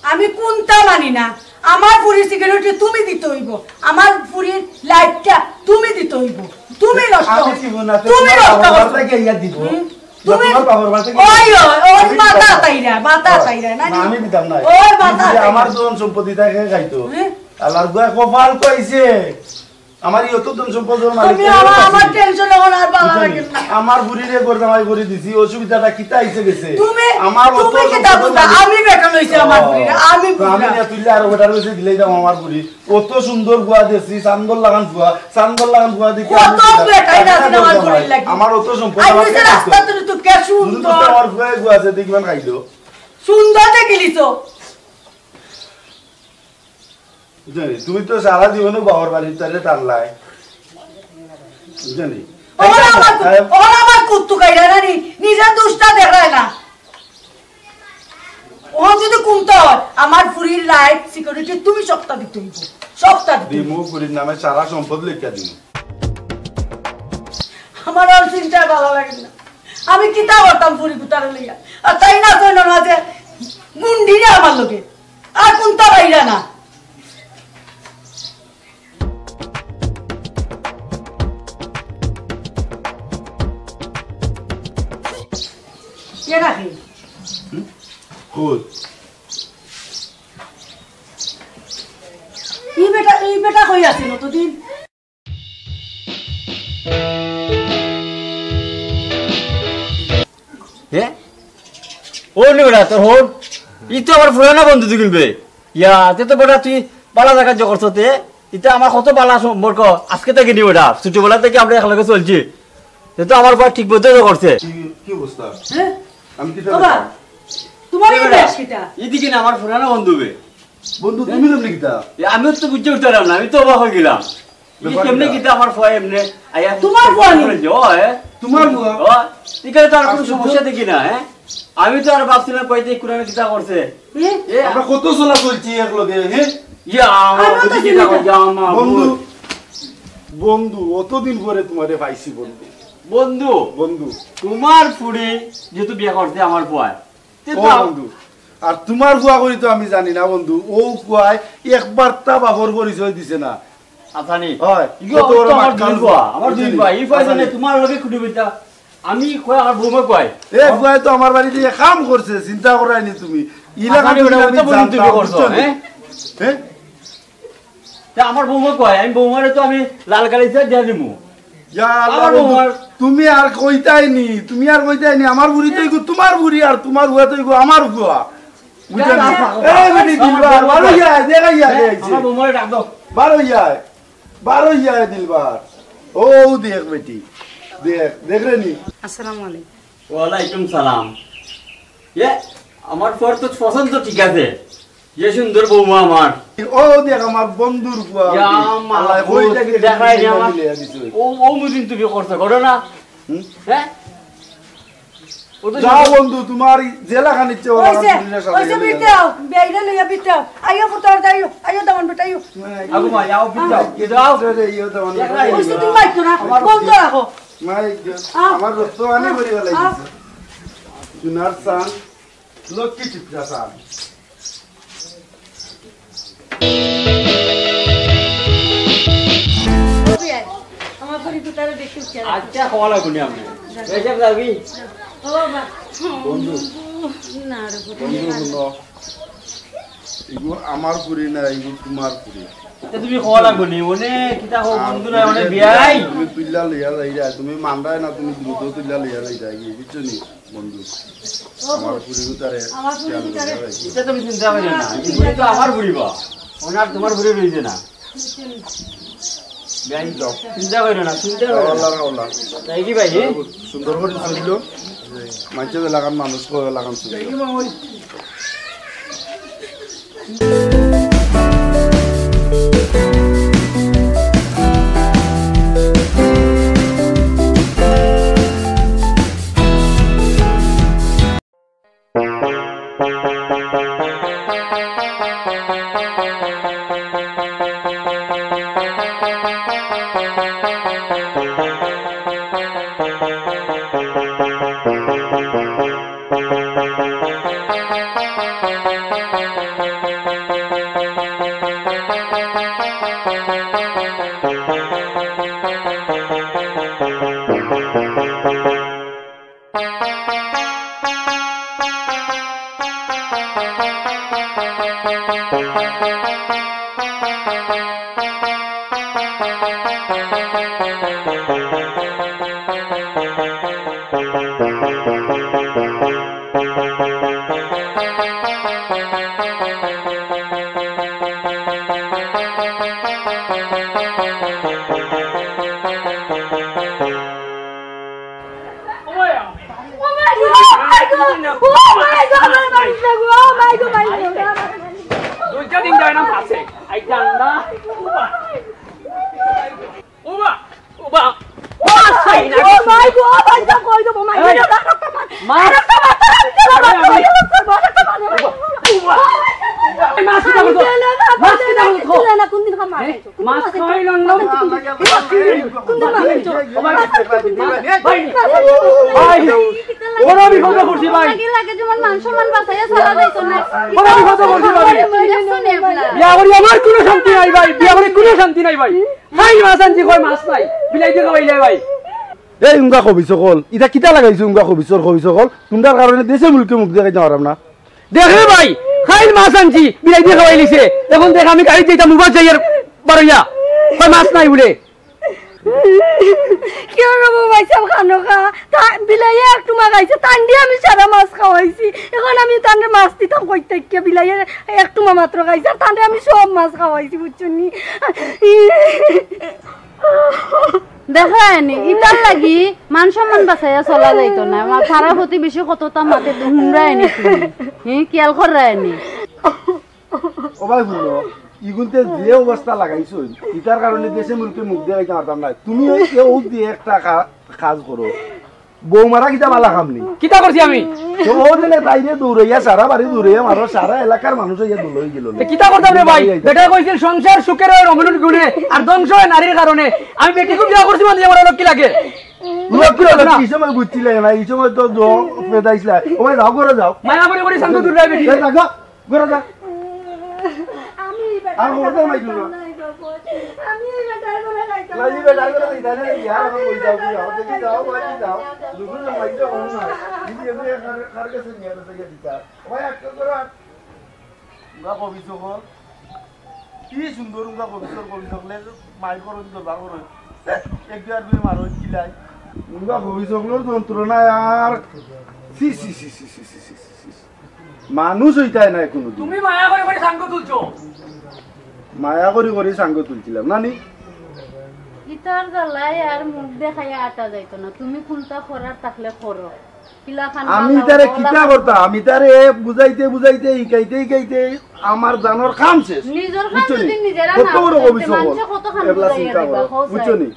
আমি কুনতা মানি না, আমার ফুরির সিকিউরিটি তুমি দিতে অইবো, আমার ফুরির লাইফটা তুমি দিতে অইবো, তুমি নষ্ট আমি করছো। দিব না, তো তুমি তোমার নষ্ট বাবার করছো। বাড়ি থেকে ইয়া দিব। হুম? না, তুমি তোমার বাবার বাড়ি থেকে ওই, ওই, ওই আমি মাথা দিতাম না। তাইরা, মাথা ওই, তাইরা, না না, নি? আমি দিতাম না। ওই মাথা তুমি তাইরা। আমার ধন সম্পত্তি তাকে খাইতো। হুম? আল্লাহর দোয়া কপাল কইছে। আমার ইয়ত ধন সম্পদ মালিক তুমি আমি আমার, আছি। আমার টেনশন এখন আর ভালো বুঝলি? লাগে না। আমার বুড়িরে ঘর জামাই করে দিছি, অসুবিধাটা কিতা আইছে গেছে? তুমি, আমার অত তুমি কিতা সম্পদ বুঝবা? মালিক আমি বেটা লইছি আমার ও, বুড়িরে, আমি তো আমি বুঝবা। নিয়ে তুললে আরো বেটার কাছে দিলেই দাম আমার বুড়ি। অত সুন্দর বুয়া দিছি, চান্দর লাগান বুয়া, চান্দর লাগান বুয়া দেখি কত আমি বেটাই না আমার বুড়ির লাগি। আমার অত সম্পদ আই আমার নিচে কে রাস্তা দিত? তুমি তো কে সুন্দর। তুমি তো আমার বুয়া বুয়া আছে, দেখি মান খাইলো। সুন্দর দেখিলিছো। বুঝলি? তুমি তো সারা জীবনও বাবার বাড়ির তারে টানলাই। বুঝলি? ওরা আমার, তাই ওরা আমার কুত্তু খাইরা না নি, নিজের দুষ্টা দেখায় না। ও যদি কুন্তা অয়, আমার ফুরির life security তুমি সবটা দিতে অইবো, সবটা দিতে অইবো। দিমু, ফুরির নামে সারা সম্পদ লেখিয়া দিমু। আমার আর চিন্তায় ভালা লাগে না। আমি কিতা করতাম ফুরি গুতারে লইয়া? আর তাই না, তাই না, না যে গুন্ডি রে আমার লগে। আর কুন্তা বাইরা না। কে রাখে? কই? ই বেটা, ই বেটা কই আছিল অতদিন? হে? ও নি বেটা, তোর হন? ই তো আমার পুরানা বন্ধু দুইগুন বে। ইয়া, তে তো বেটা তুই বালা জাগাত জোগাড় করছস তে। ইতা আমার কত বালা সম্পর্ক। আজকে থাকি নি বেটা, ছোটবেলা থাকি আমরা একলগে চলছি। তে তো আমার পুয়ায় ঠিক মতো জোগাড় করছে। কি, কি অবস্থা? হ্যাঁ? আমি কিতা বাবা, করতাম? তোমার এই বেটা, বেশ কিতা? ইদিকে না আমার পুরানা বন্ধু বে। বন্ধু, তুমি কেমনে কিতা? এ, আমিও তো বুঝে উঠতাম না, আমি তো অবাক অই গেলাম। ই ব্যাপার কেমনে কিতা? কিতা আমার পুয়ায় এমনে আইয়া তোমার পুয়া নি? বলে যে, ও, এ? তোমার পুয়া? ও, ইখানে তো আর কোনো আজকে তো সমস্যা দেখি না, হ্যাঁ? আমি তো আর ভাবছিলাম কইতে কুরানে কিতা করছে। এ? এ, আমরা কত চলা চলছি একলগে, হ্যাঁ? ইয়া, আমার আমরা তো বুঝি চিনি কিতা না। কইছে, আমার বন্ধু, বন্ধু। বন্ধু, অতদিন পরে তোমারে পাইছি বন্ধু। বন্ধু? বন্ধু। তোমার ফুরি যেহেতু বিয়া করছে আমার পুয়ায়, তে ও তো বন্ধু, আর তোমার পুয়া করি তো আমি জানি না বন্ধু। ও পুয়ায় একবারতা বাপর পরিচয় দিছে না। আচ্ছা নি। হয়, ইগো কত বড় তো আমার মাতকাল দুই পুয়া, আমার দুই বুঝলি? পুয়া। ই পুয়া আচ্ছা জানে নি। তোমার লগে খুঁটি বিদ্যা। আমি কই আমার বৌমা কই? এ পুয়ায় তো আমার বাড়িত কাম করছে, চিন্তা করায়নি তুমি। ইলাকা আচ্ছা নি, তুমি বেটা, আমি ওটা বন্ধু জানতাম, তুমি করছো, বুঝছো নি? হ্যাঁ? হ্যাঁ? তে আমার বৌমা কই? আমি বৌমারে তো আমি লাল কালি চা দিয়া দিমু। ইয়া আল্লাহ আমার বন্ধু, বৌমার তুমি আর কইতায় নি, তুমি আর কইতায় নি, আমার ফুরি তো ইগু তোমার ফুরি আর তোমার পুয়া তো ইগু আমার পুয়া। বুঝলে না? না, না, এই বেটি আমার দিলবার, বৌমা বারো কই? ইয়া, দেখা ইয়া, হ্যাঁ, দেখাইছে। আমার বৌমারে ডাক দাও। বারো ইয়া, বারো ইয়া দিলবার। ও দেখ বেটি, দেখ, দেখ রে নি। আসসালামু আলাইকুম। ওয়ালাইকুম সালাম। এ, আমার পুয়ার তো পছন্দ ঠিক আছে। যে সুন্দর বৌমা আমার। ও দেখ আমার বন্ধুর পুয়া। ইয়া, মা, আল্লাহ, ওই ওই দেখি দেখাই রে আমার। মিলিয়ে দিছে। ও, ও মুদিন তুমি করছো, করো না? হুম? হ্যাঁ? ও তো যাও সুন্দর। বন্ধু, তোমার যেলাখান ইচ্ছে ওলাখান অইছে, তুমি সাথে অইছে, লইয়া বিটাও, বেইরে লইয়া বিটাও। আইও পুতর, আইও, আইও দামান বেটা, আইও। আগো মা, যাও, বিটাও, আহ। বিটাও। আরে, ইয়ে দামান বেটা। অইছে, তুমি মাইতো না, আমার বন্ধ রাখো। মাই গো, আহ। আমার রক্ত পানি আহ। করিয়া আহ। লাগিছে। সোনার চান। লক্ষ্মী টিপরা সাহেব। আমার পরিচিতারে দেখতে ইচ্ছা করে। আচ্ছা, খাওয়া লাগবো নি আপনি? এই যে যাবি? ও বাবা। বন্ধু। না রে, বন্ধু, বন্ধু। হুনো। ইগু আমার ফুরি না, ইগু তোমার ফুরি। তে তুমি খাওয়া লাগবো নি? অনে কিতা কও, আর বন্ধু না, অনে বিয়াই। তুমি পিল্লা লইয়া যাইরা, তুমি মানরায় না, তুমি দ্রুত পিল্লা লইয়া যাইরা, বুঝছো নি? বন্ধু, ও আমার বন্ধু, ফুরি গুতারে আমার ফুরি খেয়াল গুতারে। করিয়া রাখিও। ইটা তুমি চিন্তা করিও না। ই ফুরি তো আমার ফুরি বা। অনে আর তোমার ফুরি রইছে না। বেআইন, চিন্তা করিও না, চিন্তা করিও না। আল্লাহ, আল্লাহ। তাই কি ভাই, হ্যাঁ? সুন্দর করি চলিল। মানষে যে লাখান মানুষ কয়, লাখান চলিল। Oh my God! Oh my God! Oh my God! Oh my God! দুইটা দিন যায় না পাশে। আই জান না। ওবা, ওবা, ওবা, ওবা, ওবা, ওবা, ওবা, ওবা, ওবা, ওবা, ওবা, মাছ খাওয়াই লন্ডন। ও ভাই, ভাই, ভাই, বড় বিপদে পড়ছি ভাই। লাগে, লাগে, যেমন মান সম্মান বাঁচাইয়া চলা যাইতো না। বড় বিপদে পড়ছি ভাই। বিয়া করি আমার কোনো শান্তি নাই ভাই, বিয়া করি কোনো শান্তি নাই ভাই। খাইল মাছ আনছি, কয় মাছ নাই, বিলাইতে খাওয়াইলে ভাই। এই উঙ্গা খবিস অকল, ইতা কিতা লাগাইছে উঙ্গা খবিসর খবিস অকল? তুমরার কারণে দেশে মুলকে মুখ দেখাইতাম পারলাম না। দেখ রে ভাই, খাইল মাছ আনছি, বিলাইতে খাওয়াইলিছে। এখন দেখ আমি গাড়িত যাইতাম, উবাত যাই আর বারইয়া। কয় মাছ নাই বুলে। কিয় রে বাবা, সব খানো খা। তা বিলাইয়ে এক টুমা খাইছে, তানরে আমি সারা মাছ খাওয়াইছি। এখন আমি তানরে মাছ দিতাম কই থাকি? বিলাইয়ে এক টুমা মাত্র খাইছে, আর তানরে আমি সব মাছ খাওয়াইছি, বুঝছো নি? দেখরায়নি, ইতার লাগি মান সম্মান বাঁচাইয়া চলা যাইতো না। আমার পাড়া প্রতিবেশী কততা মাতে, হুনরায়নি তুমি। হি, খেয়াল কররায়নি। ও ভাই, হুনো, ইগুনতে যে অবস্থা লাগাইছো, ইতার কারণে দেশে মুলকে মুখ দেখাইতাম পারতাম না। তুমি ওই কেউ দিয়ে একটা কা-, কাজ করো। বউ মারা কিতা বালা কাম নি? কিতা করছি আমি? তো ও দিনে তাইরে দৌড়াইয়া, সারা বাড়ি দৌড়াইয়া মারো, সারা এলাকার মানুষ অইয়া দুলো অই গেল। তে কিতা করতাম রে ভাই? বেটায় কইছিল, "সংসার সুখের হয় রমণীর গুণে, আর ধ্বংস হয় নারীর কারণে।" আমি বেটিরে বিয়া করছি মানে আমার লক্ষ্মী লাগে। লক্ষ্মী লাগে না। এই সময় বুঝছিলে না, এই সময় তো জ-, পেদাইছিলা। ও ভাই, যাও, ঘরে যাও। মায়া করি করি শান্ত দূর রাখবে। এই দেখো, ঘরে যা। আমি এই আর বেটার কথা মাইতো না। খাইতাম না, এই বাবা। আমি এই বেটার ঘরে খাইতাম না, এই বেটার ঘরে খাইতাম না, এই আর আমার বই যাও, যাও, দেখি যাও, ভাই, যাও। দুপুরে মাইতো হন না। দিদি, এমনি কার, কার কাছে নিয়ে আসে, ইয়া দিতা। ভাই, একটা করে আর। উঙ্গা কবিস অকল। কি সুন্দর উঙ্গা কবিস অকল, কবিস অকলে মাইর করো, দরবার করো। এক দুই আর দুই মারো, কিলাই। উঙ্গা কবিস অকলর যন্ত্রণায় আর ছি, ছি, ছি। মানুষ অইতায় নায় কোনোদিন। তুমি মায়া করি করি সাঙ্গ তুলছো। মায়া করি করি সাঙ্গ তুলছিলাম, না নি? ইতার জ্বালায় আর মুখ দেখাইয়া আটা যাইতো না। তুমি কুনতা করার থাকলে করো। কিলা খান আমি বালা তারে বালা কিতা খান। করতাম? আমি তারে বুঝাইতে বুঝাইতে, হিকাইতে হিকাইতে আমার জানোর কাম শেষ। নিজর কাম বুঝছো নি? যদি নিজেরা কত না বড় করতে, কবিস অকল। মানষে কত খান এগুলা বুঝাইয়া চিন্তা দিবা, করো। কও বুঝছো চাই। নি?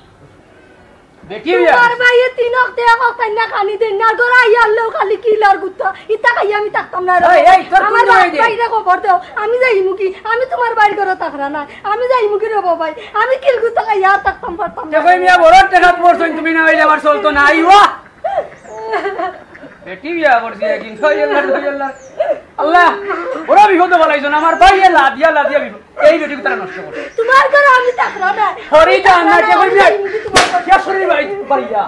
বেটি বিয়া। তোমার ভাইয়ে তিন অক্তে এক অক্ত না খানি দেন না, ধরা ইয়ারলেও খালি কিলার গুত্তা। ইতা খাইয়া আমি থাকতাম না রে। এই, এই, তোর আমার কোন বাপ জামাই রে? ভাইরে খবর দেও, আমি যাইমু কি? আমি তোমার ভাইর ঘরে থাকরা না, আমি যাইমু কি রে বাবাই? আমি কিল গুত্তা খাইয়া আর থাকতাম পারতাম না। দেখো, মিয়া বড় টেকাত পড়ছইন, তুমি না অইলে আমার চলতো না, আইওয়া। বেটি বিয়া করছি একদিন, ছয় আল্লাহ, ছয় আল্লাহ। আল্লাহ, বড় বিপদ বালাইছো না, আমার ভাইয়ে লাদিয়া, লাদিয়া বিপদ। এই বেটি তারা নষ্ট করে। তোমার ঘরে আমি থাকলাম না। হরি তো আন্না কে কইবি? তোমার ঘরে। কে শরীর ভাই, বাড়ি যা।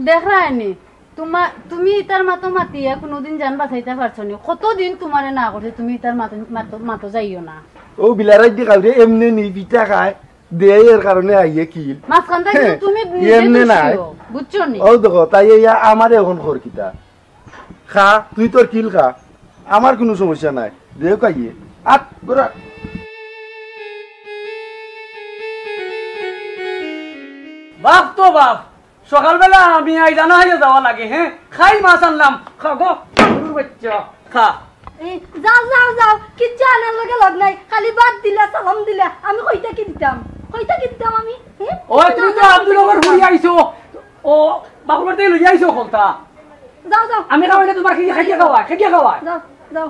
দেখরায়নি, তোমা-, তুমি ইতার মাতো মাতিয়া কোনোদিন জান বাঁচাইতা পারছো নি। কতদিন তোমারে না করছি, তুমি ইতার মাতো, মাতো, মাতো যাইও না। ও বিলারাই দি খাওরে এমনে নি পিঠা খায়, দেয় এর কারণে আইয়ে কিল। মাঝখান থাকি হ্যাঁ, তুমি নিজে এমনে দুষিও, নাই। বুঝছো নি? ও দেখো, তাই ইয়া আমারে এখন খর কিতা? খা, তুই তোর কিল খা, আমার কোনো সমস্যা নাই। দেও কাইয়ে, আত, গোরা। বাপ তো বাপ, সকালবেলা আমি আই জানা হয়ে যাওয়া লাগে, হ্যাঁ? খাইল মাছ আনলাম, খা গো, গরুর বাচ্চা, খা। এই, যাও, যাও, যাও, কিচ্ছু আনার লগে লগ নাই, খালি ভাত দিলা, সালাম দিলা, আমি কইতা কি দিতাম? কইতা কি দিতাম আমি? হ্যাঁ? ও, তুমি তো আব্দুল নগর ঘুরি আইছো, ও, বাপর বাড়িতে লই আইছো খলতা। যাও, যাও। আমি খাওয়াইলে তোমার কি খাইয়া খাওয়ায়? খাইয়া খাওয়ায়? যাও, যাও।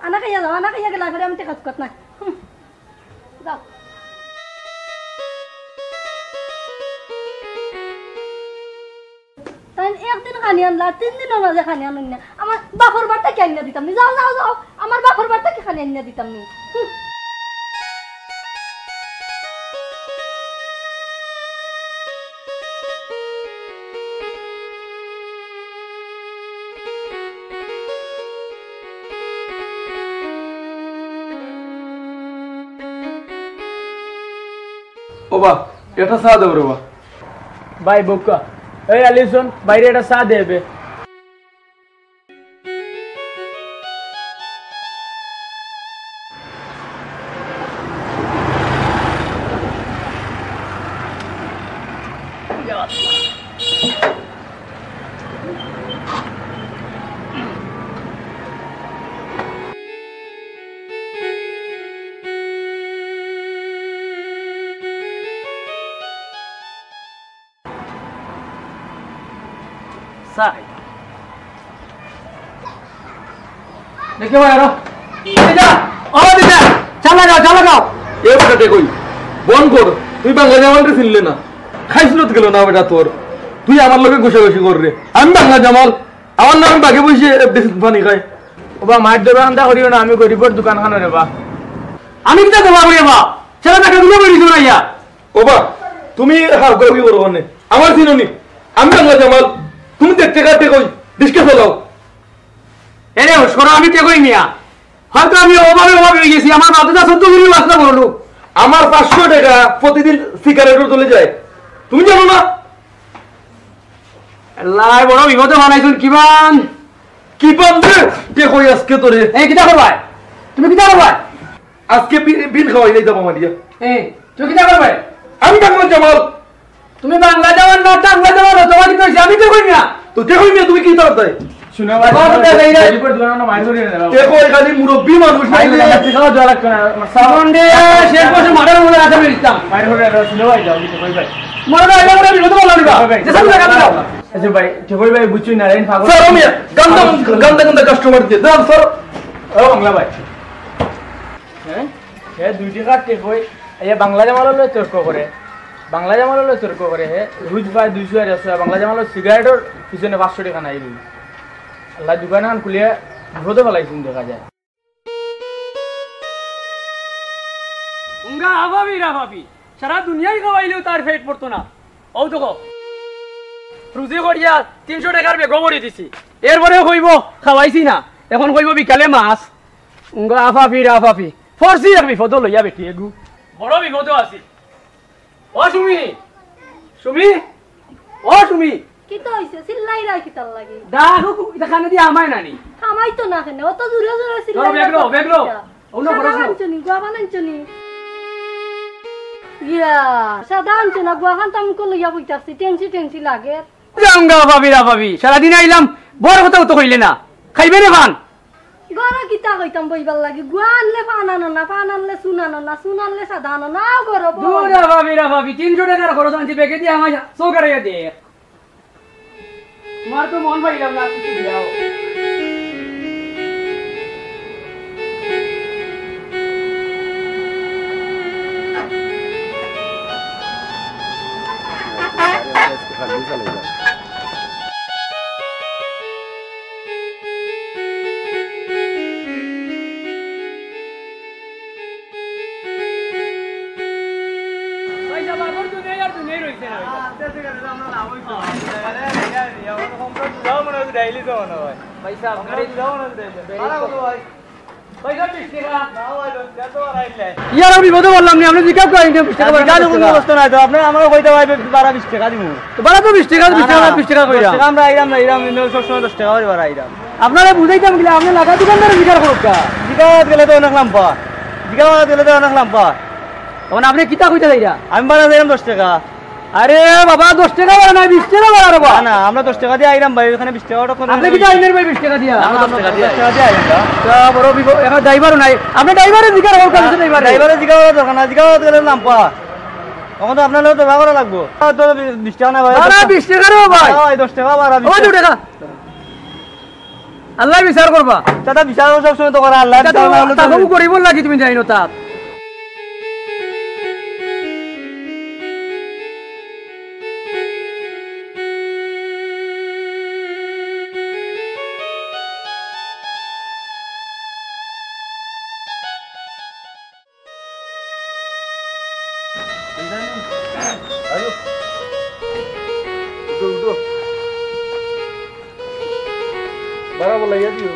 আনা খাইয়া যাও, আনা খাইয়া গেলা, এবারে আমি টেকা চুকাত নাই। হুম। যাও। তাই একদিন খানি আনলা, তিন দিনর মাঝে খানি আনইন না। আমার বাপর বাড়ি থাকি আনিয়া দিতাম নি। যাও, যাও, যাও। আমার বাপর বাড়ি থাকি খানি আনিয়া দিতাম নি। হুম। ও বা, একটা চা দেও রে বা। ভাই বউক্কা, এই আলিসন, বাইরে একটা চা দে বে। চাই। দেখি ভাই, আরো। দিদা, ও দিদা, চা লাগাও, চা লাগাও। এ বেটা টেকই, বন্ধ কর। তুই বাংলা জামালরে চিনলে না, খাইছলত গেল না বেটা তোর। তুই আমার লগে ঘুষাঘুষি কররে। আমি বাংলা জামাল, আমার নামে বাগে বইছে এফডিসি পানি খায়। ওবা, মার ধরা আন্দা করিও না, আমি গরিবর দোকান খানো রে বা। আমি কিতা দেবা করি বা? সেটা টাকা দিলে বলি দিও না ইয়া। ওবা, তুমি হাউকাউকি করো মানে। আমার চিনো নি? আমি বাংলা জামাল, তুমি দেখতে কাটতে কই, রিস্কে চালাও। এরে, হুশ করো, আমি টেকই মিয়া। হয়তো আমি অভাবে অভাবে হয়ে গেছি, আমার বাপে যা সত্য করি আসলে বড় লোক। আমার পাঁচশো টাকা প্রতিদিন সিগারেটর চলে যায়, তুমি জানো না? আল্লাহ, বড় বিপদে বানাইছুন, কিমান? কিমান রে? টেকই আজকে তোরে। এই, কিতা করবায়? তুমি কিতা করবায়? আজকে বি-, বিন খাওয়াই নাই যাবো মারিয়া। এই, তুমি কিতা করবায়? আমি বাংলা জামাল। তুমি বাংলা জামাল না, টাংলা জামাল, তোমার কি হইছে? আমি তো কই না। তো দেখো মিয়া, তুমি কি তার তাই? শুনো ভাই, বাবা, শুনো, দেখো, এই যে রিপোর্ট বানানো মাইর ধরে না। দেখো, এখানে মুরব্বী মানুষ নাই রে। মাইর ধরে না, ঠিক আছে, দেওয়া লাগতো না। সাবন দে, শেষ বছর মাঠের মধ্যে রাখা বেরিতাম। মাইর ধরে না, শুনো ভাই, যাও, কিছু কই ভাই। মনে হয় এবার আমি বিপদে বললাম রে বা। ভাই, ভাই। যে সব জায়গা দাও। আচ্ছা ভাই, ঠিক ভাই, বুঝছি না, রেন পাগল। স্যার, আমি গান্দা, গান্দা, গান্দা কাস্টমার দিয়ে। দাও, স্যার। ও, বাংলা ভাই। হ্যাঁ? হে দুই টেকার টেকই, এ বাংলা জামালর লগে তর্ক করে। বাংলা জামালর লগে তর্ক করে হে। রুজ পায় দুইশো আর একশো, বাংলা জামালর সিগারেটর পিছনে পাঁচশো টেকা নাই রুজ। আল্লাহ দোকান আন খুলিয়া বিপদে ফালাইছুন দেখা যায়। উঙ্গা আভাবি রাভাবি, সারা দুনিয়াই খাওয়াইলেও তার পেট পড়তো না। ও তো কো। রুজি করিয়া তিনশো টেকার বেগও ভরি দিছি। এরপরেও কইবো, "খাওয়াইছি না।" এখন কইবো, "বিকালে মাছ।" উঙ্গা আফাফি রাফাফি। ফরসি এক বিপদ লইয়া বেটি এগু। বড় বিপদ আছি। ও সুমি, সুমি, ও সুমি। কিতা অইছে? চিল্লাইরায় কিতার লাগি? দা, ও কু-, ইটা কানে দিয়া আমায় নানি। আমায় তো না কেনে, অত জোরে জোরে ধরো, চিল্লাইরায় ব্যাগ লও, ব্যাগ লও। কিতা? অন্য সাদা ঘরে যাও। আনছো নি, গুয়া পান আনছো নি? ইয়া, সাদা আনছো না, গুয়া পান তো আমি কো লইয়া বইতাছি, টেনশি টেনশি লাগে। যাওঙ্গা ভাবি রা ভাবি, সারাদিন আইলাম, বউর কথাও তো কইলে না। খাইবে রে পান? ঘরো কিতা কইতাম বইবার লাগি? গুয়া আনলে পান আনো না, পান আনলে চুন আনো না, চুন আনলে সাদা আনো না, আও ঘরো বও। দূর রে ভাবি রে ভাবি, তিনশো টেকার খরচ আনছি, বেগে দিয়া আমায় চৌকারে দে। তোমার তো মন পাইলাম না, কিছু দিলাও। পয়সা বাগর দুনিয়া আর দুনিয়া রইছে না। পয়সা আপনার ভাড়া কত ভাই? ইয়ার বিপদে বললাম নি, আপনি জিজ্ঞাসা করেন যে বিশ টেকা ভাড়া জিজ্ঞাসা কত কোনো টাকা? অবস্থা নাই তো, আপনি আমার কইতে ভাই বারো বিশ টাকা দিমু। তো বারো তো বিশ টাকা, বিশ না, টাকা, না, বিশ টাকা কইরা। দশ টাকা আমরা আইরাম না, আইরাম, ইনো সবসময় দশ টাকা করে বাড়া আইরাম। আপনারে বুঝাইতাম কিলা, আপনি লাগা দোকানদারে জিকার করুক কা। জিকাত গেলে তো অনেক লাম্বা। জিকাত গেলে তো অনেক লাম্বা। এখন আপনি কিতা কইতা চাইরা? আমি বাড়া যাইরাম দশ টাকা। আরে বাবা, দশ টাকা বাড়া নাই, বিশ টাকা বাড়া রে বা। না, না, আমরা দশ টাকা দিয়া আইরাম ভাই, ওখানে বিশ টাকা ওটা করে আপনি কিতা আইনের ভাই বিশ টাকা দিয়া? না, আমরা দশ টাকা দিয়া আইরাম। তা বড় বিপদ, এখন ড্রাইভারও নাই। আপনি ড্রাইভারে জিকার করুক কা, ড্রাইভারে। ড্রাইভারে জিকার দরকার না, জিকাত গেলে লাম্বা। তখন তো আপনার লগে তো ব্যবহার লাগবো। আর তো বিশ টাকা না ভাই, বাড়া দশ টাকা। বিশ টাকা রে ভাই। হ্যাঁ ভাই, দশ টাকা বাড়া, বিশ ওই দু টাকা। টাকা। আল্লাহ বিচার করবা। দাদা, বিচার সব সময় তো করে আল্লাহ, এটা তো বিচার না হলে তো তাকে গরিবর লাগি তুমি যাই না তা। আয়ো। উঠো, উঠো। বাড়া বলাইয়া দিও।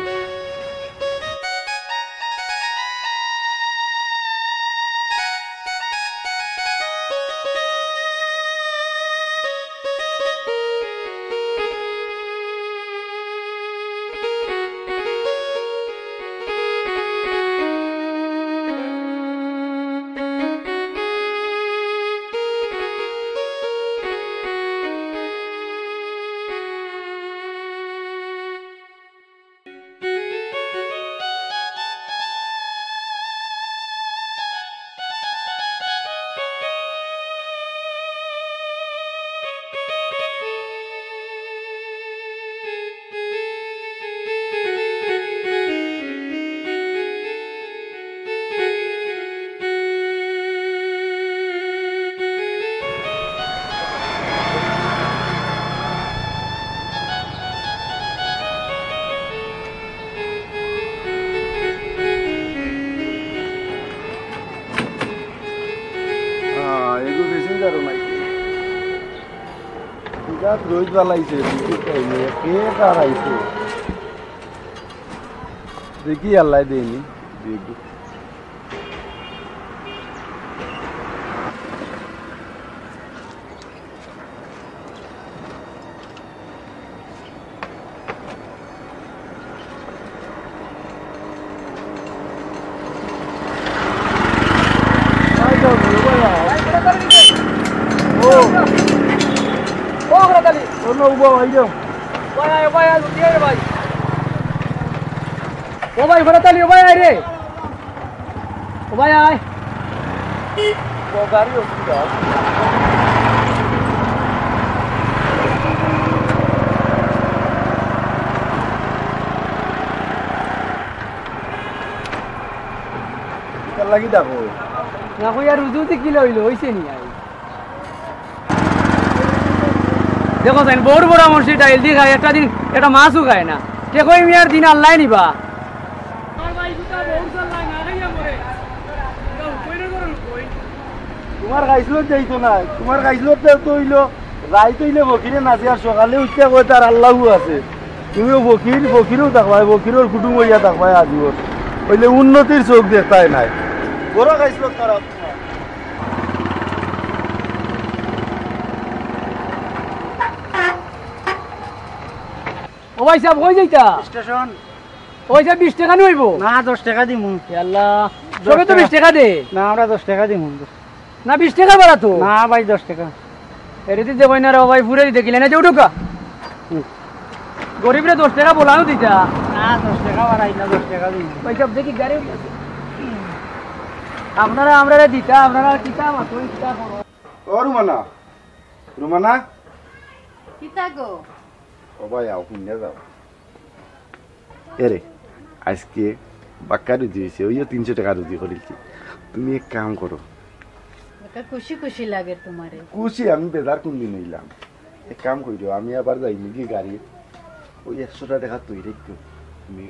বিরাট রোদ বালাইছে, বুঝতে পারি না, কে কার আইছে। দেখি আল্লাহ দেয়নি, দেখি। ও। ও, ঘোড়াতালি। ও, না, উবা, ভাই, যাও। ভাই, আয়, ভাই, আয়, লুকিয়ে আয়, ভাই। ও ভাই, ঘোড়াতালি, ও ভাই, আয় রে। ও ভাই, আয়। ও, গাড়ি অসুবিধা আছে। কিতার লাগি ডাকো? না কই আর রুজু উজু কিলা অইলো, অইছে নি আই? দেখো চাইন, বউর বড়া মসজিদ ডাইল দি খায়, একটা দিন একটা মাছও খায় না। তে কই মিয়ার দিন আল্লায় নিবা। তোমার খাইছলত যাইতো না, তোমার খাইছলত তো অইলো, রাইত অইলে ফকিরে নাচে আর সকালে উঠিয়া কয় তার আল্লাহু আছে। তুমিও ফকির, ফকিরেও থাকবায়, ফকিরর কুটুম অইয়া থাকবায় আজীবন। অইলে উন্নতির চোখ দেখতায় নায়। বড় খাইছলত খারাপ তোমার। ও ভাই সাব, কই যাইতা? স্টেশন। ও ভাই সাব, বিশ টেকা নি অইবো? না, দশ টেকা দিমু। এ আল্লাহ, দশ সবে তো টেকা। বিশ টেকা দে। না, আমরা দশ টেকা দিমু। না, বিশ টেকা ভাড়া তো। না ভাই, দশ টেকা। এরে দি দেখো না রে ভাই, ফুরে দি দেখিলে না যে উঠুকা। হুম। গরিবরে দশ টেকা বলানো দিতা। না, দশ টেকা ভাড়া, না, দশ টেকা দিমু। ভাই সাব, দেখি গাড়ি আপনারা আমরারে দিতা, আপনারা কিতা মাতইন, কিতা করো। ও রুমানা, রুমানা। কিতা গো? ও ভাই, আও, হুনিয়া যাও। এরে, আইজকে বাক্কা রুজি অইছে, অইও তিনশো টেকা রুজি করিলছি। তুমি এক কাম করো। বাক্কা খুশি খুশি লাগে তোমারে। খুশি আমি বেজার কুনদিন অইলাম। এক কাম করিও, আমি আবার যাইমুগি গাড়িত, ওই একশোটা টেকা থই রাখিও, তুমি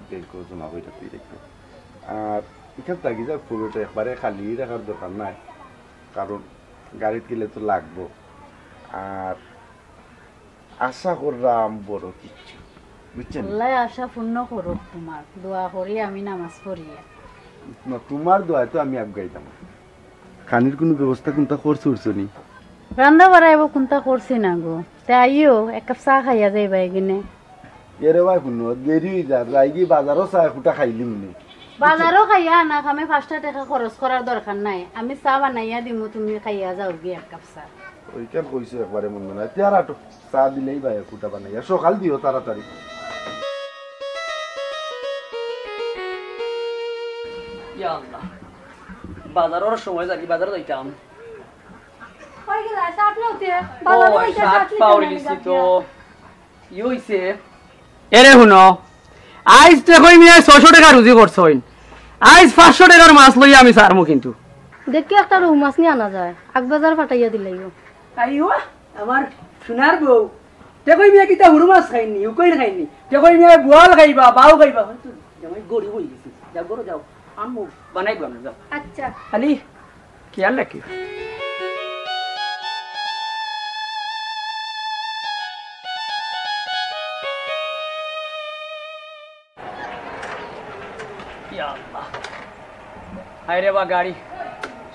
ব্যাংকো জমা করিয়া থই রাখিও। আর ইখান থাকি যা পুরোটা একবারে খালি রাখার দরকার নাই, কারণ গাড়িত গেলে তো লাগবো। আর আশা কররাম বড় কিচ্ছু, বুঝছো নি? আল্লায় আশা পূর্ণ করুক তোমার, দোয়া করি আমি নামাজ পড়িয়া। না, তোমার দোয়ায় তো আমি আগুয়াইতাম। খানির কুনু ব্যবস্থা কুনতা করছো উঠছো নি? রান্দা বাড়া এবার কুনতা করছি না গো, তে আইও এক কাপ চা খাইয়া যাইবা এগিনে। এরে ভাই হুনো, দেরি অই যার, যাইগি বাজারো চা একুটা খাইলিমুনে। বাজারো খাইয়া আনা কামে পাঁচটা টেকা খরচ করার দরকার নাই, আমি চা বানাইয়া দিমু, তুমি খাইয়া যাওগি এক কাপ চা। ওইখান কইছো একবারে মন্দ নায়, তে আর আটো, চা দিলাইবায় একুটা বানাইয়া, সকাল দিও তাড়াতাড়ি। ইয়া আল্লাহ, বাজারর সময় যাইগি, বাজারো যাইতাম। কই গেলা? শার্ট লইতে। ও, বাজারো ওই অইছে, শার্ট শার্ট লইতে পাউরি না দিছি তো। লাগা। ই অইছে। এরে হুনো, আইজ তে কই মিয়া ছয়শো টেকা রুজি করছইন, আইজ পাঁচশো টেকার মাছ লইয়া আমি ছাড়মু কিন্তু। দেখি একটা রউ মাছ নি আনা যায়, আগবাজার ফাটাইয়া দিলাইও। আইও, আমার সোনার বউ, তে কই মিয়া কিতা হুরু মাছ খাইনি, উকইন খাইনি, তে কই মিয়া বোয়াল খাইবা, বাউ খাইবা, হয়তো জামাই গরিব অই গেছে, যাও ঘরো যাও, আম্মু বানাইবো আমরা, যাও। আচ্ছা। খালি খেয়াল রাখিও। ইয়া আল্লাহ। হায় রে বা গাড়ি,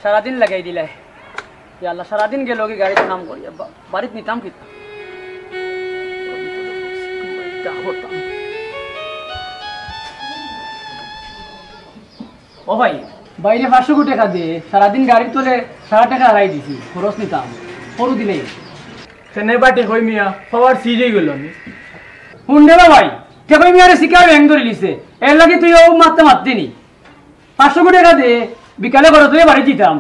সারাদিন লাগাই দিলায়। ইয়া আল্লাহ, সারাদিন গেলগি গাড়িত কাম করি, বা-, বাড়িত নিতাম কিতা? ও ভাই, বাইরে পাঁচশো কো টেকা দে, সারাদিন গাড়ির তলে সারা টেকা হারাই দিছি, খরচ নিতাম, খরু দিলেই। সেনে বাটি কই মিয়া, পাওয়ার সিজ অই গেল নি। হুন রে বা ভাই, তে কই মিয়ারে শিকার ব্যাং ধরিলিছে, এর লাগি তুই ও মাততে মাততে নি। পাঁচশো কো টেকা দে, বিকালে খরচ অইয়া বাড়ি দিতাম।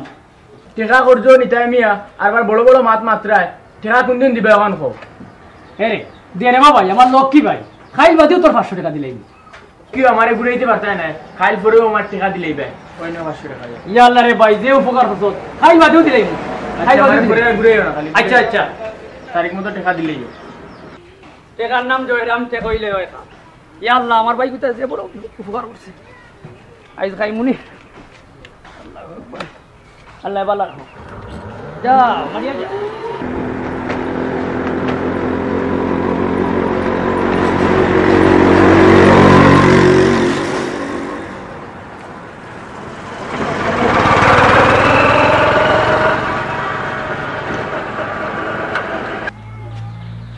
টেকা কর্জ নিতায় মিয়া, আরবার বড় বড় মাত মাতরায়, টেকা কুনদিন দিবা অখন কও। এরে, দে রে বা ভাই, আমার লক্ষ্মী ভাই, খাইল বাদেও তোর পাঁচশো টেকা দিলাইমু। কিও আমারে ঘুরাইতে পারতায় নায়, খাইল পরেও আমার টেকা দিলাইবায়, অইন্য পাঁচশো টেকা দিয়া। ইয়া আল্লাহ রে ভাই, যে উপকার করছো, খাইল বাদেও দিলাইমু। আচ্ছা, খাইল বাদেও আমারে দিলাইমু। ঘুরাইও না, খালি আচ্ছা, আচ্ছা। তারিখ মতো টেকা দিলাইও। টেকার নাম জয়রাম, টেকা অইলে অয় কাম। ইয়া আল্লাহ, আমার ভাই কিতা যে বড় উপকার করছে। আইজ খাইমুনি। আল্লাহু আকবার। আল্লাহ ভালা রাখো। যা, মারিয়া যা।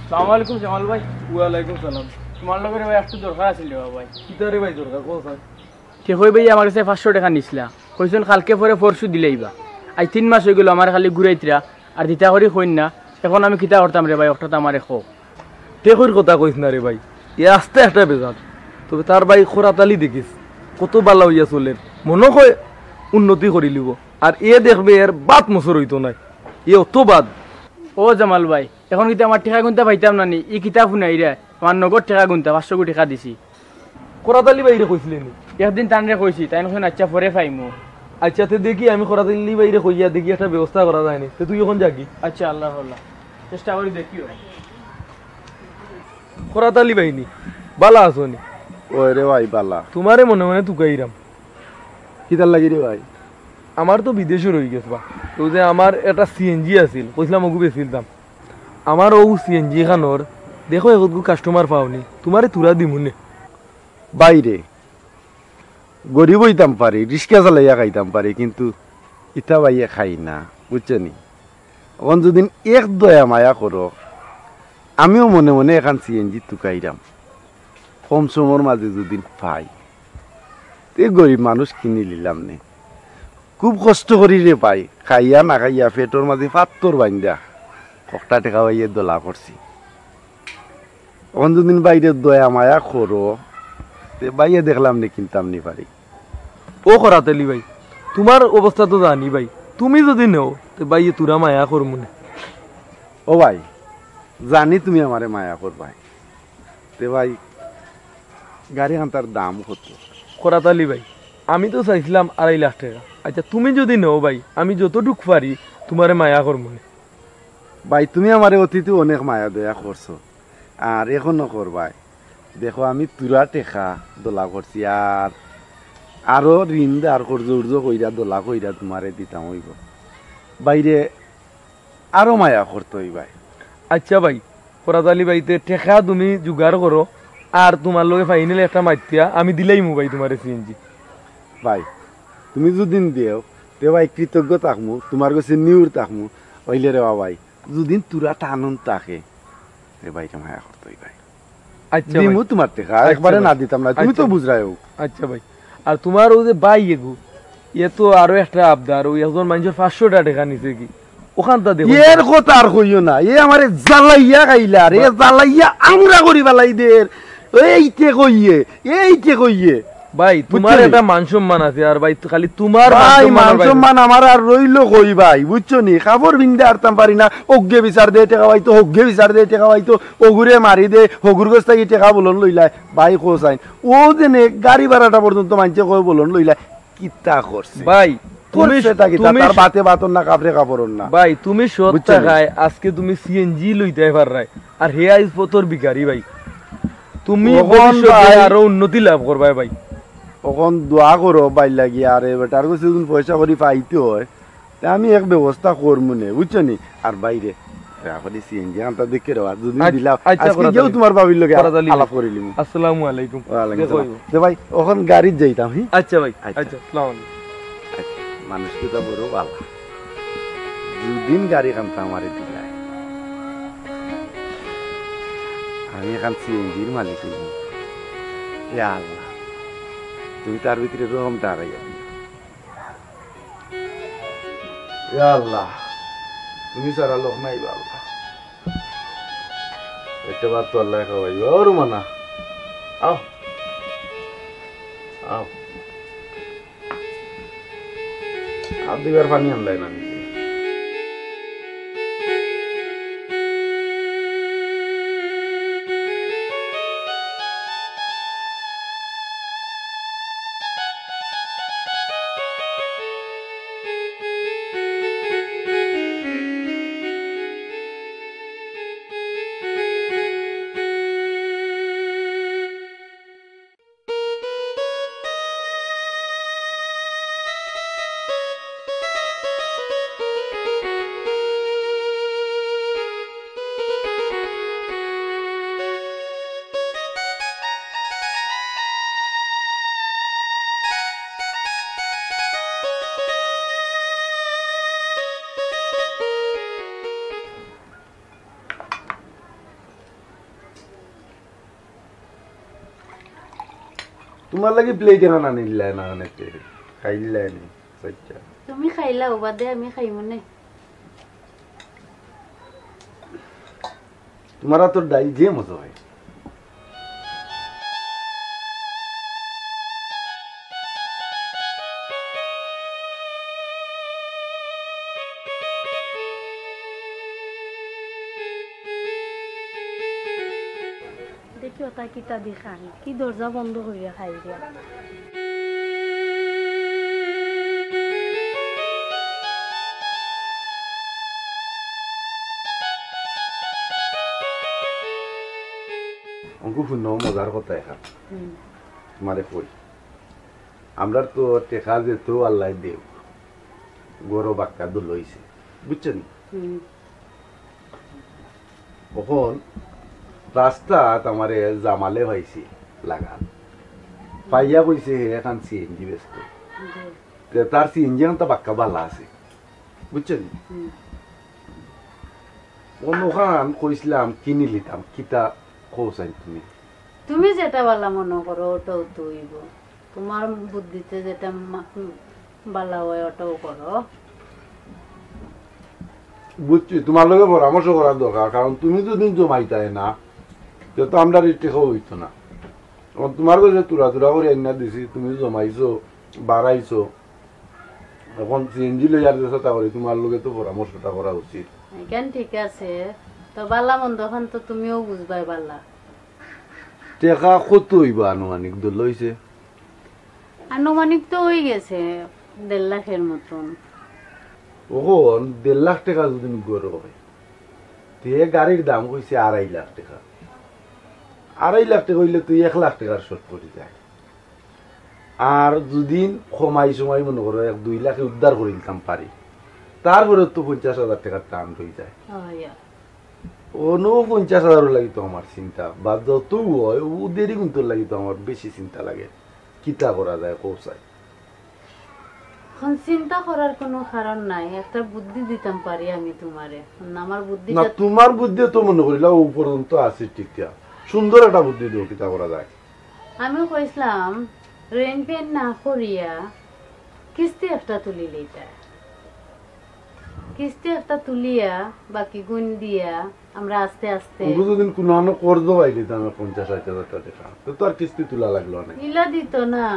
আসসালামু আলাইকুম জামাল ভাই। ওয়ালাইকুম সালাম। তোমার লগে রে ভাই একটু দরকার আছিল রে ভাই। কিতা রে ভাই দরকার, কও স্যার। তে কই ভাই আমার গেছে পাঁচশো টেকা নিছলা, কইছইন কালকে পরে পরশু দিলাইবা। আইজ তিন মাস অইগেলো আমারে খালি ঘুরাইতরা, আর দিতা করি কইন না। অখন আমি কিতা করতাম রে ভাই, অকটা তো আমারে কও। টেকর কথা কইস না রে ভাই, এ আস্তা একটা বেজার। তবে তার ভাই খরাত আলী দেখিস, কত ভালা অইয়া চলের, মনো কয় উন্নতি করিলিবো। আর এ দেখবে এর বাত মসর অইতো নায়, এ অত বাদ। ও জামাল ভাই, অখন কিতা আমার টেকা গুনতা পাইতাম না নি? ই কিতা হুনাইরা, আমার নগদ টেকা গুনতা, পাঁচশো করি টেকা দিছি। খরাত আলী ভাইরে কইছলে নি? একদিন তানরে কইছি, তাইন কইছইন, "আইচ্ছা, পরে পাইমু।" আইচ্ছা, তে দেখি আমি খরাত আলী ভাইরে কইয়া দেখি একটা ব্যবস্থা করা যায় নি। তে তুই অখন যাগি। আইচ্ছা, আল্লাহ আল্লাহ, চেষ্টা করি দেখিও। খরাত আলী ভাই নি, ভালা আছো নি? ওই রে ভাই, ভালা। তোমারে মনে মনে তুকাইরাম। কিতার লাগি রে ভাই? আমার তো বিদেশো রইগেছে বা। তো যে আমার একটা সিএনজি আছিল, কইছলাম অগু বেচিলতাম। আমার অউ সিএনজি খানর দেখো একগু কাস্টমার পাও নি, তোমারে থুড়া দিমুনে। ভাইরে, গরিব অইতাম পারি, রিক্সা চালাইয়া খাইতাম পারি, কিন্তু ইতা বাইয়ে খাই না, বুঝছো নি? অখন যুদি এক দয়া মায়া করো, আমিও মনে মনে এখান সিএনজি তুকাইরাম, কম সমর মাঝে যুদি পাই, তে গরিব মানুষ কিনিলিলাম নে। খুব কষ্ট করি রে ভাই, খাইয়া না খাইয়া পেটর মাঝে পাত্তর বাইন্দা, কটা টেকা বাইয়ে দলা করছি। অখন যুদি বাইরে দয়া মায়া করো, তে বাইয়ে দেখলাম নে কিনতাম নি পারি। ও খরাত আলী ভাই, তোমার অবস্থা তো জানি ভাই, তুমি যুদি নেও, তে বাইয়ে থুড়া মায়া করমুনে। ও ভাই, জানি তুমি আমারে মায়া করবায়, তে ভাই, গাড়ি খানতার দাম কত? খরাত আলী ভাই, আমি তো চাইছলাম আড়াই লাখ টেকা। আইচ্ছা, তুমি যুদি নেও ভাই, আমি যতটুক পারি তোমারে মায়া করমুনে। ভাই, তুমি আমারে অতীতে অনেক মায়া দয়া করছো, আর অখনো করবায়। দেখো, আমি থুড়া টেকা দলা করছি, আর আরো ঋণ ধার কর্জ উর্জ কইরা দলা কইরা তোমারে দিতাম অইবো। বাইরে আরো মায়া করতো অইবায়। আইচ্ছা ভাই, খরাত আলী ভাই, তে টেকা তুমি জুগাড় করো, আর তোমার লগে ফাইনালি একটা মাতিয়া আমি দিলাইমু ভাই তোমারে সিএনজি। ভাই, তুমি যুদি দেও, তে ভাই কৃতজ্ঞ থাকমু, তোমার গেছে নিউর থাকমু। অইলে রে বা ভাই, যুদি থুড়া টানন থাকে, তে ভাইরে মায়া করতো অইবায়। আইচ্ছা ভাই। দিমু তোমার টেকা, আইচ্ছা একবারে ভাই। না দিতাম না, তুমি আইচ্ছা তো ভাই। বুঝরায় অউ। আইচ্ছা ভাই, আর তোমার অউ যে ভাই এগু, এ তো আরো একটা আবদার, অউ একজন মানষর পাঁচশোটা টেকা নিছে গি, অখানতা দেখো। এর কথা আর কইও না, এ আমারে জ্বালাইয়া খাইলা রে, বা- জ্বালাইয়া আংরা করি ফালাই দের। এইতে কইয়ে, এইতে কইয়ে। ভাই, তোমার বুঝছো নি? একটা মান সম্মান আছে, আর ভাই, খালি তোমার মান ভাই, সম্মান মান আর ভাই। সম্মান আমার আর রইলো কই ভাই, বুঝছো নি? কাপড় পিন্দা আরতাম পারি না, অগ্গে বিচার দে টেকা পাইতো, হগ্গে বিচার দে টেকা পাইতো, অগুরে মারি দে, হগুর গেছ থাকি টেকা বলন লইলায়, ভাই কও চাইন। অউ যেনে গাড়ি ভাড়াটা পর্যন্ত মানষে কয় বলন লইলায়, কিতা করছে? ভাই, তুমি করছে তা কিতা? তুমি তার বাতে বাতর না, কাপড়ে কাপড়র না। ভাই, তুমি সৎ বুঝছো নি? থাকায় আজকে তুমি সিএনজি লইতায় পাররায়, আর হে আইজ পথর ভিখারি ভাই। তুমি অখন ভবিষ্যতে ভাই আরো উন্নতি লাভ করবায় ভাই। অখন দোয়া করো ভাই লাগি, আর এ বেটার গেছে যুদি পয়সা করি পাইতে অয়, তে আমি এক ব্যবস্থা করমুনে, বুঝছো নি? আর বাইরে দয়া করি সিএনজি আনতা দেখে রেবা, যুদি আচ্ছা, দিলাও, আচ্ছা, আজকে খরাত গিয়াও আলী। তোমার ভাবির লগে খরাত আলী। আলাপ করিলিমু। আসসালামু আলাইকুম। ওয়ালাইকুম দেখা আসসালাম। অইবো। তে ভাই, অখন গাড়িত যাইতাম, হি? আচ্ছা ভাই, আচ্ছা। আচ্ছা, আসসালামু আলাইকুম। আচ্ছা, মানুষ কিতা বড় ভালা। দুদিন গাড়ি খানতা আমারে দিলায়, আমি এখান সিএনজির মালিক অইমু। ইয়া আল্লাহ, তুমি তার ভিতরে রহম দাঁড়াইয়া দিও। ইয়া আল্লাহ, তুমি ছাড়া লোক নাই বা আল্লাহ। একটা ভাত তো আল্লায় খাওয়াইবা। ও রুমানা, আও, আও। আর দুইবার পানি আনলাই না নিজে। তুমার লাগি প্লেট এখান আনিলাই না, আনে তে খাইলাই নি। আচ্ছা। তুমি খাইলাও, বাদে আমি খাইমু নে। তুমার আতর ডাইল যে মজা অয়। দেখি ওটা কিতা দি খান, কি দরজা বন্ধ করিয়া খাই দিয়া। অঙ্কু হুনো, মজার কথা এখান। হুম। তুমারে কই। আমরার তো টেকা যেত আল্লায় দেউক, ঘরো বাক্কা দুল অইছে, বুঝছো নি? হুম। অখন রাস্তাত আমারে জামালে পাইছে লাগাল। পাইয়া কইছে হে এখান সিএনজি বেচতো। জি। তে তার সিএনজি এখান তো বাক্কা বালা আছে, বুঝছো নি? হুম। অনখান কইছিলাম কিনি লিতাম, কিতা কও চাইন তুমি? তুমি যেটা বালা মনো করো, ওটাও তো অইবো। তুমার বুদ্ধিতে যেটা মা-, বালা অয়, ওটাও করো। বুঝছি, তুমার লগে পরামর্শ করার দরকার, কারণ তুমি যদি জমাইতায় না, তে তো আমরার ই টেকাও অইতো না। এখন তুমার কাছে তুরা তুরা করি আইনা দিছি, তুমি জমাইছো, বাড়াইছো, এখন সিএনজি লইয়া আর যেতা করি, তুমার লগে তো পরামর্শটা করা উচিত। এখান ঠিক আছে, তো বালা মন্দ খান তো তুমিও বুঝবায় বালা। টেকা কত অইবো আনুমানিক দল অইছে? আনুমানিক তো অই গেছে দেড় লাখের মতন। অখন দেড় লাখ টেকা যদি গরো অয়, তে গাড়ির দাম কইছে আড়াই লাখ টেকা। আড়াই লাখ টেকা অইলে তো এক লাখ টেকার শর্ট পড়ি যায়। আর যদি কমাই সমাই মনো করো এক দুই লাখে উদ্ধার করি নিতাম পারি, তারপরে তো পঞ্চাশ হাজার টেকার টান রই যায়। অয়। অনো পঞ্চাশ হাজারর লাগি তো আমার চিন্তা, বা যত অয়, ও দেড়ি গুণর লাগি তো আমার বেশি চিন্তা লাগে। কিতা করা যায়, কও চাই? এখন চিন্তা করার কোনো কারণ নাই, একটা বুদ্ধি দিতাম পারি আমি তুমারে। না, আমার বুদ্ধিটা না, তুমার বুদ্ধি তো মনো করিলা ও পর্যন্ত আছে ঠিকঠাক। সুন্দর একটা বুদ্ধি দেও, কিতা করা যায়? আমি কইছিলাম, রেন্ট পেন্ট না করিয়া কিস্তি একটা তুলি লইতা। কিস্তি একটা তুলিয়া, বাকি গুণ দিয়া, আমরা আস্তে আস্তে অগু যদি কুনানো কর্জ পাইলি, তো আমার পঞ্চাশ ষাইট হাজার টেকা, তো তোর কিস্তি তুলা লাগলো না। ইলা দিত না,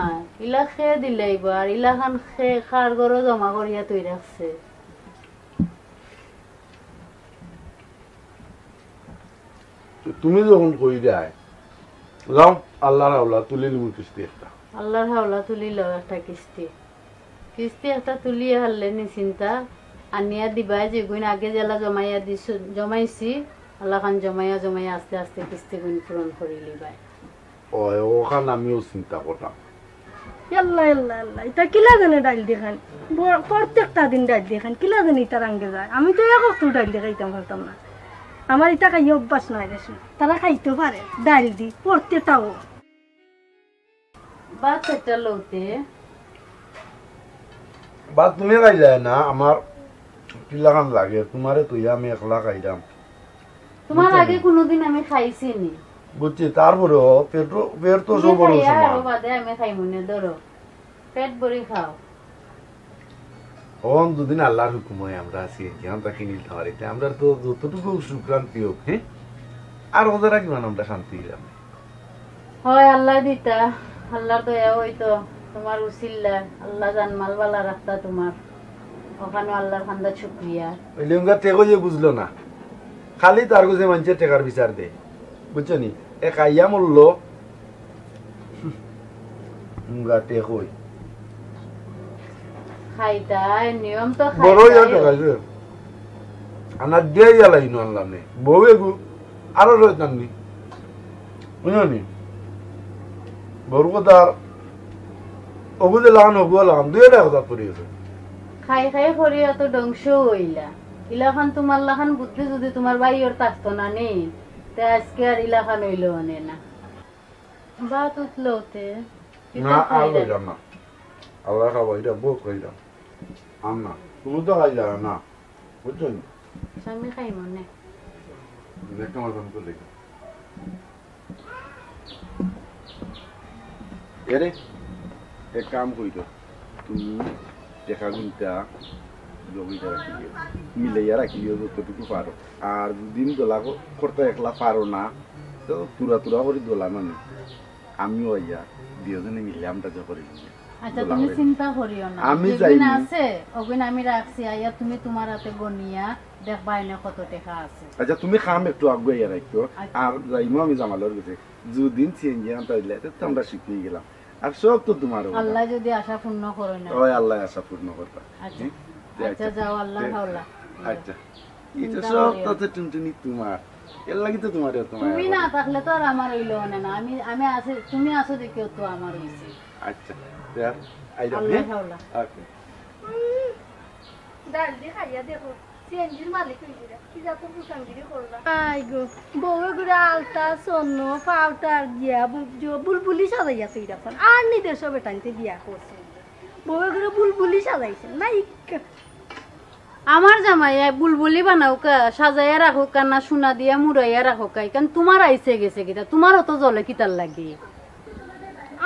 ইলা খে দিলাইবো, আর ইলাখান খে কার ঘরো জমা করিয়া তুই রাখছে। তুমি যখন কইরায়, যাও, আল্লাহর হাওলা তুলি লিমু কিস্তি একটা। আল্লাহর হাওলা তুলি লও একটা কিস্তি। কিস্তি একটা তুলিয়া হারলে নি চিন্তা, আনিয়া দিবায় যেগুইন আগে যেলা জমাইয়া দিছু, জমাইছি, আল্লাখান জমাইয়া জমাইয়া আস্তে আস্তে কিস্তিগুইন পূরণ করি লিবায়। অয়, অখান আমিও চিন্তা করলাম। ইয়াল্লা, ইয়াল্লা, ইয়াল্লা, ইতা কিলা জানি ডাইল দি খাইন? ব-, প্রত্যেকটা দিন ডাইল দি খাইন, কিলা জানি ইতা রাঙ্গে যায়। আমি তো এক অক্ত ডাইল দি খাইতাম পারতাম না। আমার ইতা খাইয়া অভ্যাস নাই বেশি। তারা খাইতো পারে, ডাইল দি, প্রত্যেকটাও। ভাত একটা লওতে। ভাত তুমি খাইলায় না, আমার কিলাখান লাগে, তুমারে থইয়া আমি একলা খাইলাম। তুমার বুঝছো আগে নি? কোনোদিন আমি খাইছি নি। বুঝছি, তারপরেও পেট, পেট তো তুমি সবরর খাইয়া সমান। আরো বাদে আমি খাইমু নে, ধরো। পেট ভরি খাও। অখন যদি আল্লাহর হুকুম অয়, আমরা আছি, এখান থাকি নিতে পারি, তে আমরা তো যতটুকু সুখ শান্তি হোক, হ্যাঁ? আর ওদের রাখবেন আমরা শান্তি দিলাম। হয় আল্লাহ দিতা, আল্লাহর দয়া অইতো, তুমার উসিল্লা, আল্লাহ জানমাল বালা রাখতা তুমার। অখানো আল্লাহর খান্দা শুক্রিয়া। অইলে উঙ্গা টেকো যে বুঝলো না, খালি তার কাছে মানষে টেকার বিচার দে, বুঝছো নি? এ খাইয়া মরলো, উঙ্গা টেকই। খাইতায়, নিয়ম তো বড় ইয়া খাইতায়। টেকাইছে। আনা দিয়া ইয়া লাইন আনলাম নে। বউ এগু, আরো শয়তান নি। বুঝছো নি? বউর কথা, অগু যে লাগান, অগু লাগান, দুইটা কথা পড়ি গেছে। খাই খাই করিয়া তো ধ্বংস অইলা। ইলাখান তুমার লাখান বুদ্ধি যদি তুমার ভাইর থাকতো না নি, তে আজকে আর ইলাখান অইলো অনে না। ভাত উঠলো তে, না, আর খাইলাম না। আল্লাহ খাওয়া, এটা বহুত খাইলাম। আর না, তুমি তো খাইলা না, বুঝছো নি? আমি খাইমু নে। দেখো আমার ফোন করে দেখো। এরে, এক কাম কইরো, তুমি টেকা গুনতা জমিটা রাখিও, মিলাইয়া রাখিও যতটুকু পারো। আর দুদিন দলা ক-, করতে একলা পারো না, তো তুরা তুরা করি দলা মানে আমিও আইয়া দুইজনে মিলে আমরা যা করি। আচ্ছা, দলা তুমি করে। চিন্তা করিও না, আমি যেদিন যাইনি। আছে, ওগুন আমি রাখছি, আইয়া তুমি তোমার হাতে গনিয়া দেখবা এনে কত টেকা আছে। আচ্ছা, তুমি কাম একটু আগুয়াইয়া রাখিও, আচ্ছা। আর যাইমু আমি জামালর গেছে। দুদিন সিএনজি আনতে দিলে, তো আমরা শিখিয়ে গেলাম। আর সব তো তোমার ওপর। আল্লাহ যদি আশা পূর্ণ করে না। ওই আল্লাহ আশা পূর্ণ করবা। আচ্ছা। হুম? আচ্ছা, আচ্ছা। যাও, আল্লাহ এ, হাওলা। আচ্ছা। এই তো চিন্তা সব করিও তো না। তো টুনটুনি তোমার। এর লাগি তো তোমার এত মায়া তুমি না করে। থাকলে তো আর আমার হইলো না, না। আমি, আমি আছি, তুমি আছো দেখিও তো আমার হইছে। আচ্ছা। তে আর আইলাম, আল্লাহ হ্যাঁ? হাওলা। ওকে। ডাল দি খাইয়া দেখো, সিএনজির মালিক হইলি রে, কি জাতর কুসাঙ্গিরি করলা। আই গো, বউয়ে গুড়া আলতা, স্বর্ণ, পাউডার দিয়া, বুঝছো, বুলবুলি সাজাইয়া তৈরা পান। আর নি দেশো বেটাইনতে বিয়া করছে। বউয়ে গুড়া বুলবুলি সাজাইছে, না ইক্কা। আমার জামাই বুলবুলি বানাউকা, সাজাইয়া রাখুকা, না সোনা দিয়া মুড়াইয়া রাখুকা, কারণ তোমার আইছে গেছে কিতা, তোমার অত জ্বলে কিতার লাগি?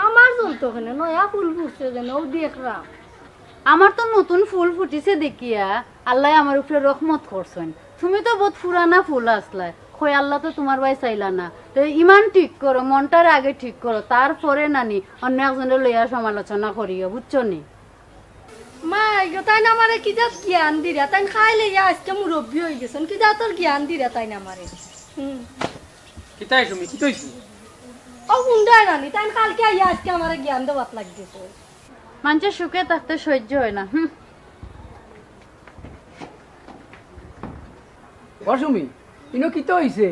আমার জ্বলতো কেনে, নয়া ফুল ফুটছে যেন, ও দেখলাম। আমার তো নতুন ফুল ফুটিছে দেখিয়া আল্লায় আমার উপরে রহমত করছইন। তুমি তো বহুত পুরানা ফুল আছলায়, কই আল্লায় তো তোমার বায় চাইলা না। তো ইমান ঠিক করো, মনটারে আগে ঠিক করো, তারপরে নানি অন্য একজনরে লইয়া সমালোচনা করিও, বুঝছো নি? মা, ইগো তাইন আমারে কি জাত জ্ঞান দিরা, তাইন খাইলে ইয়া আজকে মুরব্বি হয়ে গেছেন, কি জাতর জ্ঞান দিরা তাইন আমারে। হুম। কিতাই তুমি, কিতা হইছে? ও হুন্ডায় নানি, তাইন কালকে আইয়া আজকে আমারে জ্ঞান দেওয়াত লাগতেছে। মানুষের সুখে থাকতে সহ্য হয় না। হুম। ও সুমি, ইনো কিতা হইছে?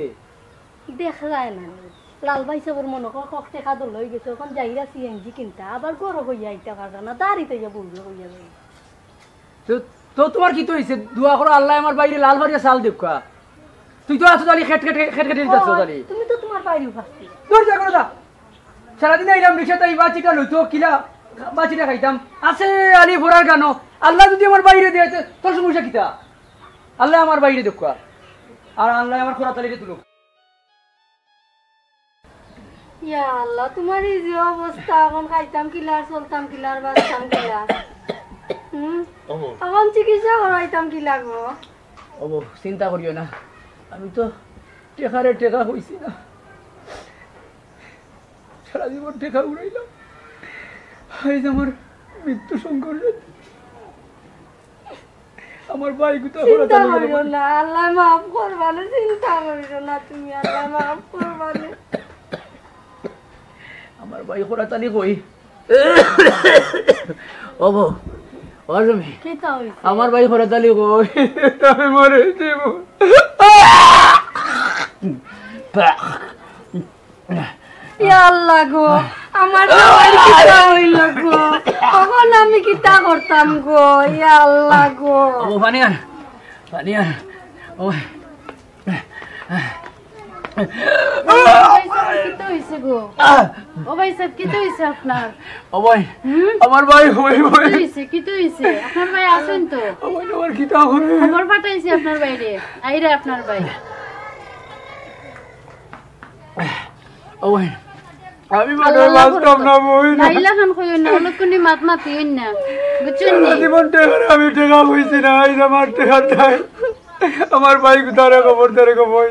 দেখলায় না নি? লাল ভাই সবর মনে কর কক টেকা দল হয়ে গেছে, এখন যাইরা সিএনজি কিনতা, আবার গরো হইয়া আইতে পারবে না, দাঁড়িয়ে তো ইয়া বলবে হইয়া যাবে। তো, তো তোমার কিতা হইছে? দোয়া করো আল্লায় আমার বাইরে লাল বাড়িয়া চাল দেউক্কা। তুই তো আছো তাহলে খেট খেট, খেট খেট দিতে আছো ও, তাহলে। তুমি তো তোমার বাইরে উপাসি। দূর যা করো যা। সারাদিন আইলাম রিক্সাতে, এই বাচিটা লইতো, কিলা বাচিটা খাইতাম। আছে আলি ফোরার গানো। আল্লায় যদি আমার বাইরে দেয়, তে তোর সমস্যা কিতা? আল্লায় আমার বাইরে দেউক্কা। আর আল্লায় আমার খোরা তালিরে তুলো। ইয়া আল্লাহ, তোমার এই যে অবস্থা, এখন খাইতাম কিলা, চলতাম কিলা, বাঁচতাম কিলা? হুম? ওমা। এখন চিকিৎসা করাইতাম কিলা গো? ওমা, চিন্তা করিও না, আমি তো টেকারে টেকা কইছি না, সারা জীবন টেকা উড়াইলাম, আইজ আমার মৃত্যু সংকট। আমার ভাই কোথায় চিন্তা করিও না, আল্লায় মাফ করবা নে, চিন্তা করিও না তুমি, আল্লায় মাফ করবা নে। আমার ভাই খরাতালি কই? ও বউ, ও সুমি, কিতা হইছে? আমার ভাই খরাতালি কই? আমি মরে যাইব। ইয়া আল্লাহ গো, আমার জামাইর কিতা হইল গো? এখন আমি কিতা করতাম গো? ইয়া আল্লাহ গো। ও বউ, পানি আন, পানি আন। ও ভাই। ও ভাই সাহেব, কিতা হইছে গো? ও ভাই সাহেব, কিতা হইছে আপনার? ও ভাই, হুম? আমার ভাই, ও ভাই, ভাই। কিতা হইছে? কিতা হইছে? আপনার ভাই আছেন তো? ও ভাই, আমার কিতা হবে? খবর পাঠাইছি আপনার ভাইরে। আইরা আপনার ভাই। ও ভাই, আমি মনে হয় আল্লাহ বাঁচতাম না, বই না। না, ইলাখান কইও না, অলক্ষণে মাত মাতিও না। বুঝছেন নি? সারা জীবন টেকা, আমি টেকা কইছি না, এই যে আমার টেকা নাই। আমার ভাই তারে খবর, তারে খবর।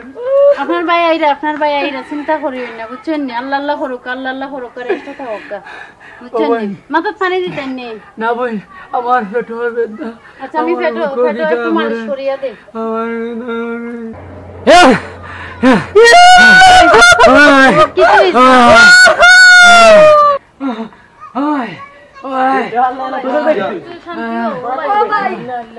আপনার ভাই আইরা, আপনার ভাই আইরা, চিন্তা করিও না, বুঝছেন নি? আল্লাহ আল্লাহ করুক, আল্লাহ আল্লাহ করুক, আর একটু থাকুক। বুঝছেন নি? মাথাত পানি দিতেন নি? না বই, আমার পেটো ব্যথা। আচ্ছা, আমি আমার পেটো, বুকও পেটো ব্যথা একটু মালিশ করে। করিয়া দেই। আমার, আমার কিতা হইছে? ওই, ওই। শান্তি হও, ও ভাই।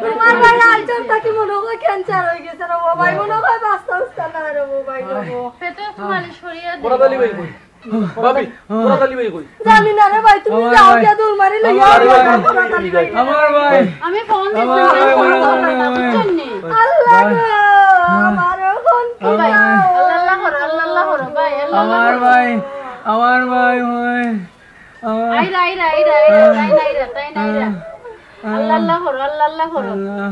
তোমার ভাই আইজর থাকি মনে হয় ক্যান্সার হয়ে গেছে রে, ও ভাই, মনে হয় বাঁচতা উঠতা না রে, ও ভাই, রে, ও। পেটো একটু মালিশ করিয়া দেই। ভাবি, খোরাতালি ভাই কই? জানি না রে ভাই, তুমি আমার যাও ভাই। গিয়া দৌড় মারি লইয়া আমার আও, ভাই। খোরাতালি ভাই। আমার ভাই। আমি ফোন দিছি, আমার ভাই, আমার ভাই, আমার ভাই। বুঝছেন নি? আল্লাহ গো, আমার ফোন ও ভাই, আল্লাহ আল্লাহ করো, আল্লাহ আল্লাহ করো, ভাই, আল্লাহ আল্লাহ আমার করো। ভাই, আমার ভাই, ভাই। আমার আইরা, আইরা, আইরা, আইরা, তাই না, আইরা, তাই না, আইরা। আল্লাহ আল্লাহ করো, আল্লাহ আল্লাহ করো। আল্লাহ,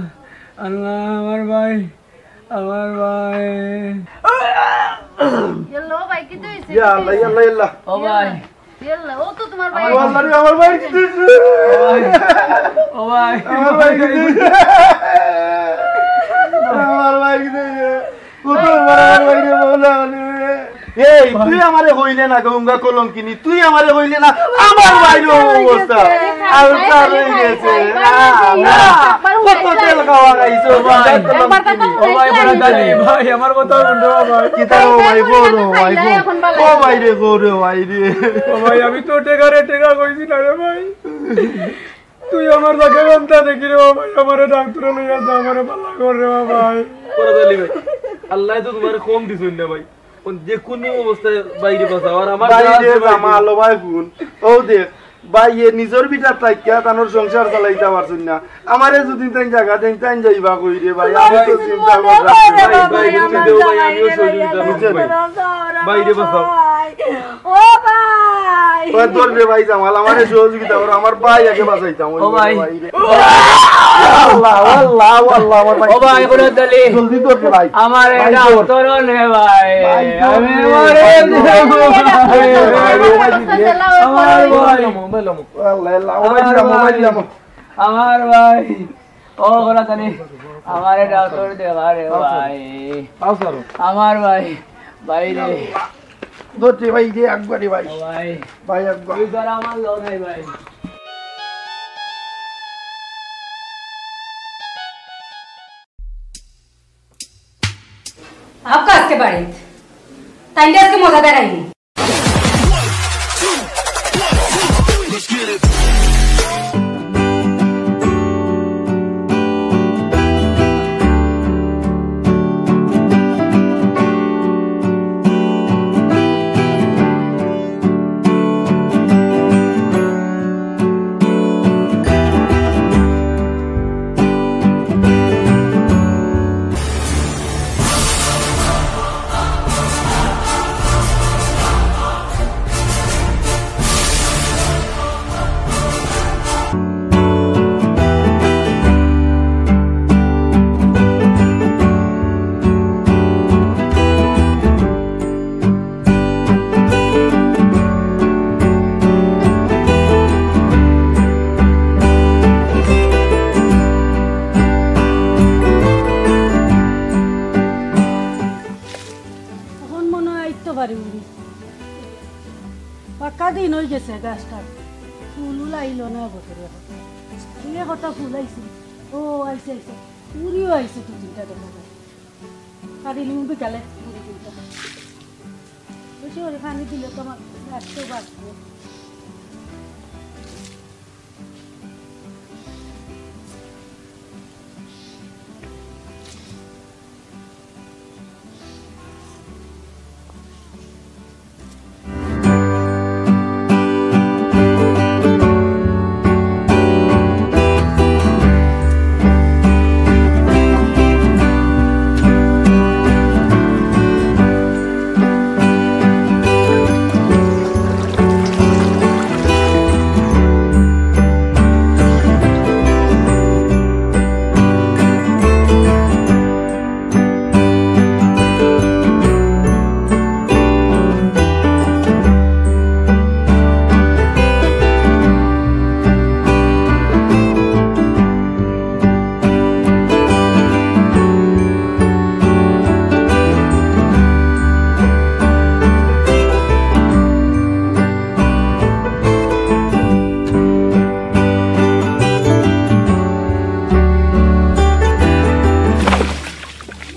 আল্লাহ, আমার ভাই, আমার ভাই। ইয়াল্লা, ও ভাই, কিতা হইছে? ইয়া আল্লাহ, ইয়া আল্লাহ, ইয়া আল্লাহ। ও ভাই, ইয়াল্লা, ও তো তোমার ভাই। ও আল্লাহ রে, আমার ভাই কি হইছে? ও ভাই। আমার ভাই কি হইছে? আমার ভাই কি হইছে? ও তো আমার ভাই রে, বাবা রে। এই, তুই আমারে কইলে না, গঙ্গা কলঙ্কিনী, তুই আমারে কইলে না, আমার ভাইর অবস্থা। আর তার হয়ে গেছে। না, না। কত তেল খাওয়া খাইছো, ভাই। ও ভাই, বড় দালি, ভাই, আমার কথা হুনো, ভাই। কিতা রে, ও ভাই, গো রে, ও ভাই, গো। ও ভাই রে, গো রে, ও ভাই রে। ও ভাই, আমি তো টেকা রে, টেকা কইছি না রে, ভাই। তুই আমার জাগা বান্দা দেখি রে, ও ভাই, আমারে ডাক্তারে লইয়া যা, আমারে ভালা কর রে, ও ভাই। বড় দালি ভাই, আল্লায় তো তোমারে কম দিছইন না, ভাই। কোন যে কোনো অবস্থায় ভাইরে বাঁচাও, আর আমার ভাই যা রে, আছে, ভাই, জামাল, ও ভাই, হুন। ও দেখ, ভাইয়ে নিজর ভিটাত থাকিয়া তানর সংসার চালাইতা পারছইন না। আমারে যদি তাইন জাগা দেইন, তাইন যাইবা কই রে ভাই? আমি তো চিন্তা করলাম। ভাই, ভাই, তুমি দেও ভাই, আমিও সহযোগিতা করব ভাই। ভাইরে বাঁচাও। ও ভাই। ওই ধর রে ভাই জামাল, আমারে সহযোগিতা করো, আমার ভাই আগে বাঁচাইতাম। ওই ও ভাই। ভাই রে। আল্লাহ, আল্লাহ, আল্লাহ, আমার ভাই। ও ভাই, বড় দালি। জলদি ধর রে ভাই। আমার ভাই এটা ধর। উত্তরণ রে ভাই। ভাই ধর আমি রে। মরে ভাই ধর। যাবো। ভাই রে, ভাই রে। আমার ভাই। মোবাইল লমো, মোবাইল লমো। আল্লাহ, আল্লাহ, মোবাইল আমার দিলাম, মোবাইল ভাই। দিলাম। আমার ভাই। ও, বড় দালি। আমার এটা উত্তর দে, আরে আচ্ছা। ভাই। আচ্ছা। আমার ভাই। ভাই রে। ধরতে ভাই রে, একবারে ভাই। ও ভাই। ভাই একবার। তুই ধর আমার লগে ভাই। আজকে বাড়িত। তাইলে আজকে মজা দেখাইনি। অখন মনো অয় আইতো পারি উড়ি। পাক্কা দিন অই গেছে গাছটার। ফুল উল আইলো না বছরে এখন। দুই একটা ফুল আইছে। ও, আইছে, আইছে। উড়িও আইছে দু তিনটা দেখা যায়। পারি লিমু বিকালে উড়ি তিনটা। বেশি করে পানি দিলে তো আমার গাছ তো বাঁচবো।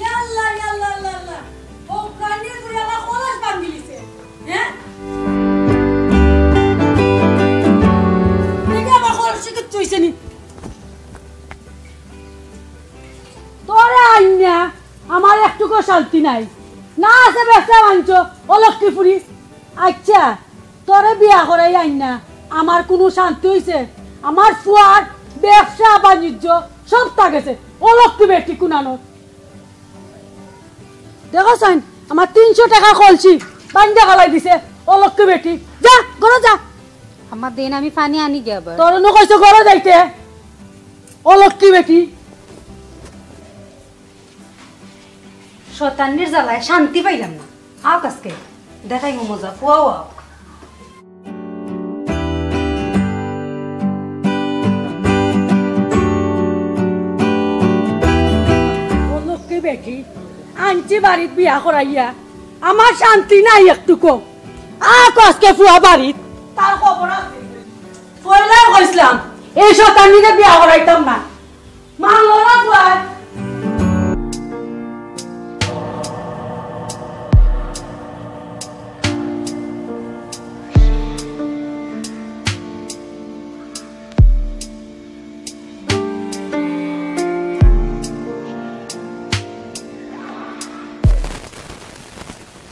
ইয়াল্লা, ইয়াল্লা, ইয়াল্লা, ইয়াল্লা। ও প্রাণীর ফুরি আমার কলস ভাঙ্গিলিছে। হ্যাঁ? দেখি আমার কলসে কিচ্ছু হইছে নি। তোরে আইনা আমার একটুকু শান্তি নাই। না আছে ব্যবসা বাণিজ্য, অলক্ষ্মী ফুরি। আচ্ছা, তোরে বিয়া করাই আইনা আমার কুনু শান্তি হইছে? আমার ফুয়ার ব্যবসা বাণিজ্য সবতা গেছে। অলক্ষ্মী বেটি কুনানোর। দেখো চাইন, আমার তিনশো টেকা কলসি বান্ধা ফালাই দিছে। অলক্ষ্মী বেটি, যা, ঘরো যা। আমার দিন আমি পানি আনি গিয়া আবার। তোরে নু কইছে ঘরো যাইতে। অলক্ষ্মী বেটি। শয়তানির জ্বালায় শান্তি পাইলাম না। আউক আজকে, দেখাইমু মজা, ফুয়াও আউক। আনছি বাড়িত বিয়া করাইয়া, আমার শান্তি নাই একটুকু। আক আজকে ফুয়া বাড়িত, তার খবর আছে। পয়লাউ কইছলাম, এই শয়তানিরে বিয়া করাইতাম না। মানলো না ফুয়ায়।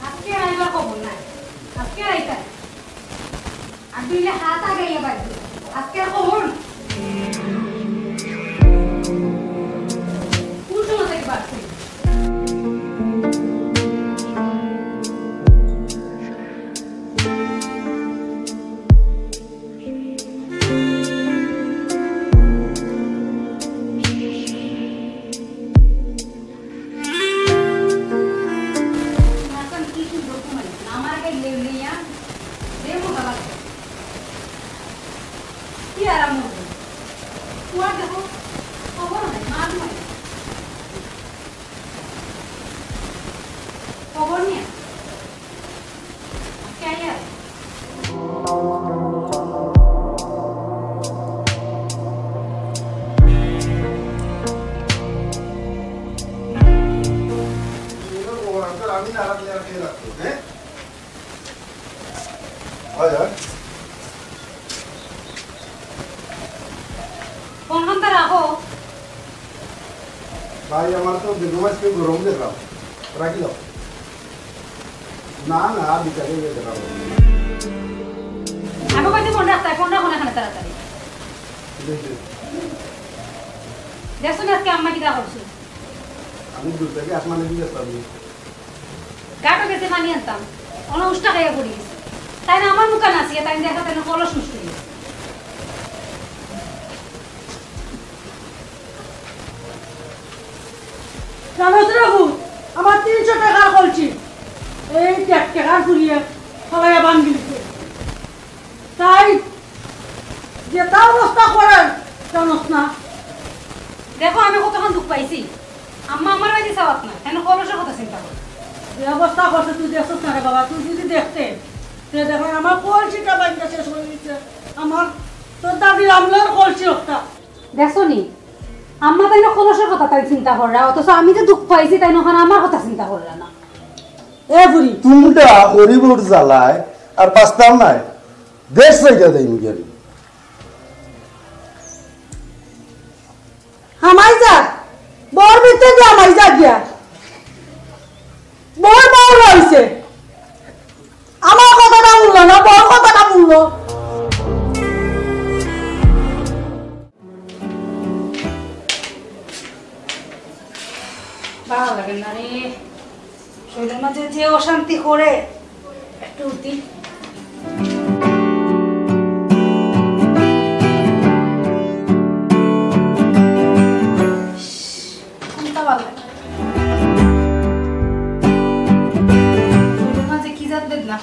আজকে আর আইবার খবর নাই। আজকে আর আইতা না। আর দুইলে হাত আগাইয়া বাড়ি। আজকে আর খবর নাই। কোন সময় থেকে বাড়ছে? নাচন কি সুন্দর ঘুমাই। আমার আগে লে-, লইয়া যে মজা লাগছে। কি আরাম হলো। তোমার দেখো, খবর নাই, মা ঘুমাই। খবর নিয়ে। কে আইয়া? আমি না, আপনি আর কে রাখবেন, হ্যাঁ? হয়, হয়। ফোনখানটা রাখো। ভাই, আমার তো বেগম আজকে গরম দেখলাম, রাখি দাও। না, না, বিকালে গিয়ে দেখা হবে। আমি কইছি ফোন রাখতে, ফোন রাখো না এখানে তাড়াতাড়ি। জি, জি। দেখছো না আজকে আম্মা কিতা করছে? আমি দূর থেকে আসমানে দিয়ে আসতাম। গাটো গেছে পানি আনতাম, অন উষ্টা খাইয়া পড়ি গেছে। তাই না আমার মুখে নাচিয়ে, তাই দেখা তাই না কলস নষ্ট হয়ে গেছে। জানোস রে বাবু, আমার তিনশো টাকার কলসি, এই এক টাকার ফুরিয়ে ফালাইয়া ভাঙ্গি দিছে। তাই যেটা অবস্থা করে জানোস না। দেখো, আমি কতক্ষণ দুঃখ পাইছি। আম্মা আমার বাড়িতে চাওয়াত না, কেন কলসের কথা চিন্তা করো? যে অবস্থা করছে তুই দেখছস না রে বাবা, তুই যদি দেখতে, তে দেখো আমার কলসিটা বাইকটা শেষ হয়ে গেছে। আমার তোর দাদির আমলার কলসি একটা। দেখছো নি? আম্মা তাই না কলসের কথা তাই চিন্তা কররা, অথচ আমি যে দুঃখ পাইছি তাই না ওখানে আমার কথা চিন্তা কররা না। এ বুড়ি। তুমরা গরিবর জ্বালায় আর বাঁচতাম নাই, দেশ ছাইড়া দেই মুখে আমি। হামাই যা, বর ভিতরে দিয়া হামাই যা গিয়া। বর বর হইছে। আমার কথাটা শুনলো না, বর কথাটা শুনলো। ভালো লাগে না রে, শরীরের মাঝে যে অশান্তি করে, একটু উঠি। কোনটা ভালো লাগে? শরীরের মাঝে কি জাত বেদনা।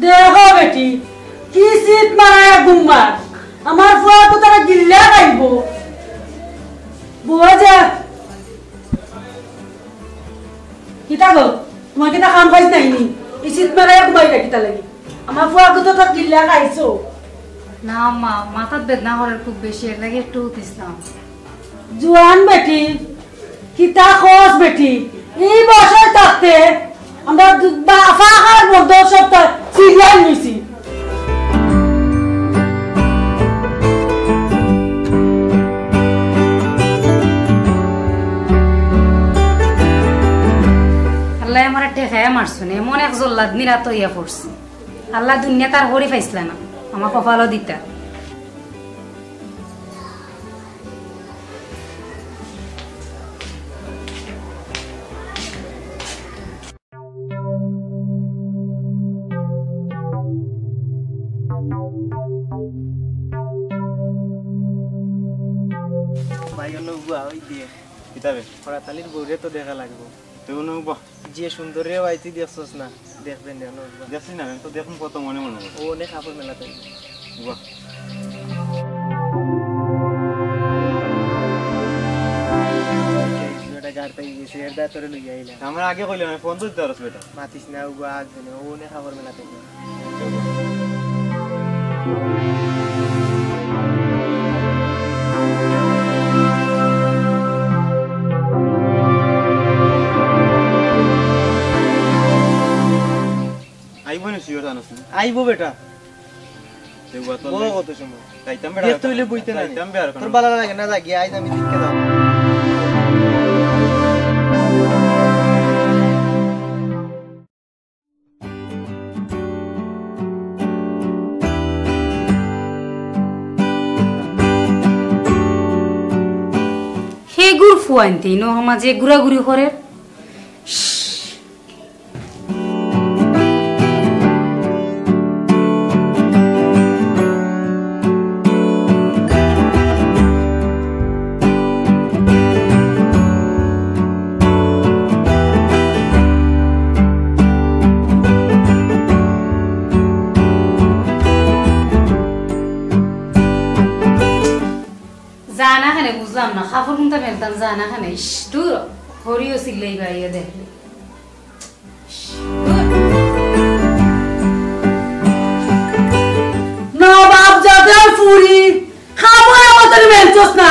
দেখো বেটি, কি শীত মারায় ঘুমার। আমার ফুয়া তো তারা গিল্লা খাইব। বুয়া যা। কিতা গো? তোমার কিতা কাম কাজ নাই নি? এই শীত মারায় ঘুমাইলা কিতা লাগি? আমার ফুয়া তো তার গিল্লা খাইছো। না আম্মা, মাথাত বেদনা করের খুব বেশি, এর লাগি একটু উঠিছলাম। জুয়ান বেটি, কিতা কস বেটি? ই বয়সে থাকতে আমরা দু-, বা-, ফাঁকার মধ্যে সপ্তাহ সিরিয়াল নিছি। আল্লায় আমারে ঠেকাইয়া মারছইন, এমন এক জল্লাদ নিরাত অইয়া পড়ছি। আল্লায় দুনিয়াত আর করি পাইছলা না, আমার কপালও দিতা। ভাই, অনো উবা, ওই দেখ। কিতাবে? করাতালির বউরে তো দেখা লাগবো। তুই অনো উবা। যে সুন্দর রে ভাই, তুই দেখছস না? দেখবেন না, অনো উবা। দেখছি না, আমি তো দেখুন কত মনে মনে করি। ও অনেক কাপড় মেলা তাই। উবা। বেটা গাড় তাই গেছে, এর দায় তোরে লইয়া আইলাম। আমরা আগে কইলাম, আমি ফোন তো দিতে পারস বেটা। মাতিস না, উবা, আগ দিনে, ও অনেক কাপড় মেলা তাই। আইবো নি sure জানোস না? আইবো বেটা। তে উবা তো বউ লাই-, কত সময়? যাইতাম বেটা। দেখতে অইলে বইতে না। যাইতাম বেটা। তোর ভালা লাগে না, যা গিয়া আইজ আমি দেখতে দাও। হেগুর ফুয়াইন্তে ইনো সমাজে ঘুরাঘুরি করের। যায় না কেনে বুঝলাম না, কাপড় কুনটা মেলতাম যায় না কেনে। ইস, দূর, হরিও চিল্লাইবা আইয়া দেখলে। নবাব জাদের ফুরি, কাপড় আমার তোর মেলছস না।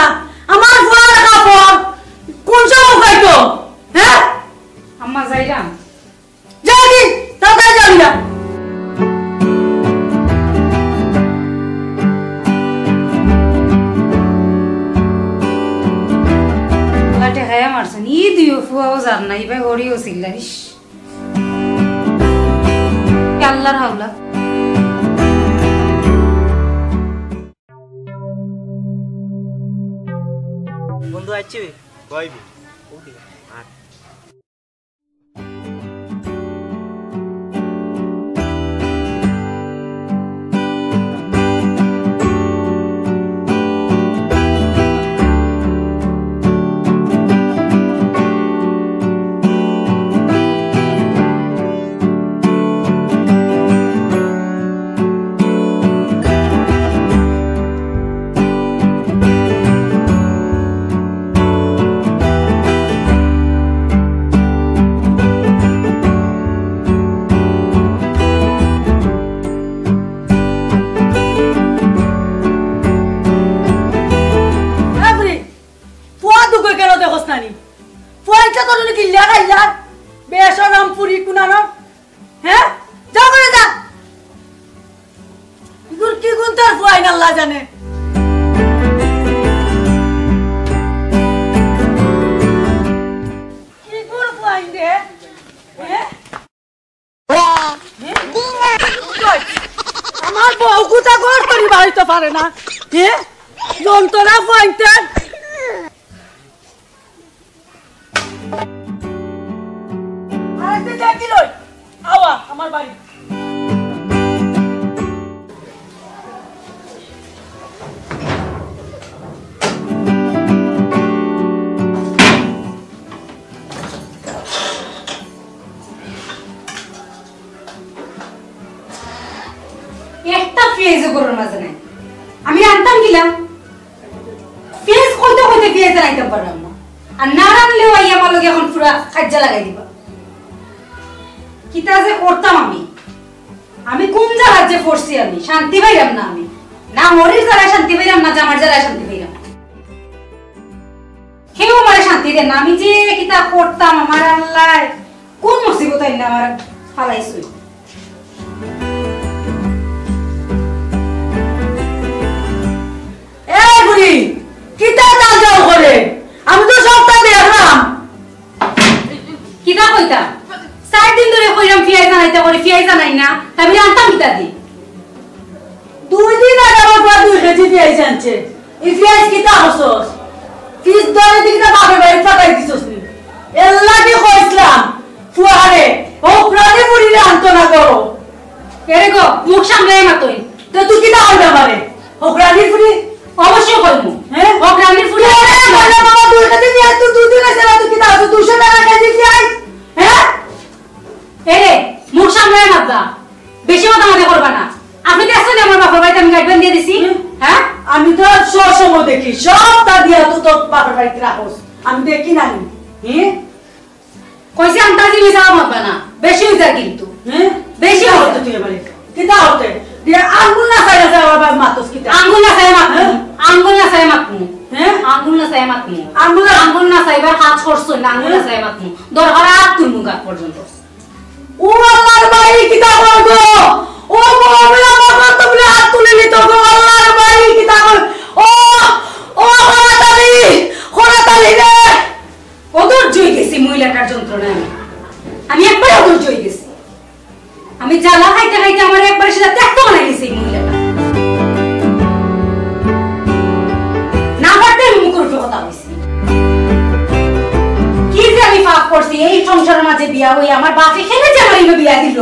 আমার ফুয়ার কাপড় কোন সময় উঠাইতো? হ্যাঁ? আম্মা যাইরাম। যাবি, তাড়াতাড়ি যাবি না। আল্লায় ঠেকাইয়া মারছইন। ই দুইও ফুয়াও যার না, ইবায় হরিও চিল্লাইস। আল্লার হাওলা। বন্ধু আইছি? কইবি? ওকে। আর বাপরে, ফুয়া দুগু কেনে দেখোস না নি? ফুয়া ইচ্ছা তোর কিল্লা খাইলা? বেশরম ফুরি কুনানো। হ্যাঁ? যা করে যা। ইগুর কি গুণ তোর ফুয়াইন আল্লায় জানে। কি গুণ ফুয়াইন রে? হ্যাঁ? হ্যাঁ? আমার বউ কুতা ঘর করি বাড়িতে পারে না। হ্যাঁ? যন্ত্রণা ফুয়াইনতে। আরেকদিন দেখি লই। আওয়া, আমার বাড়ি। একটা পিয়াজও ঘরর মাঝে নাই। আমি আনতাম কিলা? পিয়াজ কইতে কইতে পিয়াজ আনাইতাম পারলাম না। আর না রানলেও আইয়া আমার লগে এখন পুরা কাইজ্জা লাগাই দিবা। কিতা যে করতাম আমি? আমি কোন জ্বালাত যে পড়ছি আমি? শান্তি পাইলাম না আমি। না মরির জ্বালায় শান্তি পাইরাম, না জামার জ্বালায় শান্তি পাইরাম। কেউ আমারে শান্তি দেয় না। আমি যে কিতা করতাম, আমার আল্লাহ, কোন মুসিবত আইন না আমার ফালাইছইন। এ বুড়ি, কিতা তাল যাও করে? আমি তো সবটা দেখলাম। কিতা কইতা? চাইর দিন ধরি কইরাম পিয়াইজ আনাইতা করি, পিয়াইজ আনাইন না, তা আমি আনতাম কিতা দি? দুই দিন আগে আমার পুয়া দুই কেজি পিয়াইজ আনছে। ই পিয়াইজ কিতা করছস? ফিজ ধরে দি কিতা বাপের বাড়ি ফাটাই দিছস নি? এর লাগি কইছলাম, পুয়ারে, হকরানি ফুরিরে আনতো না গো। এরে গো, মুখ সামলাইয়া মাতইন। তো তুই কিতা কইবে আমারে? হকরানি ফুরি? অবশ্যই কইমু। হ্যাঁ? হকরানি ফুরি। এরে কইলে বাবা, দুই কেজি পিয়াইজ তো দুই দিন আছে, তুই কিতা আছে? দুইশো টাকা কেজি পিয়াইজ? হ্যাঁ? এরে, মুখ সামলাইয়া মাতবা। বেশি মাতামাতি করবা না। আপনি দেখছেন আমার বাপের বাড়িতে আমি গাইড বান্ধিয়া দিছি? হুম। হ্যাঁ? আমি তো সব সময় দেখি, সবটা দিয়া তো তোর বাপের বাড়িতে রাখোস। আমি দেখি না নি। হ্যাঁ? কইছি আন্তাজি মিছা মাতবা না। বেশি অই যায় কিন্তু। হ্যাঁ? বেশি কিতা অই যায়। হতে তুই এবারে? কিতা হতে? দিয়া আঙ্গুল না চাই আছে আবার মাতস কিতা? আঙ্গুল না চাই মাতমু। হ্যাঁ? আঙ্গুল না চাই মাতমু। হ্যাঁ? আঙ্গুল না চাই মাতমু। আঙ্গুল না আঙ্গুল না চাইবার কাজ করছইন না, আঙ্গুল না হ্যাঁ? চাই মাতমু। দরকার আর তুলমু গাত পর্যন্ত। ও আল্লাহর ভাই, কিতা করব? ও বাবা, আমার তো বলে হাত তুলে নিত গো, আল্লাহর ভাই, কিতা করব? ও, ও, খরাতালি, খরাতালি রে। অধৈর্য অই গেছি মহিলাটার যন্ত্রণায় আমি। আমি একবারে অধৈর্য অই গেছি। আমি জ্বালা খাইতে খাইতে আমার একবারে সেটা ত্যক্ত বানাই গেছে এই মহিলাটা। না পারতে আমি মুখের উপরে কথা কইছি। কি যে আমি পাপ করছি এই সংসারের মাঝে বিয়া হইয়া, আমার বাপে কেনে যে আমার ইনো বিয়া দিল,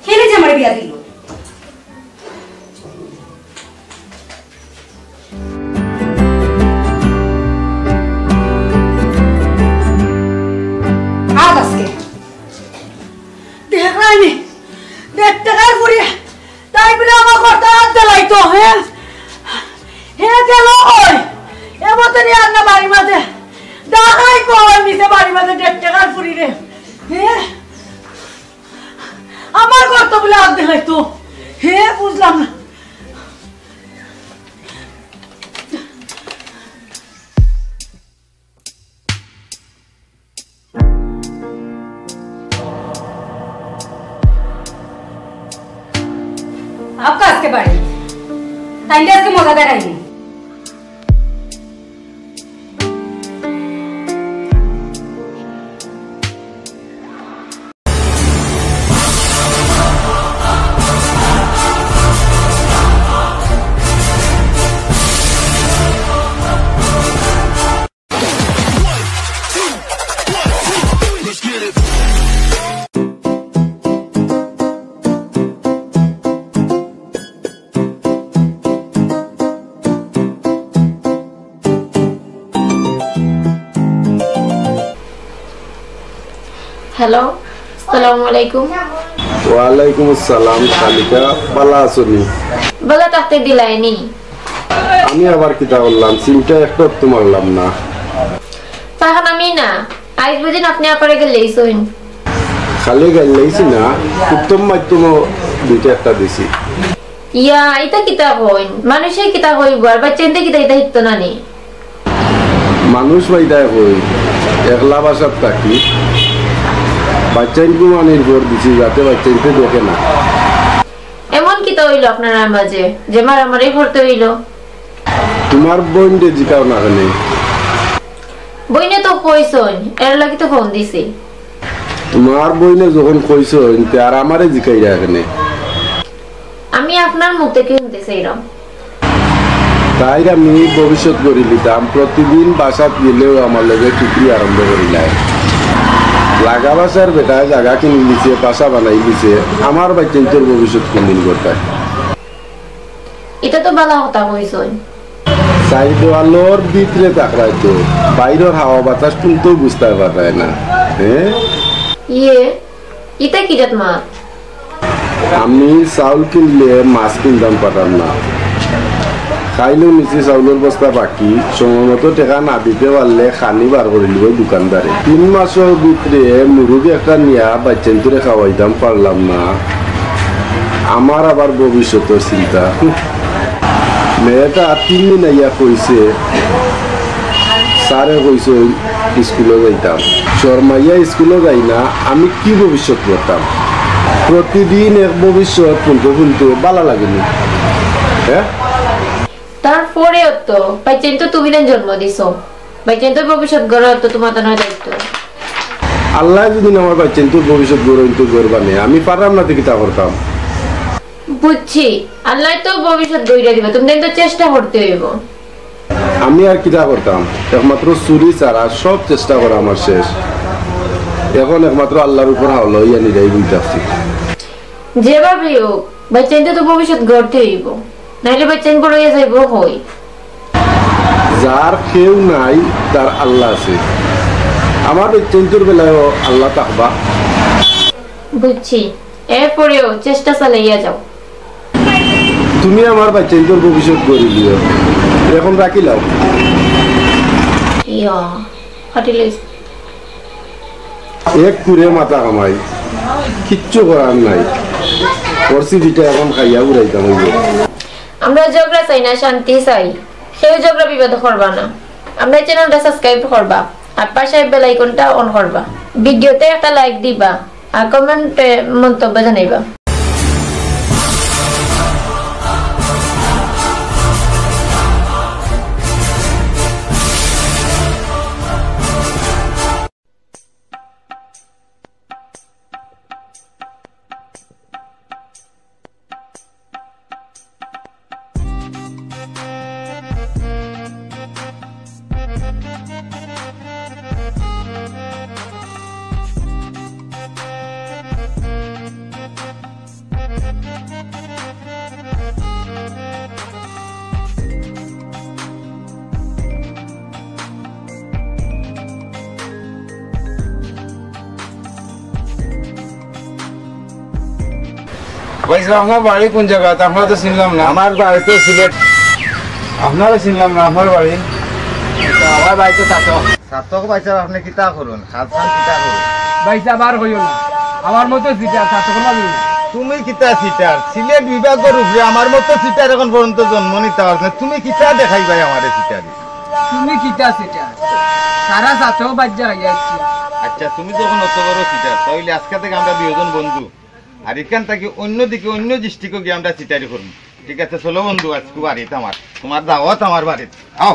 কেনে যে আমার বিয়া দিল। আজ আজকে দেখলাইনি, দেড় টেকার ফুরি, তাই বলে আমার ঘরটা হাত দিলাইতো, হ্যাঁ? হে গেল কই? এ মতনই আর না বাড়ির মাঝে। দেখাই কই নিচে বাড়ির মাঝে দেড় টেকার ফুরি রে। হ্যাঁ? আমার ঘরটা বলে হাত দিলাইতো। হে বুঝলাম না। আউক্কা আজকে বাড়ি, তাইলে আজকে মজা দেখাইমু। হ্যালো, আসসালামু আলাইকুম। ওয়ালাইকুম আসসালাম, খালিকা, ভালা আছো নি? ভালা থাকতে দিলায়নি। আমি আবার কিতা করলাম, সিমটা একটু তো মারলাম না। তখন আমি না, আইজ বুঝিন আপনি আপারে গেলেইছইন। খালি গেলেইছি না, উত্তম মাধ্যমও দুইটা একটা দিছি। ইয়া, ইতা কিতা কইন? মানুষে কিতা কইবো, আর বাচ্চাইন্তে কিতা ইতা হিকতো না নি? মানুষ বাইদায় কই, একলা বাসাত থাকি, বাচ্চাইন ঘুমানির পর দিছি, যাতে বাচ্চাইন্তে দেখে না। এমন কিতা অইলো আপনারার মাঝে যে মারামারি করতে অইলো? তোমার বইনরে জিকাও না কেনে? বইনে তো কইছইন, এর লাগি তো ফোন দিছি। তোমার বইনে যখন কইছইন, তে আর আমারে জিকাইরা কেনে? আমি আপনার মুখ থাকি হুনতে চাইরাম। তাইর আমি ভবিষ্যৎ গড়ি লিতাম, প্রতিদিন বাসাত গেলেও আমার লগে চুগলি আরম্ভ করিলায়। লাগা বাসার বেটায় জাগা কিনি লিছে, বাসা বানাই লিছে, আমার বাচ্চাইন্তর ভবিষ্যৎ কুনদিন গড়তায়? ইটা তো ভালা কথা কইছইন। চাইর দেওয়ালর ভিতরে থাকরায় তো, বাইরর হাওয়া বাতাস কুন্তাউ বুঝতায় পাররায় না, হ্যাঁ? ইয়ে, ইতা কিজাত মাত? আমি চাউল কিনলে মাছ কিনতাম পারতাম না। খাইলেও নিচে চাউলর বস্তা বাকি, সময় মতো টেকা না দিতে পারলে খানি বার করিলিবো দোকানদারে। তিন মাসর ভিতরে মুরুগ একটা নিয়া বাচ্চাইন্তরে খাওয়াইতাম পারলাম না। আমার আবার ভবিষ্যতর চিন্তা। মেয়েটা তিন দিন আইয়া কইছে, "স্যারে কইছইন স্কুলো যাইতাম।" শরমাইয়া স্কুলো যাই না, আমি কি ভবিষ্যৎ গড়তাম? প্রতিদিন এক ভবিষ্যৎ বুনতে বুনতে বালা লাগেনি। হ্যাঁ? তারপরেও তো বাইচ্চাইন তো তুমি না জন্ম দিছো, বাইচ্চাইন তো ভবিষ্যৎ গড়ার তো তোমার তো নয় দায়িত্ব। আল্লাহ যদি আমার বাইচ্চাইন তোর ভবিষ্যৎ গড়ইন তো গড়বা নে, আমি পারলাম না তো কিতা করতাম? বুঝছি, আল্লাহ তো ভবিষ্যৎ গড়িয়া দিবা, তুমি তো চেষ্টা করতে হইব। আমি আর কিতা করতাম, একমাত্র চুরি ছাড়া সব চেষ্টা করা আমার শেষ। এখন একমাত্র আল্লাহর উপর হাওলা হইয়া নিরাই বইতাছি। যেভাবেই হোক, বাইচ্চাইন তো ভবিষ্যৎ গড়তে হইব, নাইলে বাইচ্চাইন বড় হইয়া যাইব কই? যার কেউ নাই, তার আল্লাহ আছে। আমার বাইচ্চাইন্তর বেলায়ও আল্লাহ থাকবা। বুঝছি, এরপরেও চেষ্টা চালাইয়া যাও। তুমি আমার বাইচ্চাইন্তর ভবিষ্যৎ গড়ি দিও, এখন রাখিলাও। ইয়া, ফাটিলিস। এক কুরে মাথা কামাই, কিচ্ছু করার নাই। পরিস্থিতিটা এখন খাইয়া উড়াইতাম হইব। আমরা ঝগড়া চাই না, শান্তি চাই। কেউ ঝগড়া বিবাদ করবা না। আমরা চ্যানেলটা সাবস্ক্রাইব করবা, আর পাশে বেল আইকনটা অন করবা। ভিডিওতে একটা লাইক দিবা, আর কমেন্টে মন্তব্য জানাইবা। ভাই সাহেব, আপনার বাড়ি কোন জায়গাত? আপনারা তো চিনলাম না। আমার বাড়ি তো সিলেট। আপনারা চিনলাম না, আপনার বাড়ি? তো আমার বাড়ি তো চাতক। চাতক ভাই সাহেব, আপনি কিতা করইন? খাল খান কিতা করইন? ভাই সাহেব, আর কইও না। আমার মতো চিটার চাতক না বলুন। তুমি কিতা চিটার? সিলেট বিভাগর উপরে আমার মতো চিটার এখন পর্যন্ত জন্ম নিতা পারছে না। তুমি কিতা দেখাইবায় আমারে চিটারি? তুমি কিতা চিটার? সারা চাতক বাজ্জা খাইয়া আইছি। আচ্ছা, তুমি যখন অত বড় চিটার, তাইলে আজকে থেকে আমরা দুইজন বন্ধু। আর এখান থাকি অন্যদিকে, অন্য ডিস্ট্রিক্টও গিয়া আমরা চিটারি করমু। ঠিক আছে, চলো বন্ধু, আইজকু বাড়িত আমার, তোমার দাওয়াত আমার বাড়িত। আও।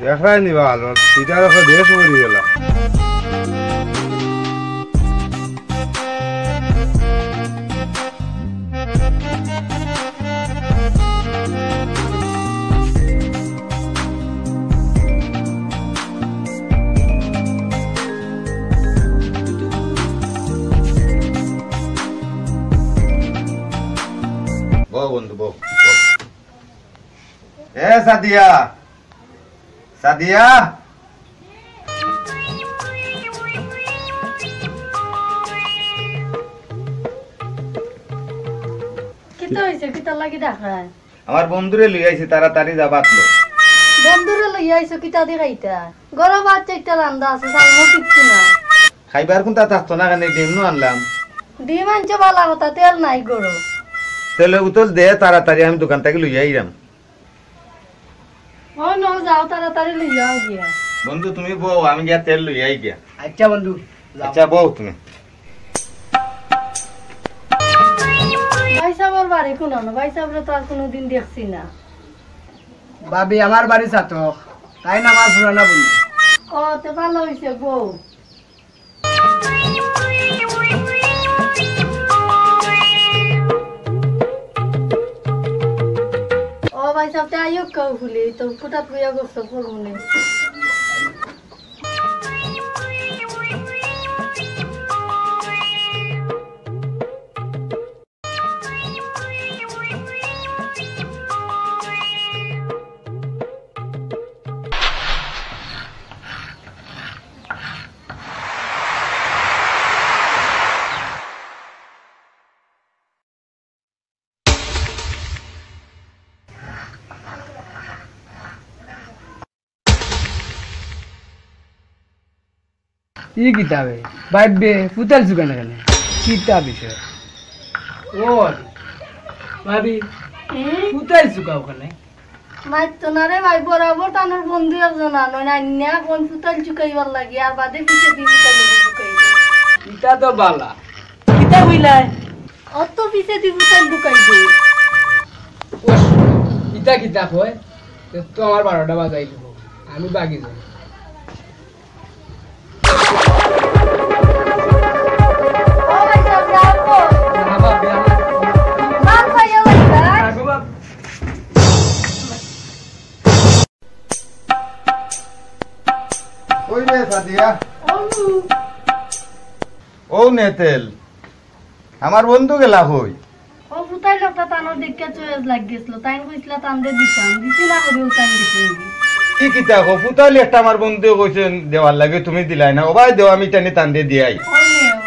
দেখরায় নি বা, চিটার অখন দেশ ভরি গেলা। বও বন্ধু, বও, বও। এ সাদিয়া, সাদিয়া। কিতা অইছে? কিতা লাগি ডাকায়? আমার বন্ধুরে লই আইছি, তাড়াতাড়ি যা ভাত লো। বন্ধুরে লই আইছো, কিতা দি খাইতা? ঘরো ভাত চাইরটা রান্দা আছে, চাউল কিচ্ছু না। খাইবার কুন্তা থাকতো না, কেনে ডিম নু আনলাম। ডিম আনছো, বালা কথা, তেল নাই ঘরো। তেল বোতল দে তাড়াতাড়ি, আমি দোকান থাকি লইয়া আইরাম। ও নু, যাও তাড়াতাড়ি লইয়া আও গিয়া। বন্ধু, তুমি বও, আমি গিয়া তেল লইয়া আই গিয়া। আচ্ছা বন্ধু, যাও। আচ্ছা, বও তুমি। ভাই সাবর বাড়ি কুনানো? ভাই সাবরে তো আর কুনুদিন দেখছি না। ভাবি, আমার বাড়ি চাতক, তাইন আমার পুরানা বন্ধু। ও, তে ভালা অইছে, বও। ও ভাই সাব, তে আইও কেউ ভুলে, তো কোটাত বইয়া গল্প করমু নে। ই কিতাবে ভাইবে পুতাল চুকান কেনে? কিতা বিষয়? ও ভাবি, ভাবি, হুম? ফুতাইল চুকাও কেনে? মাইতো না রে ভাই, বরাবর তানর বন্ধু একজন আনইন, আইন্না কইন ফুতাইল চুকাইবার লাগি, আর বাদে পিছেদি ফুতাইল চুকাইবো। ইতা তো বালা। কিতা কইলায়? অত পিছেদি ফুতাইল চুকাইবো। ওহ, ইতা কিতা কয়? এ তো আমার বারোটা বাজাই দিবো, আমি বাগি যাই। ও ভাই সাহেব, যাও গো। না, বাপ, বিয়া না। বাপ, ভাই, ও ভাই, ভাই। না গো, বাপ। ওই রে, সাদিয়া। ও নেতেল, আমার বন্ধু গেলা কই? ও ফুতাইল একটা তানর দেখিয়া চয়েস লাগি গেছিল, তাইন কইছিলা তানরে দিতাম, দিছি না করিও তাইন দিছে। কি কিতা কও? ফুতাইল একটা আমার বন্ধু কইছে দেওয়ার লাগি, তুমি দিলায় না। ও ভাই দেও, আমি টানি তানরে দিয়াই। ও নেও।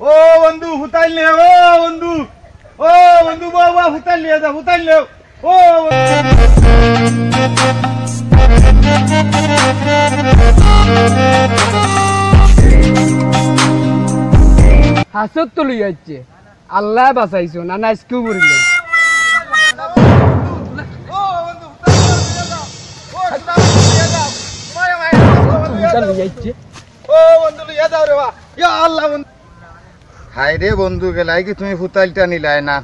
ও বন্ধু, ফুতাইল নে, ও বন্ধু, ও বন্ধু, বাবা, ফুতাইল নে, ফুতাইল নে, ও বন্ধু। হাসত তো লইয়া যাচ্ছে। আল্লায় বাঁচাইছো, না, না, আইজকেউ মরিল। হায় রে বন্ধু, গেলায় কি তুমি ফুতাইলটা নিলায় না?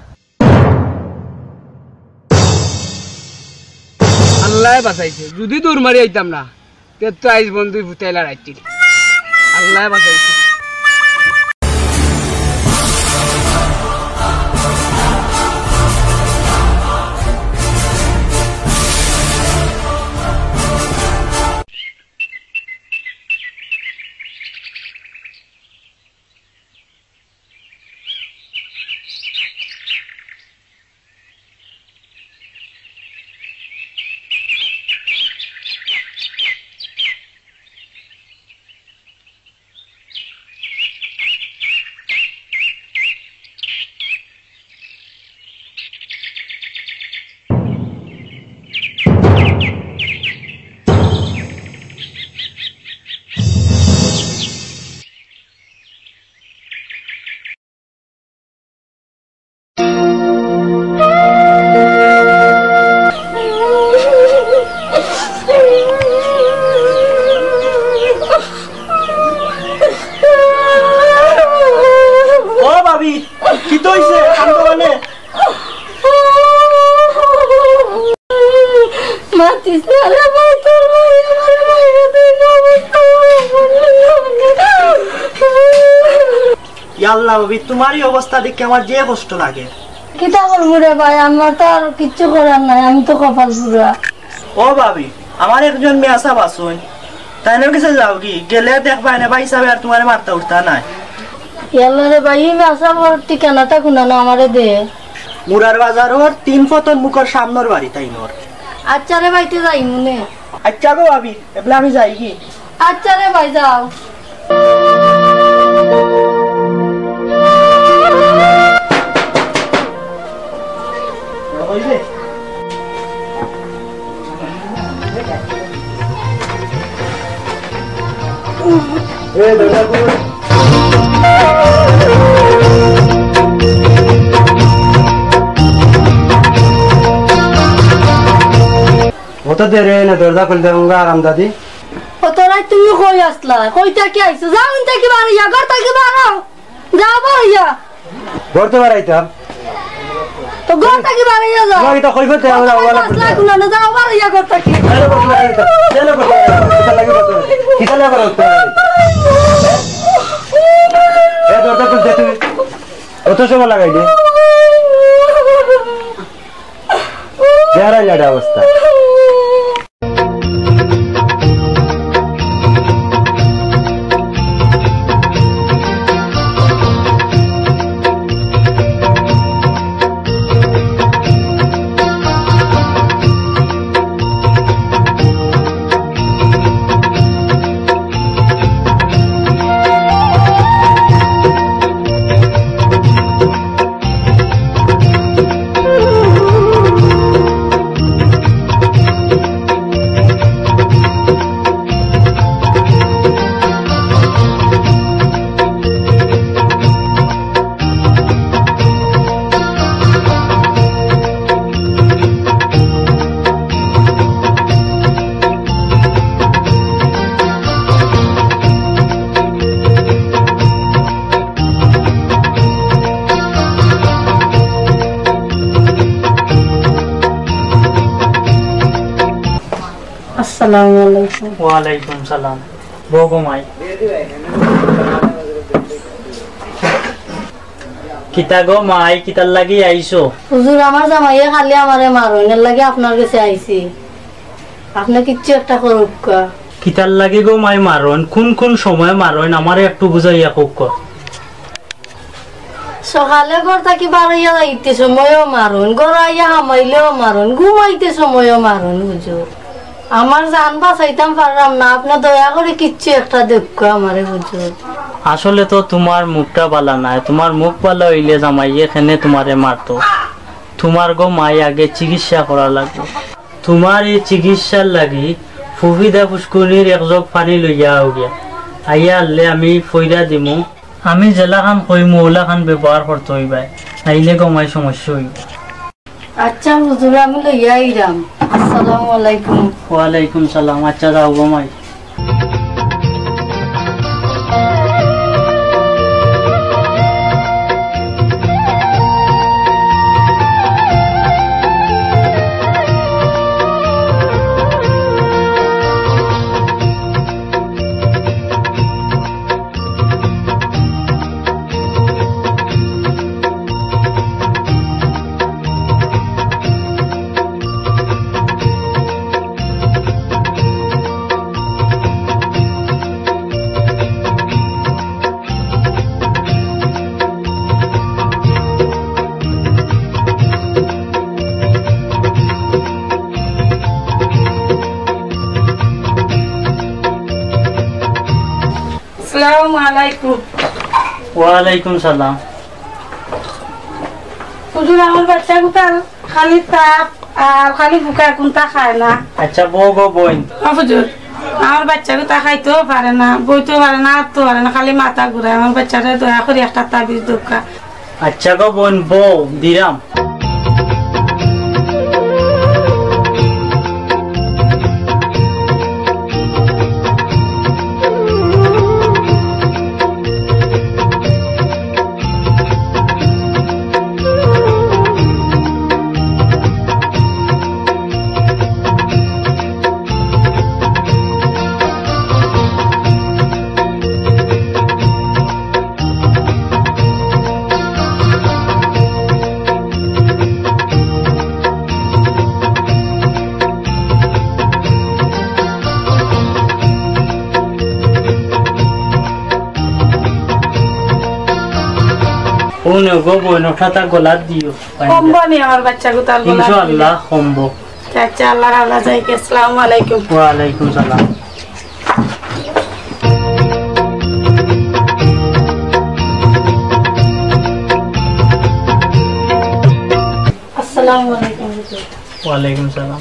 আল্লায় বাঁচাইছে, যুদি দৌড় মারি আইতাম না, তে তো আইজ বন্ধুই ফুতাইল আইছিল। আল্লায় বাঁচাইছে। ও ভাবি, কিতা অইছে? কান্দো কেনে? মাতিস না রে ভাই, তোর ভাই আমার ভাই, তুই না বুঝতে পারবি। ইয়াল্লা ভাবি, তুমার ই অবস্থা দেখিয়া আমার যে কষ্ট লাগে। কিতা করমু রে ভাই, আমার তো আর কিচ্ছু করার নাই, আমি তো কপাল পুড়া। ও ভাবি, আমার একজন মেয়াসাব আছইন, তাইনর গেছে যাওগি, গেলে দেখবায়নে ভাই হিসাবে আর তুমারে মাততা উঠতা নায়। ইয়াল্লা রে ভাই, ই মেয়াসাবর ঠিকানাটা কুনানো আমারে দে। মুরার বাজারর তিন ফতর মুখর সামনর বাড়ি তাইনর। আচ্ছা রে ভাই, তে যাইমুনে। আচ্ছা গো ভাবি, এবলা আমি যাইগি। আচ্ছা রে ভাই, যাও। অত দেরি অয় না, দরজা খুলি দেও গা, হারামজাদি। অত রাইত তুমি কই আছলায়? কই থাকি আইছো? যাও, ইন থাকি বারইয়া, ঘর থাকি বারও। যাও বারইয়া। ঘর তো বারইতাম। তো ঘর থাকি বারইয়া যাও। তোমার ইতা কই করতে হবে? যাও, বারইয়া ঘর থাকি। কিতা লাগি ঘর থাকি? কিতা লাগি ঘর থাকি? এ, দরজা খুলতে তুমি অত সময় লাগাইলে? বেহারাই লাডা অবস্থা। আসসালামু আলাইকুম। ওয়ালাইকুম সালাম। বও গো মাই। কিতা গো মাই, কিতার লাগি আইছো? হুজুর, আমার জামাইয়ে খালি আমারে মারইন, এর লাগি আপনার গেছে আইছি। আপনে কিচ্ছু একটা করউক্কা। কিতার লাগি গো মাই মারইন? কুন কুন সময় মারইন? আমারে একটু বুঝাইয়া কউক্কা। সকালে ঘর থাকি বারইয়া যাইতে সময়ও মারইন, ঘরো আইয়া হামাইলেও মারইন, ঘুমাইতে সময়ও মারইন, হুজুর। আমার জান বাঁচাইতাম পাররাম না, আপনে দয়া করি কিচ্ছু একটা দেউক্কা আমারে, হুজুর। আসলে তো তুমার মুখটা বালা নায়, তুমার মুখ বালা অইলে জামাইয়ে কেনে তুমারে মারতো? তুমার গো মাই আগে চিকিৎসা করা লাগবো। তুমার ই চিকিৎসার লাগি ফুফিদা ফুসকুনির এক জগ পানি লইয়া আও গিয়া। আইয়া হারলে আমি ফইরা দিমু। আমি যেলাখান কইমু অলাখান ব্যবহার করতে অইবায়, নাইলে গো মাই সমস্যা অইবো। আচ্ছা হুজুর, আমি লইয়া আইরাম। আসসালামু আলাইকুম। ওয়ালাইকুম সালাম। আচ্ছা যাও গো মাই। আসসালামু আলাইকুম। ওয়ালাইকুম সালাম। হুজুর, আমার বাচ্চা কুতার খালি তাপ আর খালি ফুকায়, কুনতা খায় না। আচ্ছা, বও গো বইন। ও হুজুর, আমার বাচ্চা কুতা খাইতেও পারে না, বইতেও পারে না, আটতেও পারে না, খালি মাথা ঘুরায়। আমার বাচ্চারে দয়া করি একটা তাবিজ দেউক্কা। আচ্ছা গো বইন, বও, দিরাম। ও নেও গো বইন, ওটা তা গলাত দিও। কমবো নি আমার বাচ্চা কুতার গলাত? ইনশাআল্লাহ কমবো। আচ্ছা, আল্লাহ রাজি থাকি। আসসালামু আলাইকুম। ওয়ালাইকুম সালাম। আসসালামু আলাইকুম হুজুর। ওয়ালাইকুম সালাম।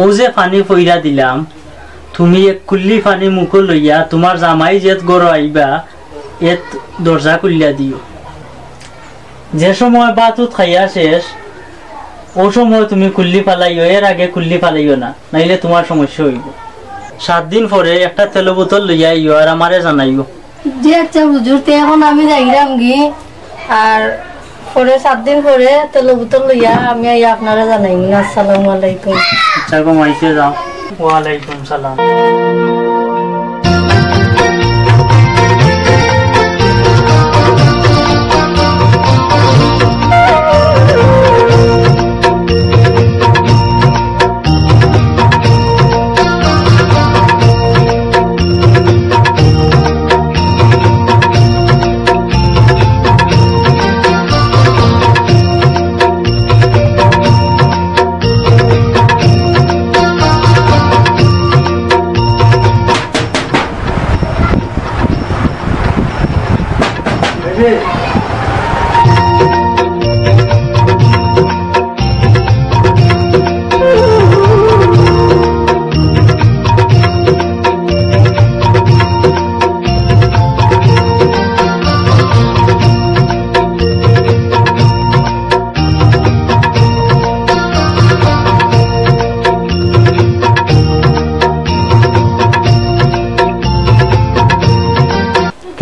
অউ যে পানি ফইরা দিলাম, তুমি এক কুল্লি পানি মুখো লইয়া তুমার জামাই যেত ঘরো আইবা, এত দরজা খুলিয়া দিও। যে সময় ভাত উত খাইয়া শেষ, অউ সময় তুমি কুল্লি ফালাইও, এর আগে কুল্লি ফালাইও না, নাইলে তুমার সমস্যা অইবো। সাত দিন পরে একটা তেলো বোতল লইয়া আইও আর আমারে জানাইও। জি আচ্ছা হুজুর, তে এখন আমি যাইরাম গি, আর পরে সাত দিন পরে তেলো বোতল লইয়া আমি আইয়া আপনারে জানাইমু। আসসালামু আলাইকুম। আচ্ছা গো মাইতে যাও। ওয়ালাইকুম সালাম।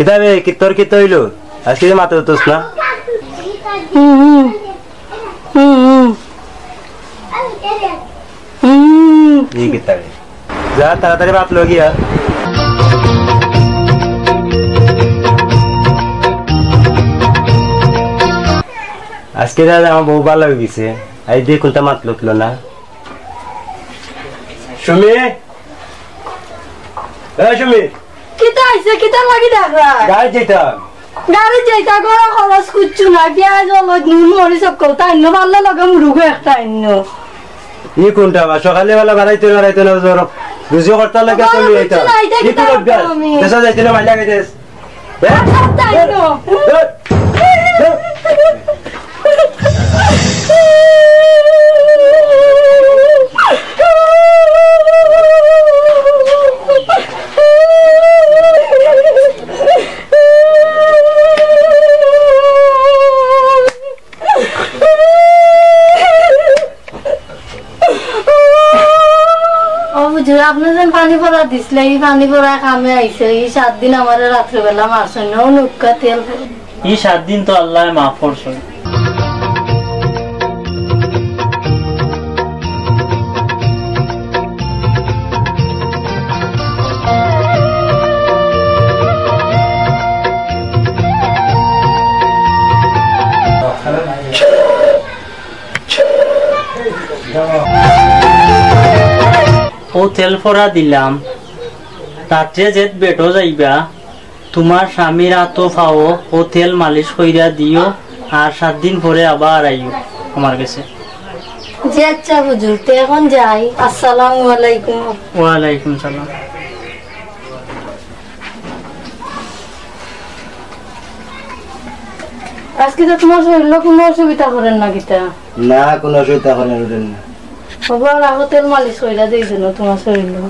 কিতা বে, কি তোর কিতা অইলো? আজকে যে মাত তুলস না? হুম, হুম। হুম, হুম। হুম। ই কিতা বে? যা, তাড়াতাড়ি ভাত লই গিয়া। আজকে দাদা আমার বউ ভালা অই গেছে। আইজ দেখি কুনটা মাত লইলো না। সুমি, এ সুমি। কিতা অইছে? কিতা লাগি ডাকরা? গাড়ি যাইতাম। গাড়ি যাইতা, ঘরো খরচ কুচ্ছু নাই। পিয়াজ, হলুদ, নুন, মরিচ হক্কল তা আইনো, পারলে লগে মুরুগো একটা আইনো। ই কুনটা বা? সকালে বেলা বাড়াইতো না, বাড়াইতো না, জোর। রুজি করতে লাগে তো লই আইতা। ই কুন অভ্যাস? দেশে যাইতে না, মাইলা খাইতে। ও হুজুর, আপনে যেন পানি পড়া দিছলা, ই পানি পড়া কামে আইছে। ই সাত দিন আমারে রাত্রে বেলা মারছইন, ও নুক্কা তেল। ই সাত দিন তো আল্লায় মাফ করছইন। ও তেল ফোড়া দিলাম, রাত্রে যেত বেডো যাইবা, তুমার স্বামীর আতো পাও ও তেল মালিশ কইরা দিও, আর সাত দিন পরে আবার আইও আমার গেছে। জি আচ্ছা হুজুর, তে এখন যাই। আসসালামু আলাইকুম। ওয়ালাইকুম সালাম। আজকে তো তুমার শরীরো কুনু অসুবিধা করের না কিতা? না, কুনু অসুবিধা করের না। বাবা, রাখো, তেল মালিশ কইরা দেই যেন তুমার শরীরো।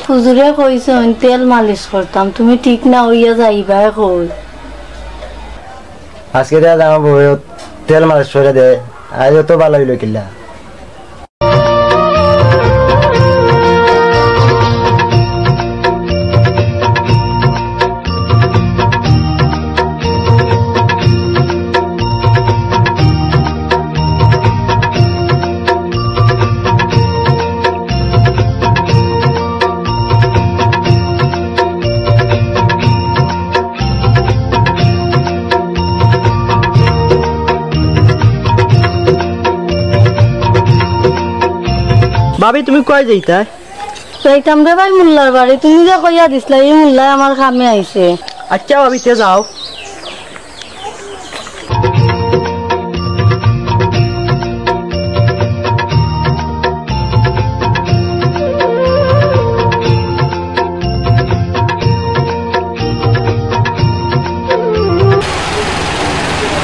হুজুরে কইছইন তেল মালিশ করতাম, তুমি ঠিক না অইয়া যাইবায় কই? আজকে দে আমার বউয়ে তেল মালিশ কইরা দে, আইজ তো ভালা অইলো কিলা। ভাবি, তুমি কই যাইতায়? যাইতাম রে ভাই মুল্লার বাড়ি, তুমি যে কইয়া দিছলায়, ই মুল্লায় আমার কামে আইছে। আচ্ছা ভাবি, তে যাও।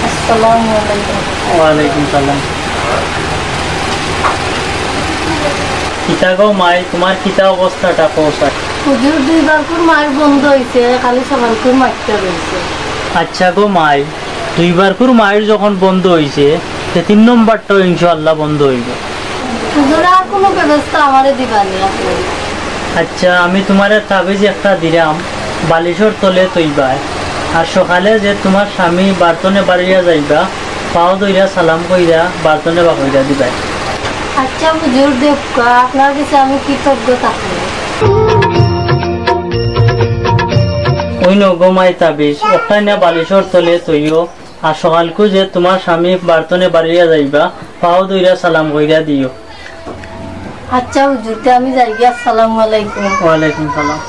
আসসালামু আলাইকুম। ওয়ালাইকুম সালাম। কিতা গো মাই, তুমার কিতা অবস্থাটা কও চাই? হুজুর, দুইবারকুর মাইর বন্ধ অইছে, খালি সকালকুর মাইরটা রইছে। আচ্ছা গো মাই, দুইবারকুর মাইর যখন বন্ধ অইছে, তে তিন নম্বরটাও ইনশাআল্লাহ বন্ধ অইবো। হুজুর, আর কুনু ব্যবস্থা আমারে দিবানি আপনে? আচ্ছা, আমি তুমারে তাবিজ একটা দিরাম, বালিশর তলে থইবায়। আর সকালে যে তুমার স্বামী বারতনে বারইয়া যাইবা, পাও ধইরা সালাম কইরা বারতনে বারইয়া দিবায়। আচ্ছা হুজুর, দেউক্কা, আপনার গেছে আমি কৃতজ্ঞ থাকমু। অউ নেও গো মাই তাবিজ, অখান নিয়া বালিশর তলে থইও। আর সকালকু যে তুমার স্বামী বারতনে বারইয়া যাইবা, পাও ধইরা সালাম কইরা দিও। আচ্ছা হুজুর, তে আমি যাইগি, আসসালামু আলাইকুম। ওয়ালাইকুম সালাম।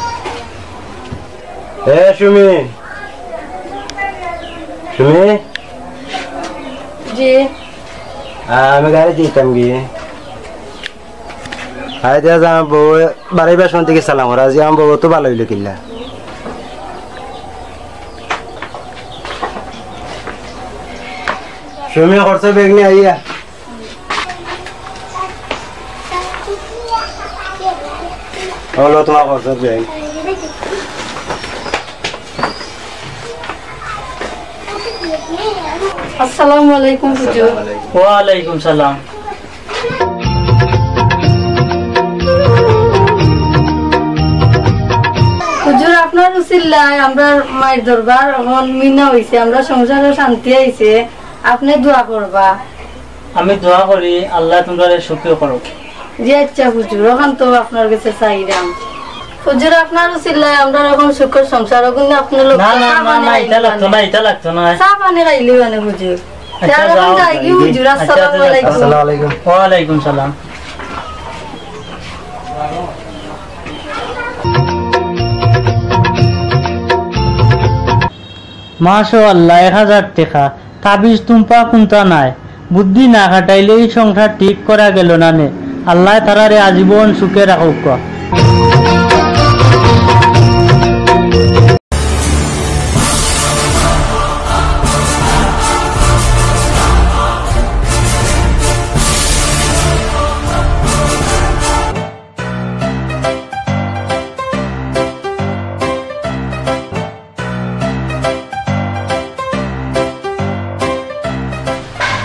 এ সুমি, সুমি। জি। আ, আমি গাড়ি যাইতাম গি। আই দে, আইজ আমার বউ বারইবার সময় থাকি সালাম করা, আইজ আমার বউ তো ভালা অইলো কিলা। সুমি, খরচর ব্যাগ নিয়া আইয়া। অউ লও তুমার খরচর ব্যাগ। আসসালামু আলাইকুম হুজুর। ওয়ালাইকুম সালাম। হুজুর, আপনার উসিলায় আমরার মাইর দরবার অখন মিনা অইছে, আমরার সংসারো শান্তি আইছে, আপনে দোয়া করবা। আমি দোয়া করি আল্লায় তুমরারে সুখী করউক। জি আচ্ছা হুজুর, অখান তো আপনার গেছে চাইরাম। হুজুর, আপনার উসিলায় আমরার অখন সুখর সংসার, অগুন আপনার লোক না, না, চা না, পানি না, ইটা খাইলিবা লাগতো নে। না, ইটা লাগতো না। চা পানি খাইলিবা নে হুজুর। আচ্ছা, যাও, যাও, যাই গি যাও। হুজুর, আচ্ছা, আচ্ছা, আসসালামু আলাইকুম। আসসালামু আলাইকুম। ওয়ালাইকুম সালাম। মাশাআল্লাহ, এক হাজার টেকা। তাবিজ তুম্পা কুন্তা নাই। বুদ্ধি না খাটাইলে ই সংসার ঠিক করা গেল না নে। আল্লায় তারারে আজীবন সুখে রাখউক।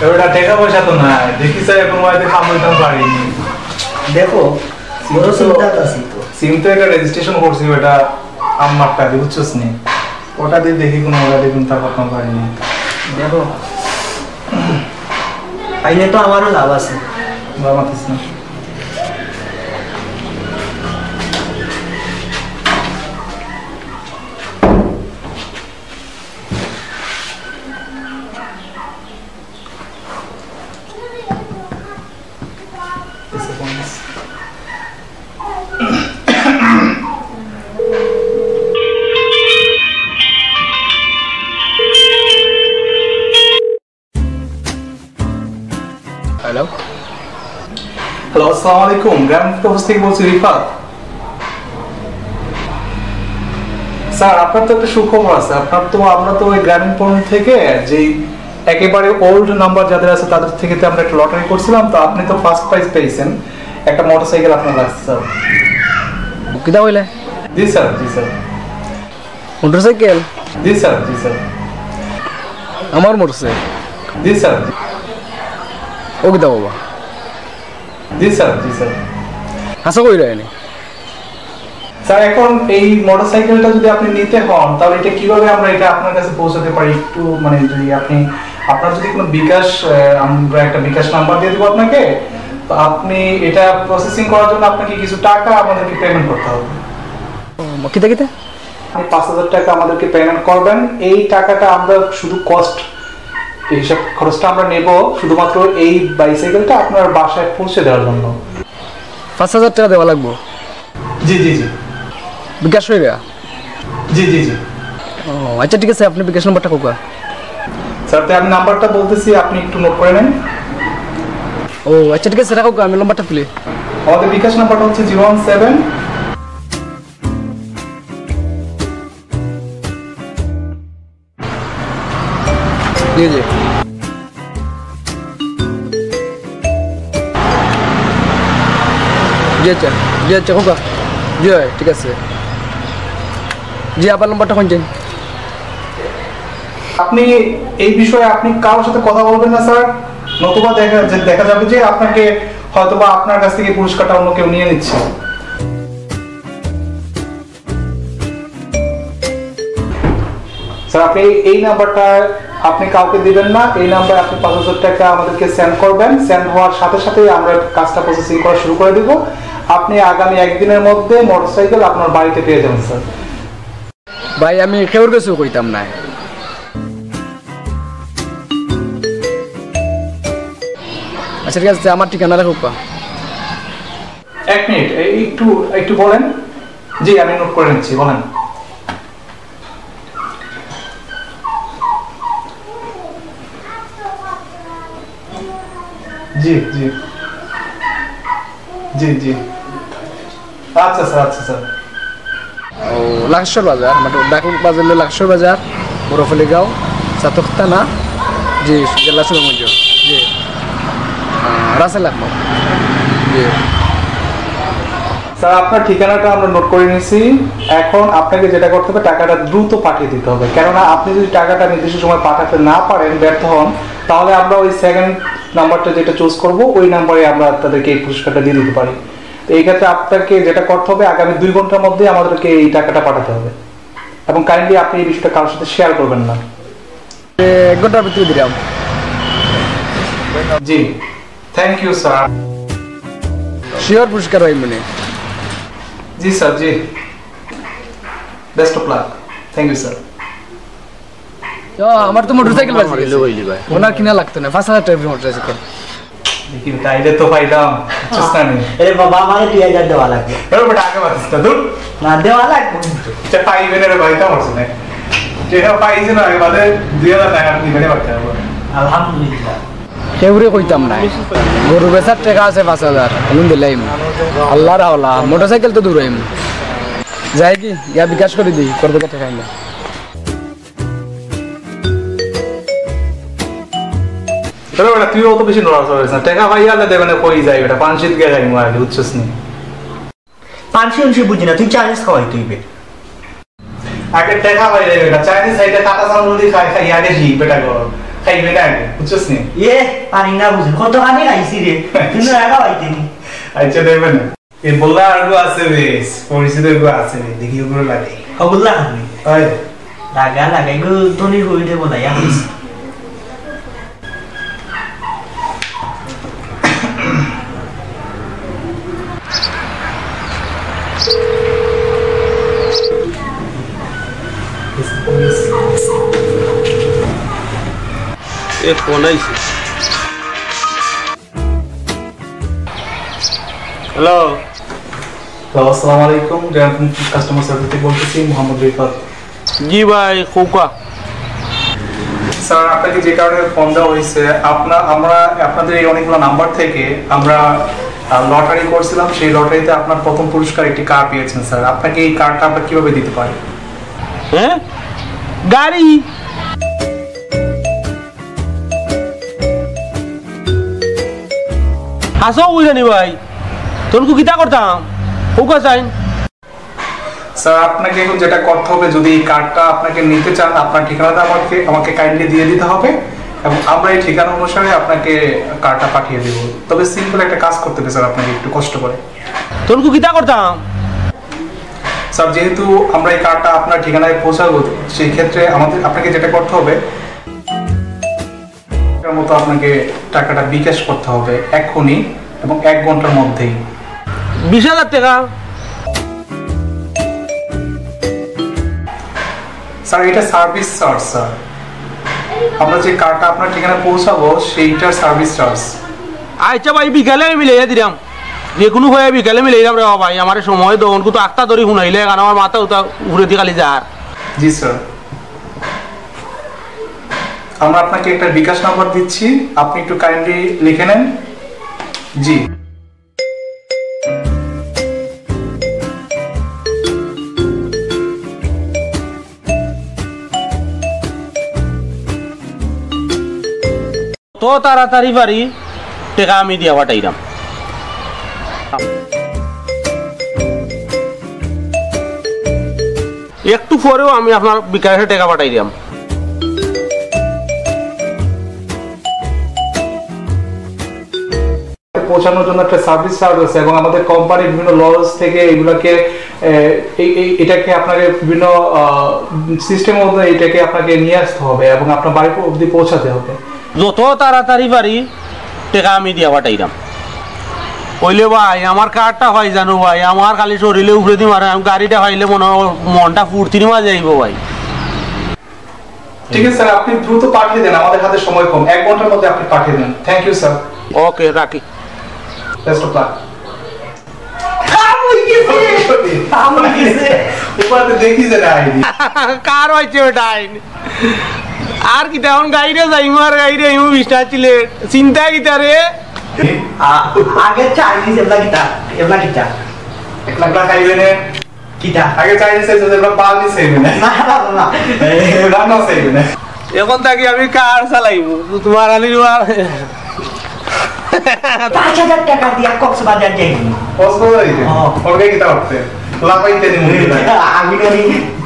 এবার টেকা পয়সা তো নাই, দেখি স্যার, এখন হয়তো কাম করতাম পারিনি। দেখো, বড় চিন্তাত আছি তো। সিম তো একটা রেজিস্ট্রেশন করছি, ওটা আমার টাকা দিয়ে, বুঝছস নি? ওটা দিয়ে দেখি কোনো, ওটা দিয়ে কিন্তু তা করতাম পারিনি। দেখো, আইলে তো আমারও লাভ আছে। বাবা মাতিস না। হ্যালো। হ্যালো, আসসালামু আলাইকুম। গ্রামীণ পোস্ট অফিস থেকে বলছি রিফাত। স্যার, আপনার তো একটা সুখবর আছে। আপনার তো, আমরা তো ওই গ্রামীণ পণ্য থেকে যেই একেবারে ওল্ড নাম্বার যাদের আছে, তাদের থেকে তো আমরা একটা লটারি করছিলাম, তো আপনি তো ফার্স্ট প্রাইজ পেয়েছেন, একটা মোটরসাইকেল আপনার লাগছে, স্যার। কিতা কইলে? জি স্যার, জি স্যার। মোটরসাইকেল? জি স্যার, জি স্যার। আমার মোটরসাইকেল? জি স্যার, জি। ও কিতা বাবা? জি স্যার, জি স্যার। হাছা কইরা এনে? স্যার, এখন এই মোটরসাইকেলটা যদি আপনি নিতে হন, তাহলে এটা কিভাবে আমরা এটা আপনার কাছে পৌঁছাতে পারি? একটু মানে যদি আপনি, আপনার যদি কোনো বিকাশ, আহ, আমরা একটা বিকাশ নাম্বার দিয়ে দিব আপনাকে, তো আপনি এটা প্রসেসিং করার জন্য আপনাকে কিছু টাকা আমাদেরকে পেমেন্ট করতে হবে। ও, কিতা কিতা? আপনি পাঁচ হাজার টাকা আমাদেরকে পেমেন্ট করবেন। এই টাকাটা আমরা শুধু কস্ট, এই হিসাব খরচটা আমরা নেব শুধুমাত্র এই বাইসাইকেলটা আপনার বাসায় পৌঁছে দেওয়ার জন্য। পাঁচ হাজার টাকা দেওয়া লাগবো? জি, জি, জি। বিকাশ অইরা? জি, জি, জি। ও, আচ্ছা, ঠিক আছে, আপনি বিকাশ নাম্বারটা কউক্কা। স্যার, তে আমি নাম্বারটা বলতেছি, আপনি একটু নোট করে নেন। ও, আচ্ছা, ঠিক আছে, রাখউক্কা, আমি নাম্বারটা তুলি। আমাদের বিকাশ নাম্বারটা হচ্ছে জিরো ওয়ান সেভেন। জি, জি। জি, আচ্ছা। জি, আচ্ছা, কউক্কা। জি, অয়, ঠিক আছে। জি, আবার নাম্বারটা কইন চাই। আপনি এই বিষয়ে আপনি কারোর সাথে কথা বলবেন না, স্যার। নতুবা দেখা, যে, দেখা যাবে যে আপনাকে হয়তোবা আপনার কাছ থেকে পুরস্কারটা অন্য কেউ নিয়ে নিচ্ছে। স্যার, আপনি এই নাম্বারটা আপনি কাউকে দিবেন না। এই নাম্বারে আপনি পাঁচ হাজার টাকা আমাদেরকে সেন্ড করবেন। সেন্ড হওয়ার সাথে সাথেই আমরা কাজটা প্রসেসিং করা শুরু করে দিব। আপনি আগামী একদিনের মধ্যে মোটরসাইকেল আপনার বাড়িতে পেয়ে যাবেন, স্যার। ভাই, আমি কেউর কিছু কইতাম না। আচ্ছা, ঠিক আছে, আমার ঠিকানা লেখউক্কা। এক মিনিট, এই একটু, একটু বলেন। জি, আমি নোট করে নিচ্ছি, বলেন। জি, জি। জি, জি। আচ্ছা স্যার, আচ্ছা স্যার। ও, লাক্সর বাজার, মানে ডাকুর বাজার অইলো লাক্সর বাজার, বড়ফুলিগাঁও, ছাতক থানা, জি, জেলা সুনামগঞ্জ, জি। আহ, রাসেল আহমদ, জি। স্যার, আপনার ঠিকানাটা আমরা নোট করে নিছি। এখন আপনাকে যেটা করতে হবে, টাকাটা দ্রুত পাঠিয়ে দিতে হবে, কেননা আপনি যদি টাকাটা নির্দিষ্ট সময় পাঠাতে না পারেন, ব্যর্থ হন, তাহলে আমরা ওই সেকেন্ড নাম্বারটা যেটা চুজ করব, ওই নাম্বারে আমরা আপনাদেরকে এই পুরস্কারটা দিয়ে দিতে পারি। তো এই ক্ষেত্রে আপনাকে যেটা করতে হবে, আগামী দুই ঘন্টার মধ্যে আমাদেরকে এই টাকাটা পাঠাতে হবে, এবং কাইন্ডলি আপনি এই বিষয়টা কারোর সাথে শেয়ার করবেন না। এক ঘন্টার ভিতরে দিলাম। জি, থ্যাংক ইউ স্যার। শিওর পুরস্কার পাইমু নে। জি স্যার, জি। Best of luck. Thank you sir. আমার তো মোটরসাইকেল বাঁচি গেছে। ওনার কিনা লাগতো না, পাঁচ হাজার টাকার মোটরসাইকেল। দেখি, তাইলে তো পাইতাম। বুঝছস না নি? আরে বাবা, আমারে দুই হাজার দেওয়া লাগবে। আরে বেটা, আগে বাঁচিস না, দূর। না, দেওয়া লাগবে। আচ্ছা, পাইবে না রে ভাই, তা পারছে না। যেটা পাইছে না, আগে বাদে দুই হাজার টাকা আপনি বেড়ে পাঠাতে হবে। আলহামদুলিল্লাহ। কেউরে কইতাম না। গরু বেচার টাকা আছে পাঁচ হাজার, এখন দিলাইমু। আল্লাহর হাওলা, মোটরসাইকেল তো দূর হইমু। যাই কি, গিয়া বিকাশ করে দিই, কত টাকা আইলো। চলো বেটা, তুই অত বেশি নড়াচড়া করিস না। টাকা পাইয়া আলে দেবে না, কই যাই বেটা, পান সিদ্ধ গিয়া খাইমু আগে, বুঝছস নি? পান সিদ্ধ বুঝি না, তুই চাইনিজ খাওয়াই তুই বে। আগে টাকা পাইলে বেটা, চাইনিজ খাইতে কাটা চামচ দি খাই, খাই আগে জি বেটা গরম। খাইবে না আগে, বুঝছস নি? এ, পানি না বুঝি, কত খানি খাইছি রে। তুই না একা পাইতে নি। আচ্ছা, দেবে না। এ বললা আর গো আছে বেশ, পরিচিত গো আছে বেশ, দেখি ওগুলো লাগে। ওগুলা খাবি? হয়। লাগা, লাগা, এগুলো তো নি হইতে বলা, ইয়া। এ ফোন আইছে। হ্যালো। হ্যালো, আসসালামু আলাইকুম। জয়পুর কাস্টমার সার্ভিস থেকে বলতেছি, মোহাম্মদ রিফাত। জি ভাই, কউক্কা। স্যার, আপনাকে যে কারণে ফোন দেওয়া হয়েছে, আপনার, আমরা আপনাদের এই অনেকগুলো নাম্বার থেকে আমরা, আহ, লটারি করছিলাম। সেই লটারিতে আপনার প্রথম পুরস্কার একটি কার পেয়েছেন স্যার। আপনাকে এই কারটা আমরা কিভাবে দিতে পারি? হ্যাঁ, গাড়ি। হাছাউ কইরা নি ভাই? তখন কিতা করতাম? কউক্কা চাইন। স্যার, আপনাকে এখন যেটা করতে হবে, যদি এই কার্ডটা আপনাকে নিতে চান, আপনার ঠিকানাটা আমাকে, আমাকে কাইন্ডলি দিয়ে দিতে হবে, এবং আমরা এই ঠিকানা অনুসারে আপনাকে কার্ডটা পাঠিয়ে দেব। তবে সিম্পল একটা কাজ করতে হবে স্যার, আপনাকে একটু কষ্ট করে। তখন কিতা করতাম? স্যার, যেহেতু আমরা এই কার্ডটা আপনার ঠিকানায় পৌঁছাবো, সেই ক্ষেত্রে আমাদের, আপনাকে যেটা করতে হবে, টাকার মতো আপনাকে টাকাটা বিকাশ করতে হবে এখনই এবং এক ঘন্টার মধ্যেই। বিশ হাজার টাকা? স্যার, এটা সার্ভিস চার্জ স্যার। আমরা যে কার্ডটা আপনার ঠিকানায় পৌঁছাবো, সেইটার সার্ভিস চার্জ। আচ্ছা ভাই, বিকালে আমি মিলাইয়া দিলাম। যে কোনো ভাই বিকালে মিলাইলাম রে ভাই, আমার সময় দোকান তো আখতা ধরি হুনাইলে, কারণ আমার মাথা উতা ঘুরে দি খালি যার। জি স্যার। আমরা আপনাকে একটা বিকাশ নাম্বার দিচ্ছি, আপনি একটু কাইন্ডলি লিখে নেন। জি। তো তাড়াতাড়ি পারি টেকা আমি দিয়া পাঠাইরাম। একটু পরেউ আমি আপনার বিকাশে টেকা পাঠাই দিয়াম। পৌঁছানোর জন্য একটা সার্ভিস চার্জ আছে এবং আমাদের কোম্পানির বিভিন্ন লজ থেকে এগুলাকে, এ, এই, এই, এটাকে আপনাকে বিভিন্ন, আহ, সিস্টেমের মধ্যে এটাকে আপনাকে নিয়ে আসতে হবে এবং আপনার বাড়ি অবধি পৌঁছাতে হবে। যত তাড়াতাড়ি পারি টেকা আমি দিয়া পাঠাইরাম। অইলে ভাই, আমার কার্ডটা পাই জানো ভাই, আমার খালি শরীরে উপরে দি মারে, আমি গাড়িটা পাইলে মনে হয় মনটা ফুর্তির মাঝে আইবো ভাই। ঠিক আছে স্যার, আপনি দ্রুত পাঠিয়ে দেন, আমাদের হাতে সময় কম, এক ঘন্টার মধ্যে আপনি পাঠিয়ে দেন। Thank you sir. ওকে, রাখি। Best of lakh. কাম হই গেছে। কাম হই গেছে। উপাতে দেখি যে না আইনি। কার হইছে ওটা আইনি? আর কিতা, এখন গাইরে যাইমু আর গাইরে আইমু বিশটা সিলেট। চিন্তা কিতা রে? আ-, আগে চাইনিজ এবলা কিতা? এবলা কিতা? একলা খাইবে নে। কিতা? আগে চাইনিজ খাইছে, এবলা বাল দিছে নে। না, না, না, না। রান্না খাইবে নে। এখন থাকি আমি কার চালাইমু? তোমার আনি তোমার। পাঁচ হাজার টেকা দিয়া কক্সবাজার যাইমু। কক্সবাজার যাইতে? ও। ওর গাড়ি কিতা উঠতে? লাফাইতে নি মুখে। আমি নানি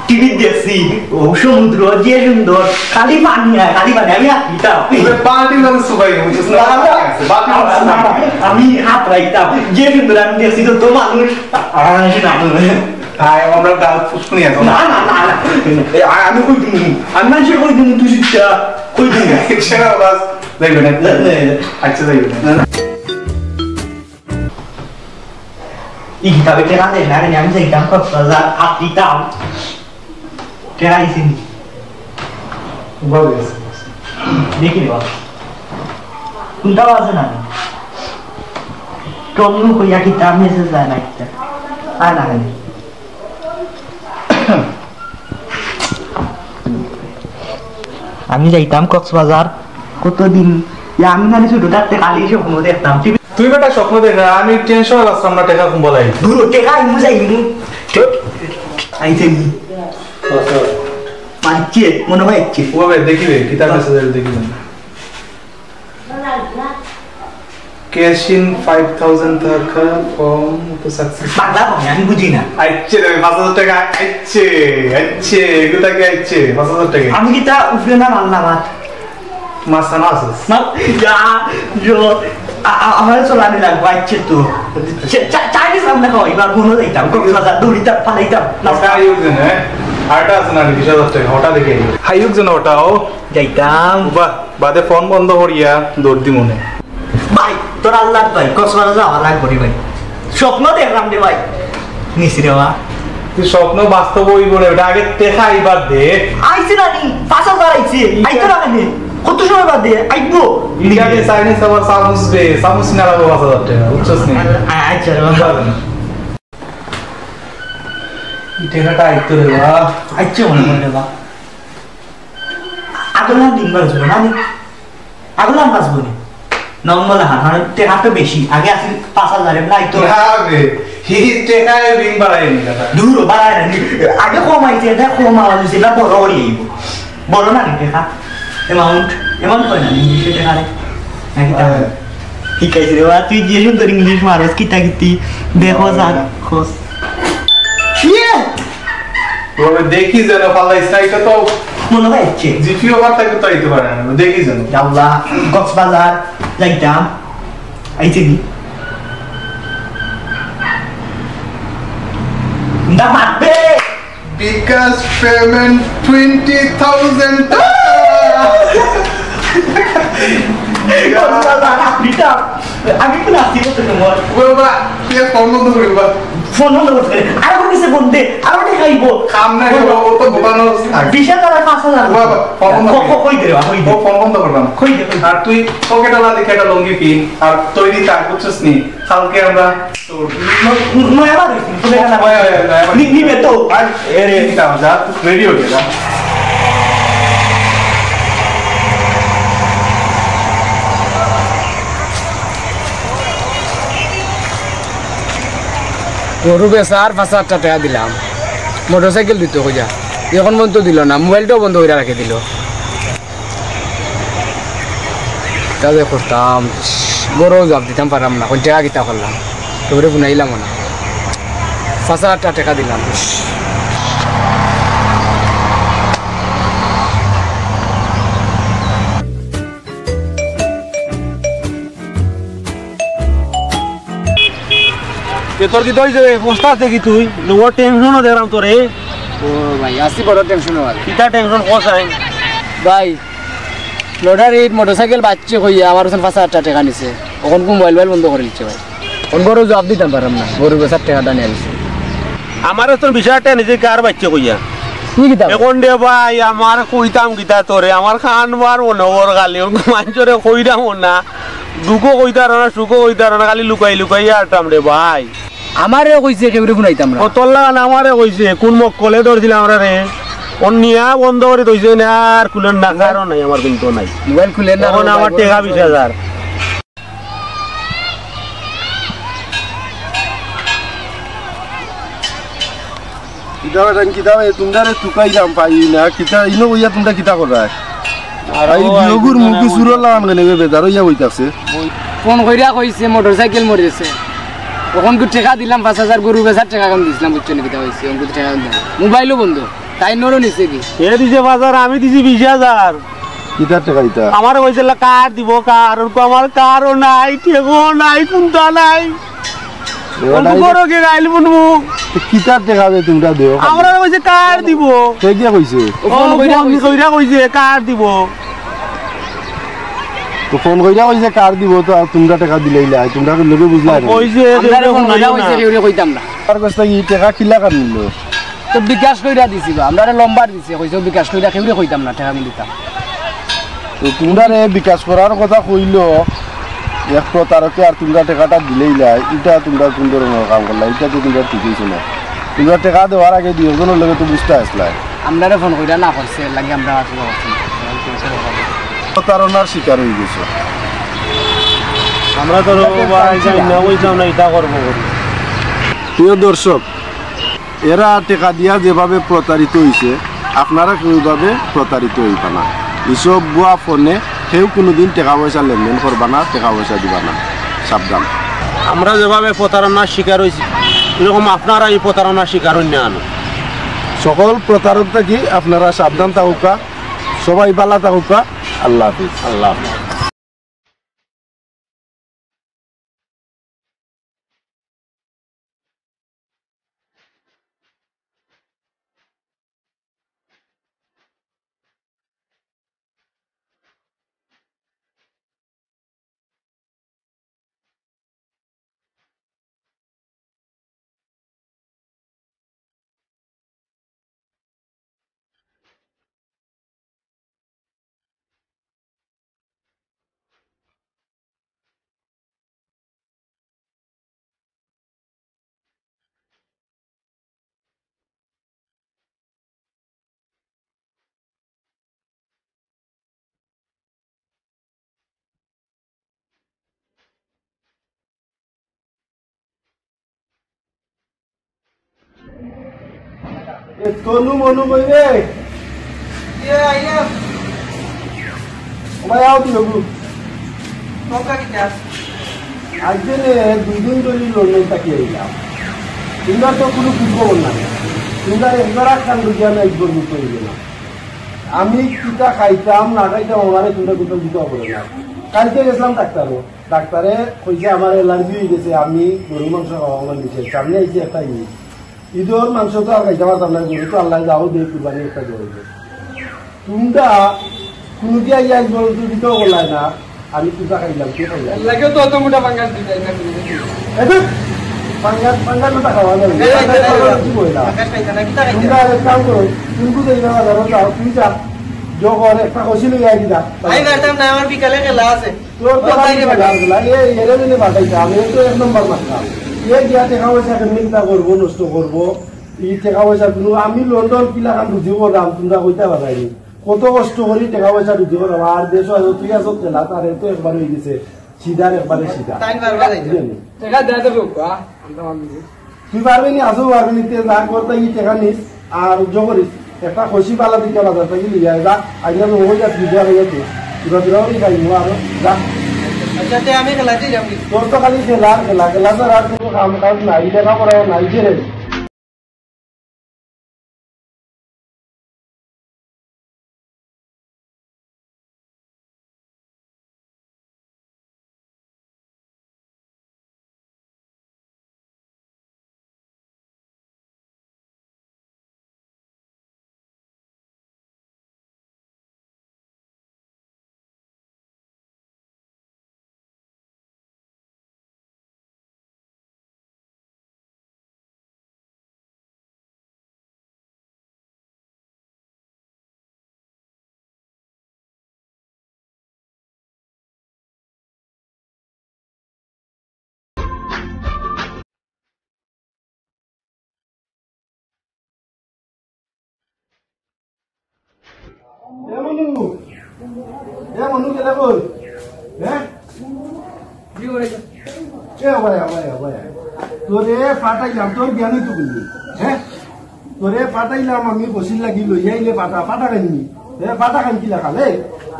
টিভিত দেখছি, ও সমুদ্র যে সুন্দর, খালি পানি আর খালি পানি, আমি হাত দিতাম। ওরে বালতি লগে সুবাই, বুঝছিস না? না, না, বালতি লগে সুবাই। আমি হাত রাখতাম, যে সুন্দর আমি দেখছি, তো, তো মানুষ, আ-, আ-, না, না। আয়, আমরা গাল ফুসকুনি আছে। না, না, না, না। এ, আ-, আমি কই দিমু? আমি মানুষের কই দিমু, তুই শিক্ষা কই দিমু? সেটা বাস, যাইবে না। না, না, না। আচ্ছা, যাইবে না। না, না। ই কিতাবে টেকা দেয় না রে, আমি যাইতাম কক্সবাজার, হাত দিতাম। টেকা আইছে নি? বাবা গেছে। দেখি রে বাবা। কোনটা বাজে না? টন্নু কইয়া কিতা মেসেজ যায় না কিতা? আয় না কেন? আমি যাইতাম কক্সবাজার, কতদিন, ইয়া, আমি জানি ছোট থাকতে খালি স্বপ্ন দেখতাম। টিভি তুই বেটা স্বপ্ন দেখা, আমি টেনশনে বাঁচতাম না, টেকা কুম্বালাই। দূর, টেকা আইমু যাইমু। আইছে নি? মারছে, মনে হয় আইছে। ওভাবে দেখিবে, কিতার মেসেজ দেখি না। Cash in five thousand টাকা from the success। বাংলা কম, আমি বুঝি না। আইছে রে, পাঁচ হাজার টাকা আইছে, আইছে, এগুলো কি আইছে, পাঁচ হাজার টাকা। আমি কিতা উপরে না মারলাম আর? মাঝখানে আছে। না, ইয়া, ইয়ো, আ-, আ-, আমার চলানি লাগবো, আইছে তো। চা-, চা-, চাইনিজ রান্না খাওয়া, এবার মনে যাইতাম, কক্সবাজার, দৌড়িতাম, পালাইতাম। ওটা আইউক যেন, হ্যাঁ? আরটা আছে না, বিশ হাজার টাকা, ওটা দেখে আইউক। আইউক যেন ওটা, ও। যাইতাম। বাহ। বাদে ফোন বন্ধ করিয়া দৌড় দি মনে। ভাই, তোর আল্লাহ ভাই, কক্সবাজার যাওয়া লাগবো রে ভাই। স্বপ্ন দেখলাম রে ভাই। নিছি রে বা। তুই স্বপ্ন বাস্তব হইব রে, ওটা আগে দেখা আইবার দে। আইছে না নি? পাঁচ হাজার আইছে। আইতো না কেনে? কত সময় বাদে? আইবো। ইটাকে চাইনিজ আবার চামচ রে, চামচ না লাগবো পাঁচ হাজার টাকা, বুঝছস নি? আ-, আচ্ছা রে বাবা। বুঝলাম। এই টাকাটা আইতো রে বা। আইছে মনে হয় রে বা। আগলা দিন বাজবো না নি? আগলা বাজবো নি? নর্মাল হান, মানে টেকা তো বেশি। আগে আছিল পাঁচ হাজার, এমন আইতো। না বে, হি টেকায় ঋণ বাড়ায় নি কথা। দূর, বাড়ায় না নি। আগে কম আইছে, এটা কম আওয়াজ হইছে, না বড় করি আইবো। বড় না নি টেকা? অ্যামাউন্ট, অ্যামাউন্ট হয় না নি, ইংলিশে টেকা রে? নাকি তা? হ্যাঁ। ঠিক আছে রে বা, তুই যে সুন্দর ইংলিশ মারস, কিতা কিতি, দেখো যা, খোঁজ। ইয়ে! ওভাবে দেখি যেন ফালাইস না, এটা তো মনে হয় আইছে। জিপিও আবার তাকে তো আইতে পারে না, দেখি যেন। আল্লাহ, কক্সবাজার যাইতাম, আইছে নি? দা মারবে। বিকাশ পেমেন্ট টোয়েন্টি থাউজেন্ড টাকা। কক্সবাজার, আফ্রিকা। আমি কোন আছি বলতে তোমার? বাবা, তুই ফোন বন্ধ করি, বাবা। ফোন বন্ধ করতে। আর ওর কাছে বন্ধে, আর ওটা খাইবো। কাম নাই, বাবা, ও তো দোকানে থাকে। বিশ হাজার আর পাঁচ হাজার। বাবা, ফোন বন্ধ ক-, করি। ক-, কই দে রে, কই দে? ও ফোন বন্ধ করলাম। কই দে, কই দে? আর তুই পকেটে না দেখে একটা লুঙ্গি কিন, আর তৈরি থাক, বুঝছিস নি? কালকে আমরা তো ন-, নয়া বার হইছে, বুঝে গেল? নয়া, নয়া, নয়া বার। নি-, নিবে তো? আর এ রে। ঠিক আছে, যা, রেডি হয়ে যা। গরু বেচার পাঁচ হাজার টেকা দিলাম, মোটরসাইকেল দিত কইয়া, এখন পর্যন্ত দিল না, মোবাইলটাও বন্ধ করে রাখি দিল। তা যে করতাম, বড় জবাব দিতাম পারলাম না, কোন টেকা কিতা করলাম, তোরে বুনাইলাম না, পাঁচ হাজার টেকা দিলাম। এ তোর কিতা অইছে রে? ফস্তা আছে কি তুই? লোকের টেনশনও দেখলাম তোরে। ও ভাই, আছি বড় টেনশন অর। কিতা টেনশন কস আই? ভাই, লটারির মোটরসাইকেল বাচ্চে কইয়া আমার কাছে পাঁচ হাজার টেকা নিছে। এখন কোন মোবাইল মোবাইল বন্ধ করে দিচ্ছে ভাই। কোন গরু জবাব দিতাম পারলাম না, গরু বেচার টেকাটা নিয়ে আইছে। আমার তো বিশ হাজার টেকা নিছে কার বাচ্চে কইয়া। কি কিতা? এখন রে ভাই, আমার কইতাম কিতা তোরে, আমার খান বার মনে অর খালি, মানুষরে কইরাম না। দুঃখও কইতারো না, সুখও কইতারো না, খালি লুকাই লুকাই আরতাম রে ভাই। আমারে কইছে কেউরে হুনাইতাম না। ও তোর লাগান আমারে কইছে, কোন মক্কলে ধরছিল আমরারে? অন নিয়া বন্ধ করি থইছে না, আর খুলের না, কারণ নাই, আমার কিন্তু নাই। মোবাইল খুলের না, এখন আমার টেকা বিশ হাজার। কিতা বেটান, কিতা বে, তুমরারে তুকাইলাম পাই না, কিতা ইনো বইয়া তুমরা কিতা কররায়? আর এই ও, বিয়োগুর মুখে সুরর লাগান কেনে বে, বেজার অইয়া বইতাছে। ফোন কইরা কইছে মোটরসাইকেল মরেছে। অখন কু টেকা দিলাম পাঁচ হাজার, গরু বেচার টেকা কম দিছিলাম, বুঝছো নি কিতা কইছে? অখন কু টেকা দিলাম, মোবাইলও বন্ধ, তাইন নরও নিছে কি? এ দিছে বাজার, আমি দিছি বিশ হাজার। কিতার টেকা দিতা? আমারে কইছে লা কার দিব, কার, অখন কু আমার কারও নাই, টেকাও নাই, কুন্তা নাই। এবার অখন কু নাই। করো কি গাইল বুনবু? তো কিতার টেকা দে তুমরা দেও খালি? আমারে কইছে কার দিব। কে গিয়া কইছে? ও ফোন কইরা কইছে। কইছে কার দিব। তো ফোন কইরা কইছে কার দিব, তো আর তুমরা টেকা দিলাইলা, তুমরা লগে বুঝলা না। কইছে, আমরারে ফোন কইরা কইছে, কেউরে কইতাম না। তার কাছ থাকি টেকা কিলা কার নিল? তো বিকাশ কইরা দিছি বা, আমরারে নম্বর দিছে, কইছে বিকাশ কইরা কেউরে কইতাম না, টেকা আমি দিতাম। তো তুমরারে বিকাশ করার কথা কইলো এক প্রতারকে, আর তুমরা টেকাটা দিলাইলা, ইটা তুমরা কুন ধরনের কাম করলা? ইটা তো তুমরা ঠিক অইছে না। তুমরা টেকা দেওয়ার আগে দুই একজনের লগে তো বুঝতে আসলা। আমরারে ফোন কইরা না করছে, এর লাগি আমরা আর কিতা করছি না। প্রতারণার শিকার অই গেছে। আমরা তো বাড়ি যাই না, ওই যাও না, এটা করবো করি। প্রিয় দর্শক, এরা টেকা দিয়া যেভাবে প্রতারিত অইছে, আপনারা কেউ এইভাবে প্রতারিত অইবা না। এইসব ভুয়া ফোনে কেউ কোনোদিন টেকা পয়সা লেনদেন করবা না, টেকা পয়সা দিবা না, সাবধান। আমরা যেভাবে প্রতারণার শিকার অইছি, এরকম আপনারা এই প্রতারণার শিকার অইন না। সকল প্রতারক থাকি আপনারা সাবধান থাকুক্কা, সবাই ভালা থাকুক্কা। আল্লাহ হাফিজ। আল্লাহ হাফিজ। এ তনু মনু কই রে? ইয়ে, আইয়া। ও ভাই, আও তুই, বাবু। মক্কা কিতা? আইজ যে নে, দুই দিন ধরি লন্ডন থাকি আইলাম। তুমরা তো কুনু খোঁজ খবর নাই। তুমরা একবার আখান বুঝিয়া না, একবার বুঝতে হইবে না। আমি কিতা খাইতাম না খাইতাম, আমারে তুমরা কুনতা দিতে হবে না। কালকে গেছিলাম ডাক্তারও। ডাক্তারে কইছে আমার অ্যালার্জি অই গেছে, আমি গরুর মাংস খাওয়া আমার নিষেধ। সামনে আইছে একটা ইয়ে। ইদর মাংস তো আর খাইতাম পারতাম না, গরু তো আল্লায় যাও দে কুরবানি একটা দেওয়া অইবে। তুমরা কুনু দিয়া ইয়া বলো তুই দিতেও বললাই না, আমি কুনতা খাইলাম, কি খাইলাম? লাগে তো অত মোটা পাঙ্গাস দিতে না। এ ধুর, পাঙ্গাস, পাঙ্গাস তো খাওয়া যায় না। পাঙ্গাস খাইতে না, কি বললা? পাঙ্গাস খাইতে না, কিতা খাইতে? তুমরা এক কাম করো, তুই বুঝে দিবা বাজারো যাও, তুই যা, জগর একটা খসি লইয়া আই দিবা। আমি পারতাম না, আমার বিকালে খেলা আছে। তোর তো ও, খালি তাইলে খেলা, খেলা। এ, এরে দিনে বাঁচাইতে হবে, এ তো এক নম্বর মাথা। এ গিয়া টেকা পয়সা কেমনে কিতা করবো, নষ্ট করবো। ই টেকা পয়সা কুনু, আমি লন্ডন কিলাখান রুজি করলাম, তুমরা কইতা পারবায় নি। কত কষ্ট করি টেকা পয়সা রুজি করলাম, আর দেশো আছো, তুই আছো খেলা, তার তো একবার অই গেছে, সিধার একবারে সিধা। তাই পারবা যাইতে। বুঝলি? টেকা দেয়া তো বউকা, আমরা মানবি। তুই পারবে নি, আসো পারবে নি, তে যা করতে ই টেকা নিস, আর উজ্জ্ব করিস, একটা খসি পালা দিকে বাজার থাকি লিয়ে আয়, যা, আইয়া তো হয়ে যাস, বিজয় হয়ে যাস, তোরা তোরাও নি খাই, নো আরো, যা। আচ্ছা, তে আমি খেলাতে যাবি। তোর তো খালি খেলা, খেলা, খেলা ছাড়া আর কোনো কাম কাজ নাই, লেখাপড়াও নাই, যে রে। এ মনু, এ মনু, কেডা কই? হ্যাঁ? এ ভাই, ভাই, ভাই। তোরে পাঠাইলাম, তোর জ্ঞান হইতো বুঝলি? হ্যাঁ? তোরে পাঠাইলাম আমি বসির লাগি লইয়া আইলে পাঠা, পাঠা খাইনি। এ পাঠা খান কি লাগাল, এ?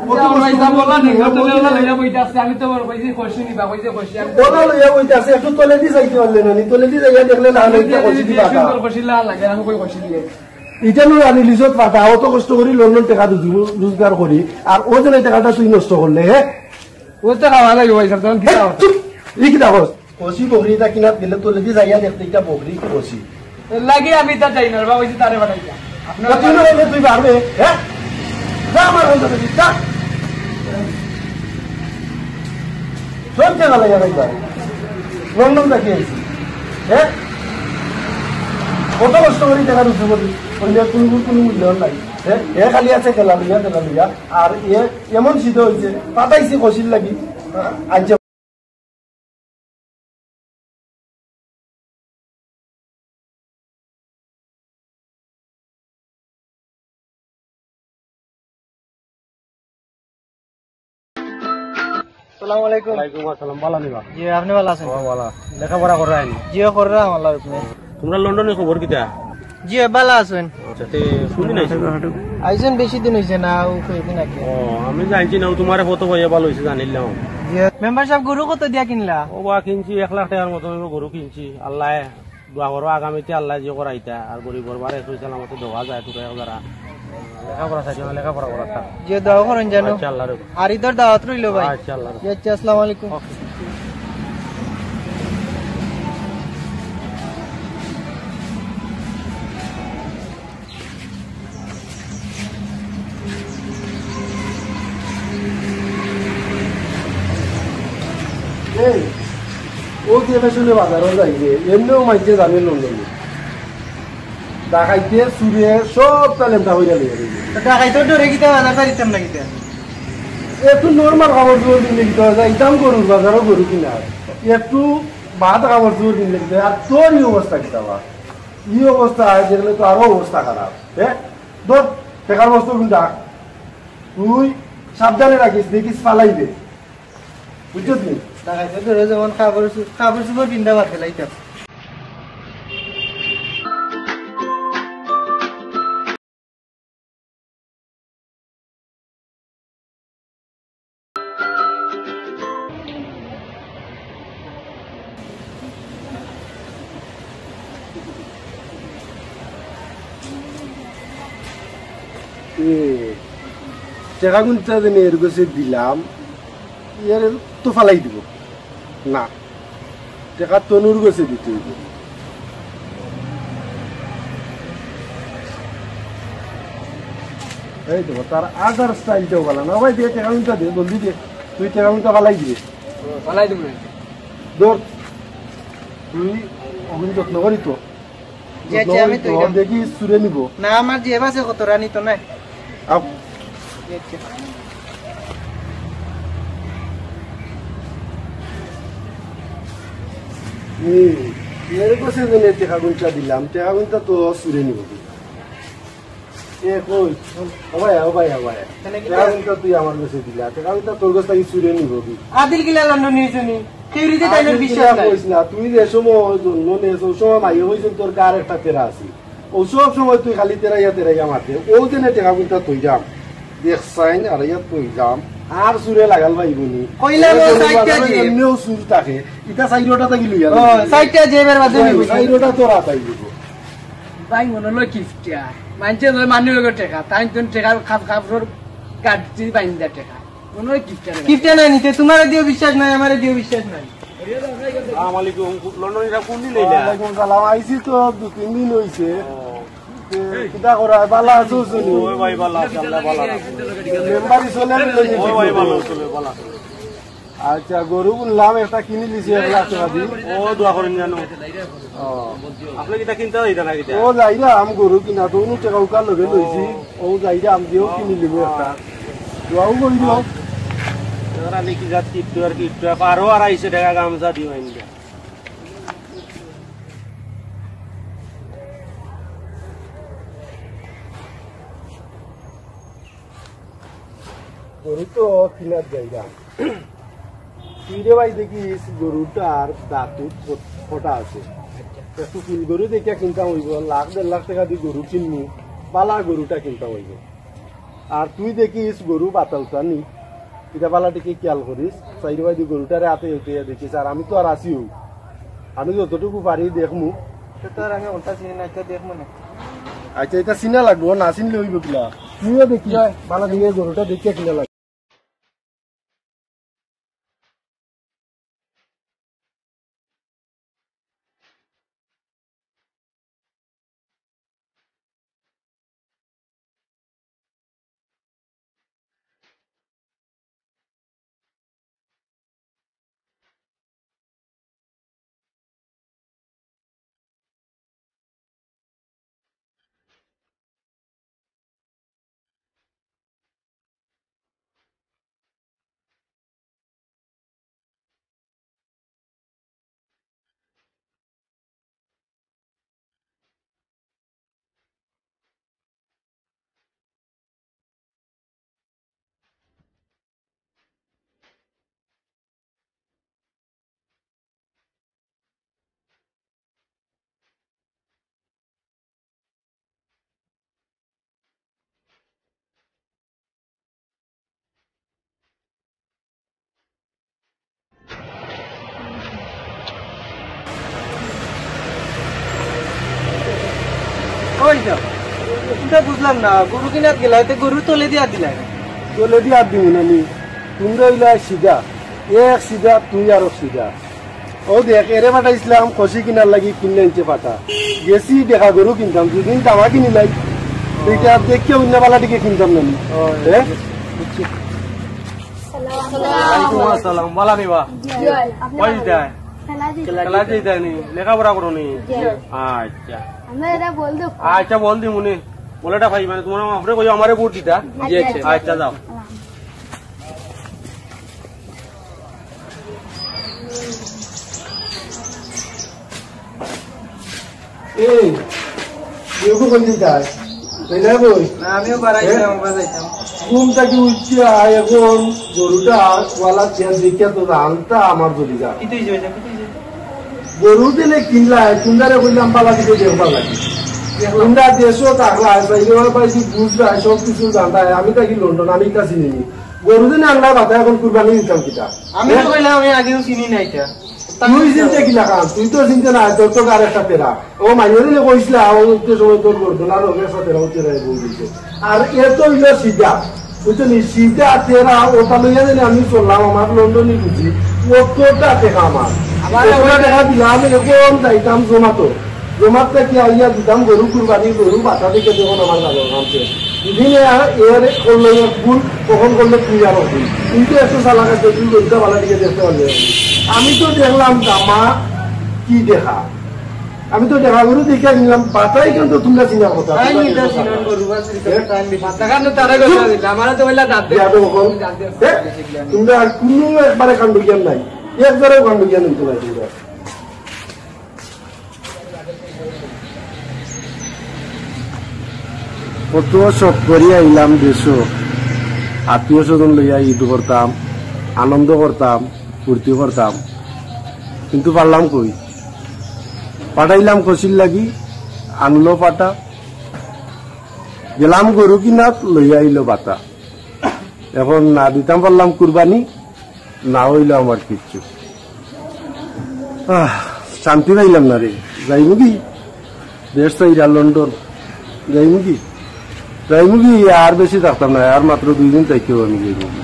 কত কষ্ট করি বলা নেই, বলা লইয়া বইতে আছে, আমি তো বড় কইছি, খুশি নিবা, কইছে খুশি, আমি বলা লইয়া বইতে আছে, একটু তলেদি যাইতে পারলে না, নি তলেদি যাইয়া দেখলে না, আমি একটা খুশি দিবা। সুন্দর খুশি লা লাগে, আমি কই খুশি দিয়ে। ইটা নু আনি লিজত পাতা, অত কষ্ট করি লন্ডন টেকা রুজি-, রোজগার করি, আর ও যেন এই টেকাটা তুই নষ্ট করলে, হে? ও তো খাওয়া লাগে, ভাই সাহেব, তখন কিতা এ, চুপ! ই কিতা কস? কষি বকরি ইটা কিনাত গেলে তলেদি যাইয়া দেখতে ইটা বকরি কষি। এর লাগি আমি ইটা যাই না, বাবা, ওই যে তারে বানাইয়া। না, তুই না হইলে তুই পারবে, হ্যাঁ? যা আমার হইলে তুই যা। চল কে গেল যাবে এবার? লন্ডন দেখে আইছি। হ্যাঁ? কত কষ্ট করি টেকা রুজি করি, কইলে কোনো, কোনো মূল্য নাই। হ্যাঁ? এ খালি আছে খেলা লইয়া, খেলা লইয়া। আর এ এমন সিদ্ধ হইছে, পাতাইছি কষির লাগি। আজ আসসালামু আলাইকুম। ওয়ালাইকুম আসসালাম, ভালা নিবা? জি, আপনি ভালা আছেন? ও, ভালা। লেখাপড়া কররা আইনি? জি, কররা আমার লাগি আপনি। তোমরা লন্ডনের খবর কিতা? জি, ভালা আছেন? আচ্ছা, তে শুনি নাই ছিল? আইছেন বেশি দিন হইছে না, ও কয়েকদিন আগে। ও, আমি জানছি না, ও তোমারে ফটো পাইয়া ভালা হইছে, জানিলাম। জি, মেম্বার সাহেব, গরু কত দিয়া কিনলা? ও বা, কিনছি এক লাখ টেকার মতন, আমি গরু কিনছি। আল্লাহ দোয়া করো, আগামীতে আল্লাহ যে করাইতা, আর গরিবর বারে সই সালামতে দেওয়া যায়, তোরা এক যারা লেখাপড়া চাইছে না, লেখাপড়া করার থাক। যে দোয়া করেন জানো। আচ্ছা, আল্লাহ রাখো। আর ইদর দাওয়াত রইল ভাই। আচ্ছা, আল্লাহ রাখো। জি, আচ্ছা, আসসালামু আলাইকুম। ওকে। এই, ও যে ফ্যাশনে বাজারও যাইবে, এমনিও মাইকে জানে লন্ডনে। ডাকাইতে, চুরে, সব তালেমটা হইয়া লইয়া যাইবে। তো ডাকাইতে ডরে কিতা বাজার ছাড়িতাম না কিতা? একটু নরমাল কাপড় চোপড় পিনলে কিতা অয়, যাইতাম গরুর বাজারও গরু কিনা। একটু বাদ কাপড় চোপড় পিনলে কিতা অয়, আর তোর এই অবস্থা কিতা বা? ই অবস্থা আয় দেখলে তো আরো অবস্থা খারাপ। হ্যাঁ? ধর, টেকার বস্তু কিন্তু রাখ। তুই সাবধানে রাখিস, দেখিস ফালাই দে। বুঝছস নি? লাগাইছে ধরে যেমন কাপড় চু-, কাপড় চোপড় পিন্দা বাদ দিলাইতাম। এ, টেকা কুন্তা যেন এর গেছে দিলাম, এর তো ফালাই দিব। না, টেকা তনুর গেছে দিতে হইব। এই দেখো, তার আধার স্টাইলটাও ভালো না। ভাই, দে, টেকা কুন্তা দে, জলদি দে। তুই টেকা কুন্তা ফালাই দিবে। ফালাই দিব না। ধর, তুই অখন যত্ন করি তো। জি, আচ্ছা, আমি তো তো দেখি চুরে নিব। না, আমার জেব আছে কত রানি তো নাই। আপ। জি, আচ্ছা। হুম, এর কাছে যেন টেকা কুন্তা দিলাম, টেকা কুন্তা তো চুরে নিব। এ কই? ও ভাই, ও ভাই, ও ভাই। কেনে কিতা? টেকা কুন্তা তুই আমার কাছে দিলা, টেকা কুন্তা তোর কাছ থাকি চুরে নিব কি? আদিল কিলা লন্ডন নিয়েছনি? কেউরিতে তাইলে আদিল বিশ্বাস কিলা নাই। কইস না, তুই যে সময় জন্ম নেস, ওই সময় মাইয়ে কইছেন তোর গার একটা তেরা আছে। ও সব সময় তুই খালি তেরাইয়া তেরাইয়া মাতে। ও যেন টেকা কুন্তা তুই যাম। দেখ সাইন আর ইয়া তুই যাম। আর চুরে লাগাল ভাই বনি। কইলাম ও সাইডটা যে। এমনিও চুর থাকে। ইটা সাইডটা থাকি লইয়া ও, যাবি। সাইডটা যে বের বাদে নিবি। সাইডটা তোর হাতাই দিব। ভাই মনে হলো কিফটা। মানছে ধরে মানি হলো টেকা। তাই তো টেকার খাপ খাপর গাড়ি বাইন্দা টেকা। মনে হয় কিফটা রে। কিফটা নাই নিতে, তোমারে দিও বিশ্বাস নাই, আমারে দিও বিশ্বাস নাই। আসসালামু আলাইকুম, লন্ডন এটা কোন দিন এলা? ওয়ালাইকুম সালাম, আইছি তো দু তিন দিন হইছে। তে, কিতা করা, ভালা আছো শুনি? ওই ভাই, ভালা আছি, আল্লাহ ভালা রাখছে। মেম্বারি চলে নি? ওই ভাই, ভালা চলে, ভালা চলে। আচ্ছা, গরু কিনলাম, একটা কিনি দিছি এক লাখ টেকা দি। ও, দোয়া করেন জানো। ও। আপনি কিতা কিনতে যাইতা না কিতা? ও, যাইরাম, গরু কিনা তো, উনু টেকা উকার লগে লইছি। ও, যাইরাম, দিও কিনি লিব একটা। দোয়াও করি দিও। এরা নাকি জাত কিট্টু আর কিট্টু, পারো আর আইছে টেকা গামছা দিও আইন দিয়া। গরু তো কিনাত যাইরাম। তুই রে ভাই দেখিস গরুটার দাঁতু ফট-, ফটা আছে। একটু ফুল গরু দেখিয়া কিনতাম হইব, লাখ দেড় লাখ টেকা দি গরু কিনমু, বালা গরুটা কিনতাম হইব। আর তুই দেখিস গরু বাতালতা নি, ইটা বালা টিকে খেয়াল করিস, চাইরোবায়দি গরুটারে আতে আতে দেখিস, আর আমি তো আর আছিউ, আমি যতটুকু পারি দেখমু। তো তোর আমি ওটা চিনি না, এটা দেখমু না। আচ্ছা, ইটা চিনা লাগবো, না চিনলে অইবো কিলা? তুইও দেখিস, বালা টিকে গরুটা দেখিয়া কিনা লাগবো। ওই যা, ইটা বুঝলাম না, গরু কিনাত গেলায় তে গরু তলেদি আত দিলায়। তলেদি আত দিমু না নি, তুমরা অইলায় সিধা, এক সিধা, তুই আরো সিধা। ও দেখ, এরে পাঠাইছলাম খসি কিনার লাগি, কিনিয়া আনছে পাঠা। গেছি দেখা গরু কিনতাম, দুদিন তামা কিনিলাই। তো ইটা দেখিয়া অইন্য বালা টিকে কিনতাম না নি। ও, হ্যাঁ? বুঝছি। ওয়ালাইকুম আসসালাম, বালা নি বা? জি, আপনি কই যাইতায়? খেলা দিতে। খেলা দিতে যাইতায় নি? লেখাপড়া করো নি? জি। আচ্ছা। আমরা এরা বল দেব। আচ্ছা, বল দিমু নে। বলেটা ভাই, মানে, তুমার বাপরে কইও আমারে ভোট দিতা। জি, আচ্ছা। আচ্ছা, যাও। এই, কেউ কোন দিন যায়? তাই না বই? না, আমিও বাড়াইছিলাম, হ্যাঁ? আমরা যাইতাম। ঘুম থাকি উঠছি, আয় এখন গরুটা ওয়ালা চেয়ার দেখিয়া তো জানতা আমার যদি যা। কি তুই যাইতাম, কি তুই যাইতাম? গরু দিলে কিনলা, তুমরারে কইলাম বালা দিকে দেখবা লাগে। দেখলাম। তুমরা দেশও থাকলা, বাইরে বাইরে বুঝলা, সব কিছু জানলা, আমি থাকি লন্ডন, আমি ইটা চিনি নি। গরু দিনে আনলা বাতা এখন কুরবানি দিতাম কিতা? আমি তো হ্যাঁ? কইলাম, আমি আগেও চিনি না ইটা। তুই চিনতে কিলা খান? তুই তো চিনতে না, তোর তো গার একটা পেরা। ও মাইনে দিলে কইছিলা, ও উঠতে সময় তোর গর্দনার ওকে সাথে রাউতে রায় বল দিছে। আর এ তো হইল সিধা, বুঝছো নি? সিধা তেরা ওটা লইয়া দিলে আমি চললাম, আমার লন্ডনি বুঝি। ও তোরটা দেখা আমার। আবার ওটা দেখা দিলাম, এখন যাইতাম জমাতো। জমাত থাকি আইয়া দিতাম গরু কুরবানি, গরু বাতা দেখে যখন আমার জানো নামছে। দুদিনে এর করলো এক ভুল, কখন করলো তুই আর ভুল। কিন্তু একটু চালাক আছে, তুই গরুটা বালা দিকে দেখতে পারলে। আমি তো দেখলাম জামা কি দেখা। আমি তো দেখা গরু দেখে নিলাম, বাতাই কিন্তু তুমরা চিনার কথা। তাই নি, তাই চিনার গরু বা চিনার হ্যাঁ? তাই নি। বাতা কান তো তারা কথা দিলা, আমারে তো বললা দাঁত দে। বিয়াদব অকল। দাঁত দে। হ্যাঁ? তুমরা আর কুনু একবারে কাণ্ড জ্ঞান নাই। একবারেও কাণ্ড জ্ঞান হইতো না তুমরা। কত শখ করি আইলাম দেশো, আত্মীয় স্বজন লইয়া ঈদ করতাম, আনন্দ করতাম, ফুর্তি করতাম, কিন্তু পারলাম কই? পাঠাইলাম খসির লাগি, আনলো পাঠা, গেলাম গরু কিনাত, লইয়া আইলো বাতা। এখন না দিতাম পারলাম কুরবানি, না হইল আমার কিচ্ছু। আহ, শান্তি পাইলাম না রে। যাইমু কি? দেশ তো ইরা লন্ডন। যাইমু কি? যাইমু কি? আর বেশি থাকতাম না, আর মাত্র দুই দিন থাকি আমি যাইমু কি।